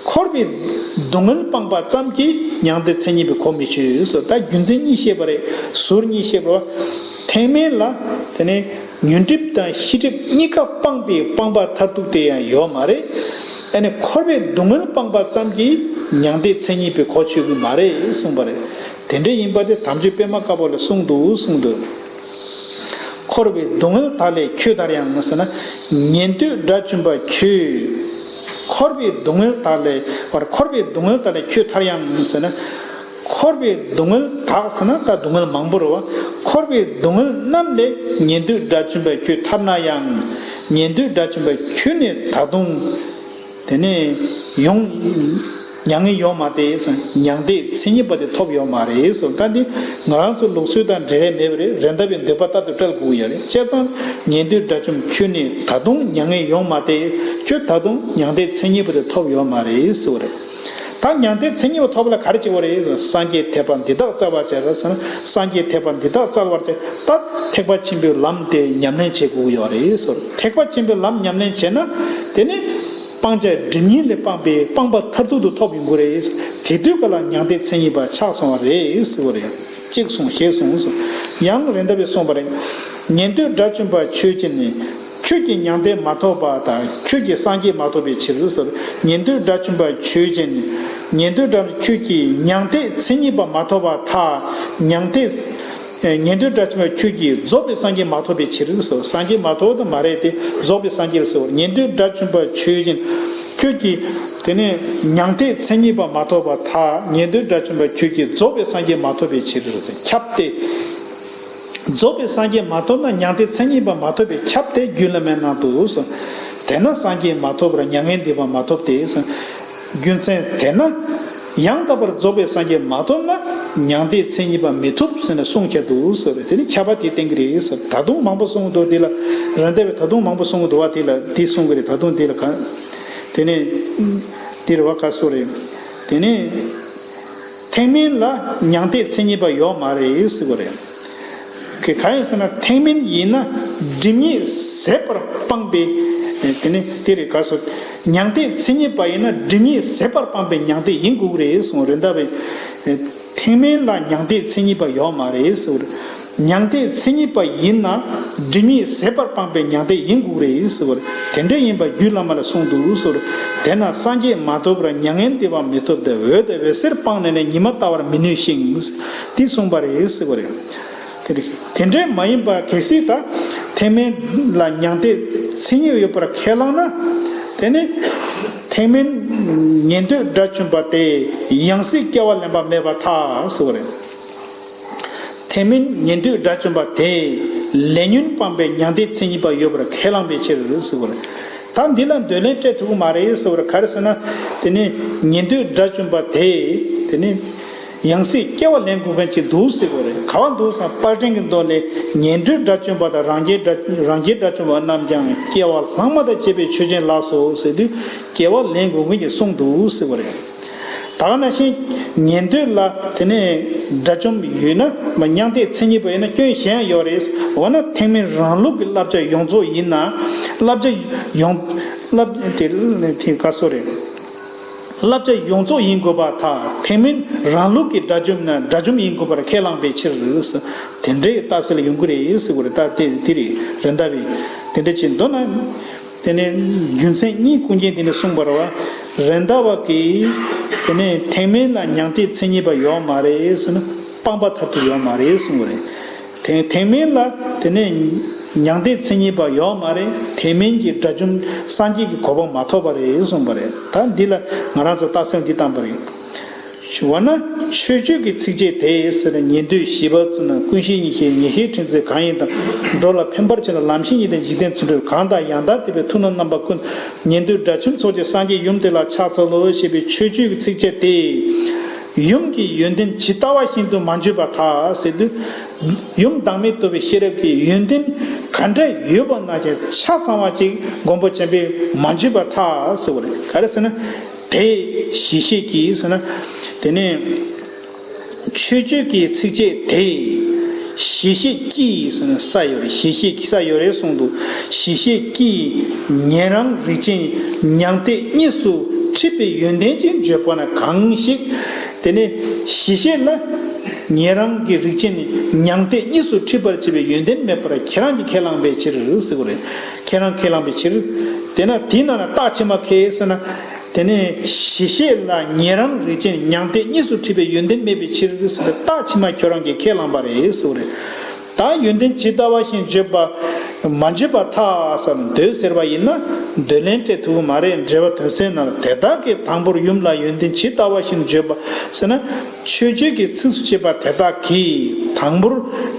འཁོར་བའི་སྡུག་བསྔལ་སྤངས་པ་ཙམ་གྱིས་མྱང་འདས་མཚན་ཉིད་པའི་གོ་མི་ཆོད་ཟེར། ད་རྒྱུ་མཚན་གཉིས་བཤད་པ་རེད། ཟུར་གཉིས་བཤད་པ། ཐེག་དམན་ལ་དེ་ནི་ཉོན་སྒྲིབ་དང་ཤེས་སྒྲིབ་གཉིས་ཀ་སྤངས་པའི་སྤངས་པ་མཐར་ཐུག་དེ་ཡང་ཡོད་མ་རེད། ཨ་ནི་འཁོར་བའི་སྡུག་བསྔལ་སྤངས་པ་ཙམ་གྱིས་མྱང་འདས་མཚན་ཉིད་པའི་གོ་ཆོད་ཀྱི་མ་རེད་གསུངས་པ་རེད། དེ་འདྲ་ཡིན་པ་དེ་དམ་ཆོས་པད་མ་དཀར་པོ་ལ་གསུངས་འདུག་གསུངས་འདུག་འཁོར་བའི་སྡུག་བསྔལ་དག་ལས་ཁྱོད་ཐར་ཡང་ཟེར་ན། ཉན་ཐོས་དགྲ་བཅོམ་པ་ཁྱོད། འཁོར་བའི་སྡུག་བསྔལ་དག་ལས་བར། འཁོར་བའི་སྡུག་བསྔལ་དག་ལས་ཁྱོད་ཐར་ཡང་ཟེར་ན། འཁོར་བའི་སྡུག་བསྔལ་དག་ཟེར་ན་ད་སྡུག་བསྔལ་མང་པོ་རེད་བ། འཁོར་བའི་སྡུག་བསྔལ་རྣམས་ལས་ཉན་ཐོས་དགྲ་བཅོམ་པ་ཁྱོད་ཐར་ན་ཡང་། ཉན་ཐོས་དགྲ་བཅོམ་པ་ཁྱོད་ནི་ད་དུང་དེ་ནས་ཡོང་མྱ་ངན་ཡོང་མ་སྟེ་ཟེར། མྱང་འདས་མཚན་ཉིད་པ་དེ་ཐོབ་ཡོད་མ་རེད་ཟེར། ད་འདི་ང་རང་ཚོ་ལུགས་སྲོལ་དང་འབྲེལ་བ་མེད་པ་རེད། རེད་མདའ་བའི་འདོད་པ་ལྟར་དུ་བཀྲལ་དགོས་ཡོད་རེད། བྱས་ཙང་ཉན་ཐོས་དགྲ་བཅོམ་ཁྱོད་ནི་ད་དུང་མྱ་ངན་ཡོང་མ་སྟེ། ཁྱོད་ད་དུང་མྱང་འདས་མཚན་ཉིད་པ་དེ་ཐོབ་ཡོད་མ་རེད་ཟེར་བ་རེད། ད་མྱང་འདས་མཚན་ཉིད་པ་ཐོབ་ལ་ག་རེ་བྱེད་དགོས་རེད། སངས་རྒྱས་ཐེག་པ་འདི་དག་བཙལ་བར་བྱ་ཟེར་ན། སངས་རྒྱས་ཐེག་པ་འདི་དག་བཙལ་བར་བྱ། ད་ཐེག་པ་ཆེན་པོའི་ལམ་དེ་ཉམས་ལེན་བྱེད་དགོས་ཡོད་རེད་ཟེར། ཐེག་པ་ཆེན་པོའི་ལམ་ཉམས་ལེན་བྱས་ན། དེ་ནི་སྤང་བྱ་སྒྲིབ་གཉིས་ལས་སྤངས་པའི་སྤངས་པ་མཐར་ཐུག་ཏུ་ཐོབ་ཡོང་གི་རེད། དེ་དུས་ག་ལ་མྱང་འདས་མཚན་ཉིད་པ་ཆགས་སོང་བ་རེད་ཟེར་བ་རེད། གཅིག་གསུངས། ཞེས་གསུངས་སོ། ཡང་རེད་མདའ་བས་གསུངས་པ་རེད། ཉན་ཐོས་དགྲ་བཅོམ་པ་ཁྱོད་ཀྱིས་ནི། ཁྱོད་ཀྱིས་མྱང་འདས་མ་ཐོབ་པ་དང་། ཁྱོད་ཀྱིས་སངས་རྒྱས་མ་ཐོབ་པའི་ཕྱིར་ཟེར། ཉན་ཐོས་དགྲ་བཅོམ་པ་ཁྱོད་ཀྱིས་ནི། ཉན་ཐོས་དགྲ་ཁྱོད་ཀྱིས་མྱང་འདས་མཚན་ཉིད་པ་མ་ཐོབ་པར་ཐལ། མྱང་འདས། ཉན་ཐོས་དགྲ་བཅོམ་པ་ཁྱོད་ཀྱིས་རྫོགས་པའི་སངས་རྒྱས་མ་ཐོབ་པའི་ཕྱིར་ཟེར། སངས་རྒྱས་མ་ཐོབ་དང་མ་རེད་དེ། རྫོགས་པའི་སངས་རྒྱས་ཟེར། ཉན་ཐོས་དགྲ་བཅོམ་པ་ཁྱོད་ཀྱིས། ཁྱོད་ཀྱིས་དེ་ནས་མྱང་འདས་མཚན་ཉིད་པ་མ་ཐོབ་པར་ཐལ། ཉན་ཐོས་དགྲ་བཅོམ་པ་ཁྱོད་ཀྱིས་རྫོགས་པའི་སངས་རྒྱས་མ་ཐོབ་པའི་ཕྱིར་ཟེར། ཁྱབ་སྟེ། རྫོགས་པའི་སངས་རྒྱས་མ་ཐོབ་ན་མྱང་འདས་མཚན་ཉིད་པ་མ་ཐོབ་པས་ཁྱབ་སྟེ་རྒྱུད་བླ་མའི་ནང་དུ་གསུངས། དེས་ན་སངས་རྒྱས་མ་ཐོབ་པར་མྱ་ངན་འདས་པ་མ་ཐོབ་སྟེ་གསུངས། རྒྱུ་མཚན་དེས་ན་ཡང་དག་པར་རྫོགས་པའི་སངས་རྒྱས་མ་ཐོབ་ན་མྱང་འདས་མཚན་ཉིད་པ་མི་ཐོབ་ཟེར་ནས་གསུངས་ཁྱེར་འདུག་ཟེར་བས། དེ་ནི་ཁྱབ་པ་དེ་བསྟན་གྱི་རེད་ཟེར། ད་དུང་མང་པོ་གསུང་གི་འདུག་དེ་ལ་རེད་མདའ་བས་ད་དུང་མང་པོ་གསུང་གི་འདུག་བ། དེ་ལ་དེ་གསུང་གི་རེད། ད་དུང་དེ་ལ་ག་དེ་ནས་དེ་རེད་བ། ག་སོ་རེད། དེ་ནས་ཐེག་དམན་ལ་མྱང་འདས་མཚན་ཉིད་པ་ཡོད་མ་རེད་ཟེར་བ་རེད། ག་ཡིན་ཟེར་ན་ཐེག་དམན་ཡིན་ན་སྒྲིབ་གཉིས་ཟད་པར་སྤངས་པའི། དེ་ནི་དེ་རེད། ག་སོ། མྱང་འདས་མཚན་ཉིད་པ་ཡིན་ན་སྒྲིབ་གཉིས་ཟད་པར་སྤངས་པའི་མྱང་འདས་ཡིན་དགོས་ཀྱི་རེད་གསུངས། རེད་མདའ་བས། ཐེག་དམན་ལ་མྱང་འདས་མཚན་ཉིད་པ་ཡོད་མ་རེད་ཟེར་བ་རེད། མྱང་འདས་མཚན་ཉིད་པ་ཡིན་ན་སྒྲིབ་གཉིས་ཟད་པར་སྤངས་པའི་མྱང་འདས་ཡིན་དགོས་རེད་ཟེར་བ་རེད། དེ་འདྲ་ཡིན་པ་རྒྱུད་བླ་མ་ལ་གསུངས་འདུག་ཟེར། དེས་ན་སངས་རྒྱས་མ་ཐོབ་པར་མྱ་ངན་འདས་པ་མི་ཐོབ་སྟེ། འོད་དང་འོད་ཟེར་སྤངས་ནས་ནི་ཉི་མ་ལྟ་བར་མི་ནུས་ཤིང་། དེ་གསུངས་པ་རེད་ཟེར་བ་རེད། དེ་དེ་འདྲ་མ་ཡིན་པ་གལ་སྲིད་ད་ཐེག་དམན་ལ་མྱང་འདས་མཚན་ཉིད་ཡོད་པར་ཁས་བླངས་ན། དེ་ནི་ཐེག་དམན་ཉན་ཐོས་དགྲ་བཅོམ་པ་དེ་ཡང་སྲིད་སྐྱེ་བ་ལེན་པ་མེད་པར་ཐལ་ཟེར་བ་རེད། ཐེག་དམན་ཉན་ཐོས་དགྲ་བཅོམ་པ་དེས་ལས་ཉོན་སྤངས་པའི་མྱང་འདས་མཚན་ཉིད་པ་ཡོད་པར་ཁས་བླངས་པའི་ཕྱིར་ཟེར་བ་རེད། ད་འདི་ལ་འདོད་ལན་སྤྲད་ཐུབ་ཀྱི་མ་རེད་ཟེར་བ་རེད། ག་རེ་ཟེར་ན། དེ་ནི་ཉན་ཐོས་དགྲ་བཅོམ་པ་དེས་དེ་ནི་ ཡང་སྲིད་སྐྱེ་བ་ལེན་དགོས་མཁན་ཅིག་འདུག་ཟེར་དགོས་རེད། ག་བ་འདུག་ཟེར་ན་དཔལ་ལྡན་གྱི་མདོ་ལས། ཉན་ཐོས་དགྲ་བཅོམ་པ་དང་། རང་རྒྱལ་དགྲ་རང་རྒྱལ་དགྲ་བཅོམ་པ་རྣམས་ཀྱང་། སྐྱེ་བ་ལྷག་མ་དང་བཅས་པའི་ཆོས་ཅན་ལགས་སོ་ཟེར་དུས། སྐྱེ་བ་ལེན་དགོས་མཁན་ཅིག་གསུངས་འདུག་ཟེར་དགོས་རེད། ད་ག་ནང་བཞིན་ཉན་ཐོས་ལ་དེ་ནས་དགྲ་བཅོམ་ཡོད་ན། མ་མྱང་འདས་མཚན་ཉིད་པ་ཡིན་ན་སྐྱོན་གཞན་ཡང་ཡོད་རེད། འོ་ན་ཐེག་དམན་རང་ལུགས་ཀྱི་བསླབ་བྱ་ཡོངས་རྫོགས་ཡིན་ན། བསླབ་བྱ་ཡོངས་བསླབ་དེ་དེ་ག་སོ་རེད། བསླབ་བྱ་ཡོངས་རྫོགས་ཡིན་དགོས་པར་ཐལ། ཐེག་དམན་རང་ལུགས་ཀྱི་དགྲ་བཅོམ་ན་དགྲ་བཅོམ་ཡིན་དགོས་པར་ཁས་བླངས་པའི་ཕྱིར། དེ་འདྲའི་རྟགས་གསལ་ཡོང་གི་རེད་ཟེར་དགོས་རེད། ད་དེ་དེ་རེད། རེད་མདའ་བས་དེ་འདྲ་བྱས། མདོར་ན་དེ་ནས་རྒྱུ་མཚན་གཉིས་ཀུན་མཁྱེན་དེ་ནས་གསུངས་པ་རེད་བ། རེད་མདའ་བ་གིས་དེ་ནས་ཐེག་དམན་ལ་མྱང་འདས་མཚན་ཉིད་པ་ཡོད་མ་རེད་ཟེར་ན། སྤངས་པ་མཐར་ཐུག་ཡོད་མ་རེད་གསུངས་པ་རེད། དེ་ཐེག་དམན་ལ་དེ་ནས་མྱང་འདས་མཚན་ཉིད་པ་ཡོད་མ་རེད། ཐེག་དམན་གྱི་དགྲ་བཅོམ་སངས་རྒྱས་ཀྱི་གོ་འཕང་མ་ཐོབ་པ་རེད་གསུངས་པ་རེད། ད་འདི་ལ་ང་རང་ཚོ་རྟགས་གསལ་འདི་བཏང་པ་རེད། འོ་ན་མཆོད་བརྗོད་ཀྱི་ཚིགས་བཅད་དེ་ཟེར་ན། ཉན་ཐོས་ཞི་བ་ཚུལ་རྣམས་ཀུན་ཤེས་ཉིད་ཅན། ཉེར་ཞིའི་ཕྲེང་རྩལ་གང་ཡིན་དང་། འགྲོ་ལ་ཕན་པར་བྱེད་ན་ལམ་ཤེས་ཉིད་ལྡན། འཇིག་རྟེན་དུད་འགྲོ་གང་དང་ཡང་དག་ལྡན་པའི། མཐུ་རྣམས་རྣམ་པ་ཀུན། ཉན་ཐོས་དགྲ་བཅོམ་ཚོགས་ཀྱི། སངས་རྒྱས་ཡུམ་དེ་ལ་ཕྱག་འཚལ་ལོ། ཞེས་པའི་མཆོད་བརྗོད་ཀྱི་ཚིགས་བཅད་དེ། ཡུམ་གྱི་ཡོན་ཏན་ཇི་ལྟ་བ་བཞིན་དུ་མ་བརྗོད་པར་ཐལ་ཟེར་དུས། ཡུམ་བདག་མེད་རྟོགས་པའི་ཤེས་རབ་ཀྱི་ཡོན་ཏན་ག་འདྲ་ཡོད་པ་ན་ཆ་ཚང་བ་ཅིག་མགོན་པོ་བྱམས་པས་མ་བརྗོད་པར་ཐལ་ཟེར་བ་རེད། ག་རེ་ཟེར་ན། དེ་ཞི་བྱེད་ཀྱི་ཟེར་ན། དེ་ནས་མཆོད་བརྗོད་ཀྱི་ཚིགས་བཅད་དེ། ཞི་བྱེད་ཀྱི་ཟེར་ན་ས་ཡོད་རེད། ཞི་བྱེད་ཀྱི་ས་ཡོད་རེད་གསུངས་འདུག་ཞི་བྱེད་ཀྱིས་ཉན་རང་རིགས་ཅན་མྱང་འདས་གཉིས་སུ་འཁྲིད་པའི་ཡོན་ཏན་ཅན་བརྗོད་པ་ན་གང་ཞིག་དེ་ནས་ཞི་བྱེད་ལ་ཉན་རང་གི་རིགས་ཅན་མྱང་འདས་གཉིས་སུ་འཁྲིད་པར་བྱེད་པའི་ཡོན་ཏན་མེད་པར་ཁྱེད་རང་གིས་ཁས་བླངས་པའི་ཕྱིར་ཟེར་བ་རེད། ཁྱེད་རང་ཁས་བླངས་པའི་ཕྱིར། དེས་ན་དེའི་ནང་ན་རྟགས་ཕྱི་མ་གང་ཡིན་ཟེར་ན། དེ་ནས་ཞི་བྱེད་ལ་ཉན་རང་རིགས་ཅན་མྱང་འདས་གཉིས་སུ་འཁྲིད་པའི་ཡོན་ཏན་མེད་པའི་ཕྱིར་ཟེར་བའི་རྟགས་ཕྱི་མ་ཁྱོད་རང་གིས་ཁས་བླངས་པ་རེད་ཟེར་བ་རེད། ད་ཡོན་ཏན་ཇི་ལྟ་བ་བཞིན་བརྗོད་པ་མ་བརྗོད་པར་ཐལ་ཟེར་ན། འདོད་ཟེར་བ་ཡིན་ན་འདོད་ལན་སྤྲད་ཐུབ་ཀྱི་མ་རེད། འགྲེལ་པ་དོན་གསལ་ནང་ལ། དེ་དག་གིས་དང་པོར་ཡུམ་ལ་ཡོན་ཏན་ཇི་ལྟ་བ་བཞིན་བརྗོད་པ་ཟེར་ན། མཆོད་བརྗོད་ཀྱི་ཚིགས་སུ་བཅད་པ་དེ་དག་གིས་དང་པོར་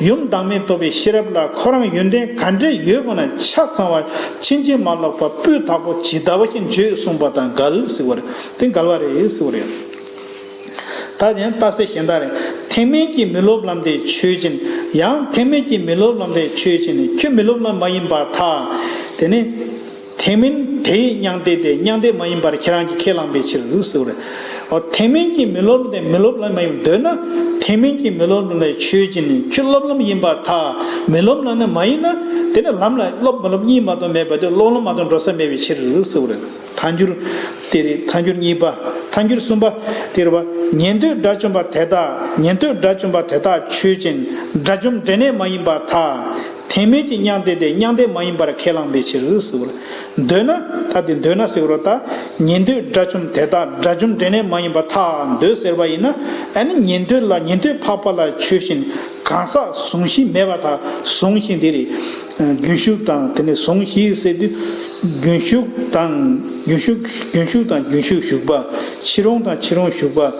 ཡུམ་བདག་མེད་རྟོགས་པའི་ཤེས་རབ་ལ་ཁོ་རང་ཡོན་ཏན་ག་འདྲ་ཡོད་པ་ན་ཆ་ཚང་བ་ཕྱིན་ཅི་མ་ལོག་པ་སྤུས་དག་པོ་ཇི་ལྟ་བ་བཞིན་བརྗོད་གསུངས་པ་དང་འགལ་ཟེར་བ་རེད། དེ་འགལ་བ་རེད་ཟེར་བ་རེད། ད་ཡང་རྟགས་གསལ་གཞན་དག་རེད། ཐེག་དམན་གྱིས་མི་སློབ་ལམ་དེ་ཆོས་ཅན། ཡང་ཐེག་དམན་གྱིས་མི་སློབ་ལམ་དེ་ཆོས་ཅན་ནི་ཁྱོད་མི་སློབ་ལམ་མ་ཡིན་པར་ཐལ། དེ་ནི་ཐེག་དམན་དེ་ཡི་མྱང་འདས་དེ་མྱང་འདས་མ་ཡིན་པར་ཁྱེད་རང་གིས་ཁས་བླངས་པའི་ཕྱིར་ཟེར་བ་རེད། འོ་ཐེག་དམན་གྱིས་མི་སློབ་དེ་མི་སློབ་ལམ་མ་ཡིན། འདོད་ན་ཐེག་དམན་གྱིས་མི་སློབ་ལམ་དེ་ཆོས་ཅན་ནི་ཁྱོད་སློབ་ལམ་ཡིན་པར་ཐལ། མི་སློབ་ལམ་ནི་མ་ཡིན་ན་དེ་ནི་ལམ་ལ་སློབ་མི་སློབ་གཉིས་མ་གཏོགས་མེད་པ་དེ་སློབ་ལམ་མ་གཏོགས་འགྲོ་ས་མེད་པའི་ཕྱིར་ཟེར་བ་རེད། ཐལ་འགྱུར་དེ་རེད། ཐལ་འགྱུར་གཉིས་པ། ཐལ་འགྱུར་གསུམ་པ་དེ་རེད་བ། ཉན་ཐོས་དགྲ་བཅོམ་པ་དེ་དག་ཉན་ཐོས་དགྲ་བཅོམ་པ་དེ་དག་ཆོས་ཅན། དགྲ་བཅོམ་འབྲས་གནས་མ་ཡིན་པར་ཐལ། ཐེག་དམན་གྱི་མྱང་འདས་དེ་མྱང་འདས་མ་ཡིན་པར་ཁས་བླངས་པའི་ཕྱིར་ཟེར་བ་རེད། འདོད་ན་ད་དེ་འདོད་ན་ཟེར་བ་རེད། ད་ཉན་ཐོས་དགྲ་བཅོམ་དེ་དག་དགྲ་བཅོམ་འབྲས་གནས་མ་ཡིན་པར་ཐལ། འདོད་ཟེར་བ་ཡིན་ན་ཨ་ནི་ཉན་ཐོས་ལ་ཉན་ཐོས་འཕགས་པ་ལ་ཆོས་ཅན། གང་ཟག་གཟུང་གཞི་མེད་པར་ཐལ། གཟུང་གཞི་འདི་རེད། རྒྱུན་ཞུགས་དང་དེ་ནས་གཟུང་གཞི་ཟེར་དུས། རྒྱུན་ཞུགས་དང་རྒྱུན་ཞུགས། རྒྱུན་ཞུགས་དང་རྒྱུན་ཞུགས་ཞུགས་པ། ཕྱིར་འོང་དང་ཕྱིར་འོང་ཞུགས་པ།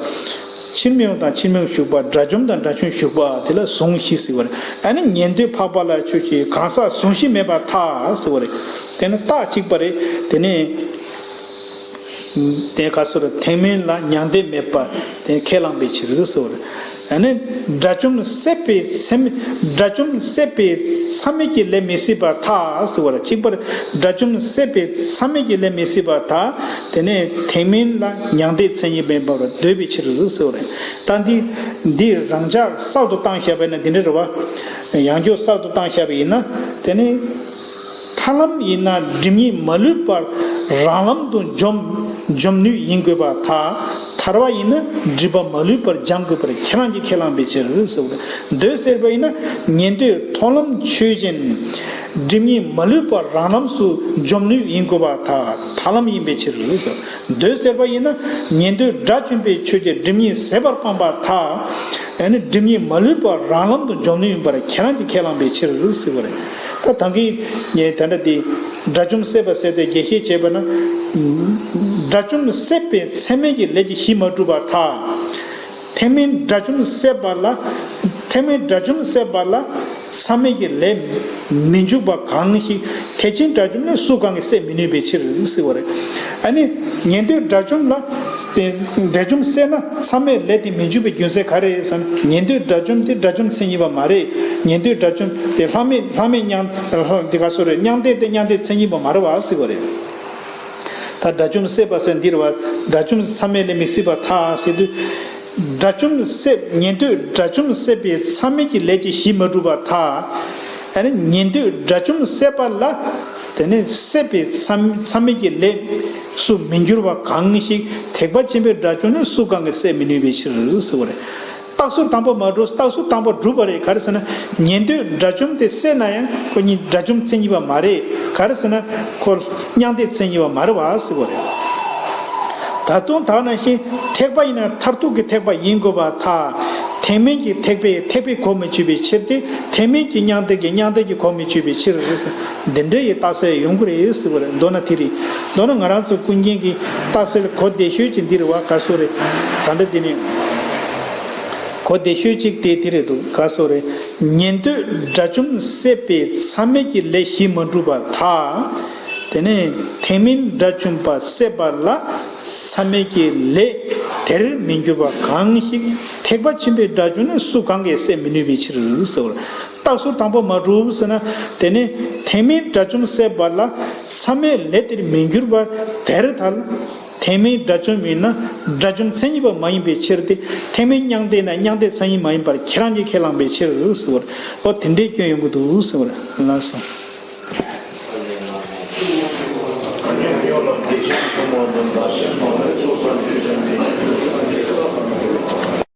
ཕྱིར་མི་འོང་དང་ཕྱིར་མི་འོང་ཞུགས་པ། དགྲ་བཅོམ་དང་དགྲ་བཅོམ་ཞུགས་པ། དེ་ལ་གཟུང་གཞི་ཟེར་བ་རེད། ཨ་ནི་ཉན་ཐོས་འཕགས་པ་ལ་ཆོས་ཅན། གང་ཟག་གཟུང་གཞི་མེད་པར་ཐལ་ཟེར་བ་རེད། དེ་ནི་རྟགས་གཅིག་པ་རེད། དེ་ནི། དེ་ག་སོ་ར་ཐེག་དམན་ལ་མྱང་འདས་མེད་པ་དེ་ཁས་བླངས་པའི་ཕྱིར་ཟེར་བ་རེད། ཨ་ནི་དགྲ་བཅོམ་སད་པའི་ཚད་མེད། དགྲ་བཅོམ་སད་པའི་མཚམས་མེད་ཀྱི་ལས་མི་སྲིད་པར་ཐལ་ཟེར་བ་རེད། གཅིག་པར་དགྲ་བཅོམ་སད་པའི་མཚམས་མེད་ཀྱི་ལས་མི་སྲིད་པར་ཐལ། དེ་ནས་ཐེག་དམན་ལ་མྱང་འདས་མཚན་ཉིད་མེད་པར་འདོད་པའི་ཕྱིར་ཟེར་བ་རེད། ད་འདི་འདི་རང་འཇགས་གསར་དུ་བཏང་བཞག་པ་ཡིན་ན་འདི་འདྲ་རེད་བ། ཡང་བསྐྱར་གསར་དུ་བཏང་བཞག་པ་ཡིན་ན་དེ་ནི། ཐར་ལམ་ཡིན་ན་སྒྲིབ་གཉིས་མ་ལུས་པར་རང་ལམ་དུ་འཇོམས་འཇོམས་ནུས་ཡིན་དགོས་པར་ཐལ། ཐར་པ་ཡིན་ན་སྒྲིབ་པ་མ་ལུས་པར་སྦྱང་དགོས་པར་ཁྱེད་རང་གིས་ཁས་བླངས་པའི་ཕྱིར་ཟེར་བ་རེད། འདོད་ཟེར་བ་ཡིན་ན་ཉན་ཐོས་མཐོང་ལམ་ཆོས་ཅན། སྒྲིབ་གཉིས་མ་ལུས་པར་རང་ལམ་དུ་འཇོམས་ནུས་ཡིན་དགོས་པར་ཐལ། ཐར་ལམ་ཡིན་པའི་ཕྱིར་ཟེར། འདོད་ཟེར་བ་ཡིན་ན་ཉན་ཐོས་དགྲ་བཅོམ་པའི་ཆོས་ཀྱི་སྒྲིབ་གཉིས་ཟད་པར་སྤངས་པར་ཐལ། ཨ་ནི་སྒྲིབ་གཉིས་མ་ལུས་པར་རང་ལམ་དུ་འཇོམས་ནུས་ཡིན་པར་ཁྱེད་རང་གིས་ཁས་བླངས་པའི་ཕྱིར་ཟེར་བ་རེད། ད་ད་གིན་ངས་དེ་འདྲ་དེ་དགྲ་བཅོམ་སད་པ་ཟེར་ཏེ་རྒྱས་བཤད་བྱས་པ་ན། དགྲ་བཅོམ་སད་པའི་མཚམས་མེད་ཀྱི་ལས་ཀྱི་གཞི་མ་གྲུབ་པར་ཐལ། ཐེག་དམན་དགྲ་བཅོམ་སད་པ་ལ། ཐེག་དམན་དགྲ་བཅོམ་སད་པ་ལ་མཚམས་མེད་ཀྱི་ལས་མི་འཇུག་པ་གང་ཞིག་ཐེག་ཆེན་དགྲ་བཅོམ་ནི་སུ་གང་གིས་སད་མི་ནུས་པའི་ཕྱིར་ཟེར་བ་རེད། ཨ་ནི་ཉན་ཐོས་དགྲ་བཅོམ་ལ་དགྲ་བཅོམ་བསད་ན་མཚམས་མེད་ལས་དེ་མི་འཇུག་པའི་རྒྱུ་མཚན་ག་རེ་རེད་ཟེར་ན། ཉན་ཐོས་དགྲ་བཅོམ་དེ་དགྲ་བཅོམ་མཚན་ཉིད་པ་མ་རེད། ཉན་ཐོས་དགྲ་བཅོམ་དེ་ལྷག་མེད་ལྷག་མེད་མྱང་འདི་ག་སོ་རེད། མྱང་འདས་དེ་མྱང་འདས་མཚན་ཉིད་པ་མ་རེད་བ་ཟེར་བ་རེད། ད་དགྲ་བཅོམ་བསད་པ་ཟེར་འདིར་བ་དགྲ་བཅོམ་མཚམས་མེད་ལས་མི་སྲིད་པར་ཐལ་ཟེར་དུས། དགྲ་བཅོམ་བསད་ཉན་ཐོས་དགྲ་བཅོམ་བསད་པའི་མཚམས་མེད་ཀྱི་ལས་ཀྱི་གཞི་མ་གྲུབ་པར་ཐལ། ཨ་ནི་ཉན་ཐོས་དགྲ་བཅོམ་བསད་པ་ལ་དེ་ནི་བསད་པའི་མཚམས་མཚམས་མེད་ཀྱི་ལས་སུ་མི་འགྱུར་བ་གང་ཞིག་ཐེག་པ་ཆེན་པོའི་དགྲ་བཅོམ་ནི་སུ་གང་གིས་བསད་མི་ནུས་པའི་ཕྱིར་ཟེར་བ་རེད། རྟགས་གསུམ་དང་པོ་མ་གྲུབ། རྟགས་གསུམ་དང་པོ་གྲུབ་པ་རེད། ག་རེ་ཟེར་ན། ཉན་ཐོས་དགྲ་བཅོམ་དེ་བསད་ན་ཡང་ཁོ་ཉིད་དགྲ་བཅོམ་མཚན་ཉིད་པ་མ་རེད། ག་རེ་ཟེར་ན། ཁོ་མྱང་འདས་མཚན་ཉིད་པ་མ་རེད་བ་ཟེར་བ་རེད། ད་དུང་ད་ནང་བཞིན་ཐེག་པ་ཡིན་ན་མཐར་ཐུག་གི་ཐེག་པ་ཡིན་དགོས་པར་ཐལ། ཐེག་དམན་གྱི་ཐེག་པས་ཐེག་པའི་གོ་མི་ཆོད་པའི་ཕྱིར་ཏེ། ཐེག་དམན་གྱི་མྱང་འདས་ཀྱིས་མྱང་འདས་ཀྱི་གོ་མི་ཆོད་པའི་ཕྱིར། འདི་འདྲ་ཡི་རྟགས་གསལ་ཡོང་གི་རེད་ཟེར་བ་རེད། མདོར་ན་དེ་རེད། མདོར་ན་ང་རང་ཚོ་ཀུན་མཁྱེན་གྱི་རྟགས་གསལ་གོ་བདེ་ཤོས་ཀྱི་འདི་རེད་བ། ག་སོ་རེད། ད་ལྟ་འདི་ནས་གོ་བདེ་ཤོས་གཅིག་དེ་དེ་རེད་འདུག། ག་སོ་རེད། ཉན་ཐོས་དགྲ་བཅོམ་བསད་པའི་མཚམས་མེད་ཀྱི་ལས་གཞི་མ་གྲུབ་པར་ཐལ། དེ་ནས་ཐེག་དམན་དགྲ་བཅོམ་པ་བསད་པ་ལ་མཚམས་མེད་ཀྱི་ལས་དེར་མི་འགྱུར་བ་གང་ཞིག་ཐེག་པ་ཆེན་པོའི་དགྲ་བཅོམ་ནི་སུ་གང་གིས་བསད་མི་ནུས་པའི་ཕྱིར་ཟེར་བ། རྟགས་གསུམ་དང་པོ་མ་གྲུབ་ཟེར་ན། དེ་ནི་ཐེག་དམན་དགྲ་བཅོམ་བསད་པ་ལ་མཚམས་མེད་ལས་དེར་མི་འགྱུར་བ་དེར་ཐལ། ཐེག་དམན་དགྲ་བཅོམ་ཡིན་ན་དགྲ་བཅོམ་མཚན་ཉིད་པ་མ་ཡིན་པའི་ཕྱིར་ཏེ། ཐེག་དམན་མྱང་འདས་ན་མྱང་འདས་མཚན་ཉིད་མ་ཡིན་པར་ཁྱེད་རང་གིས་ཁས་བླངས་པའི་ཕྱིར་ཟེར་བ། ཨོ་དེ་འདྲའི་སྐྱོན་ཡོང་གི་འདུག་ཟེར་བ། ལགས་སོ།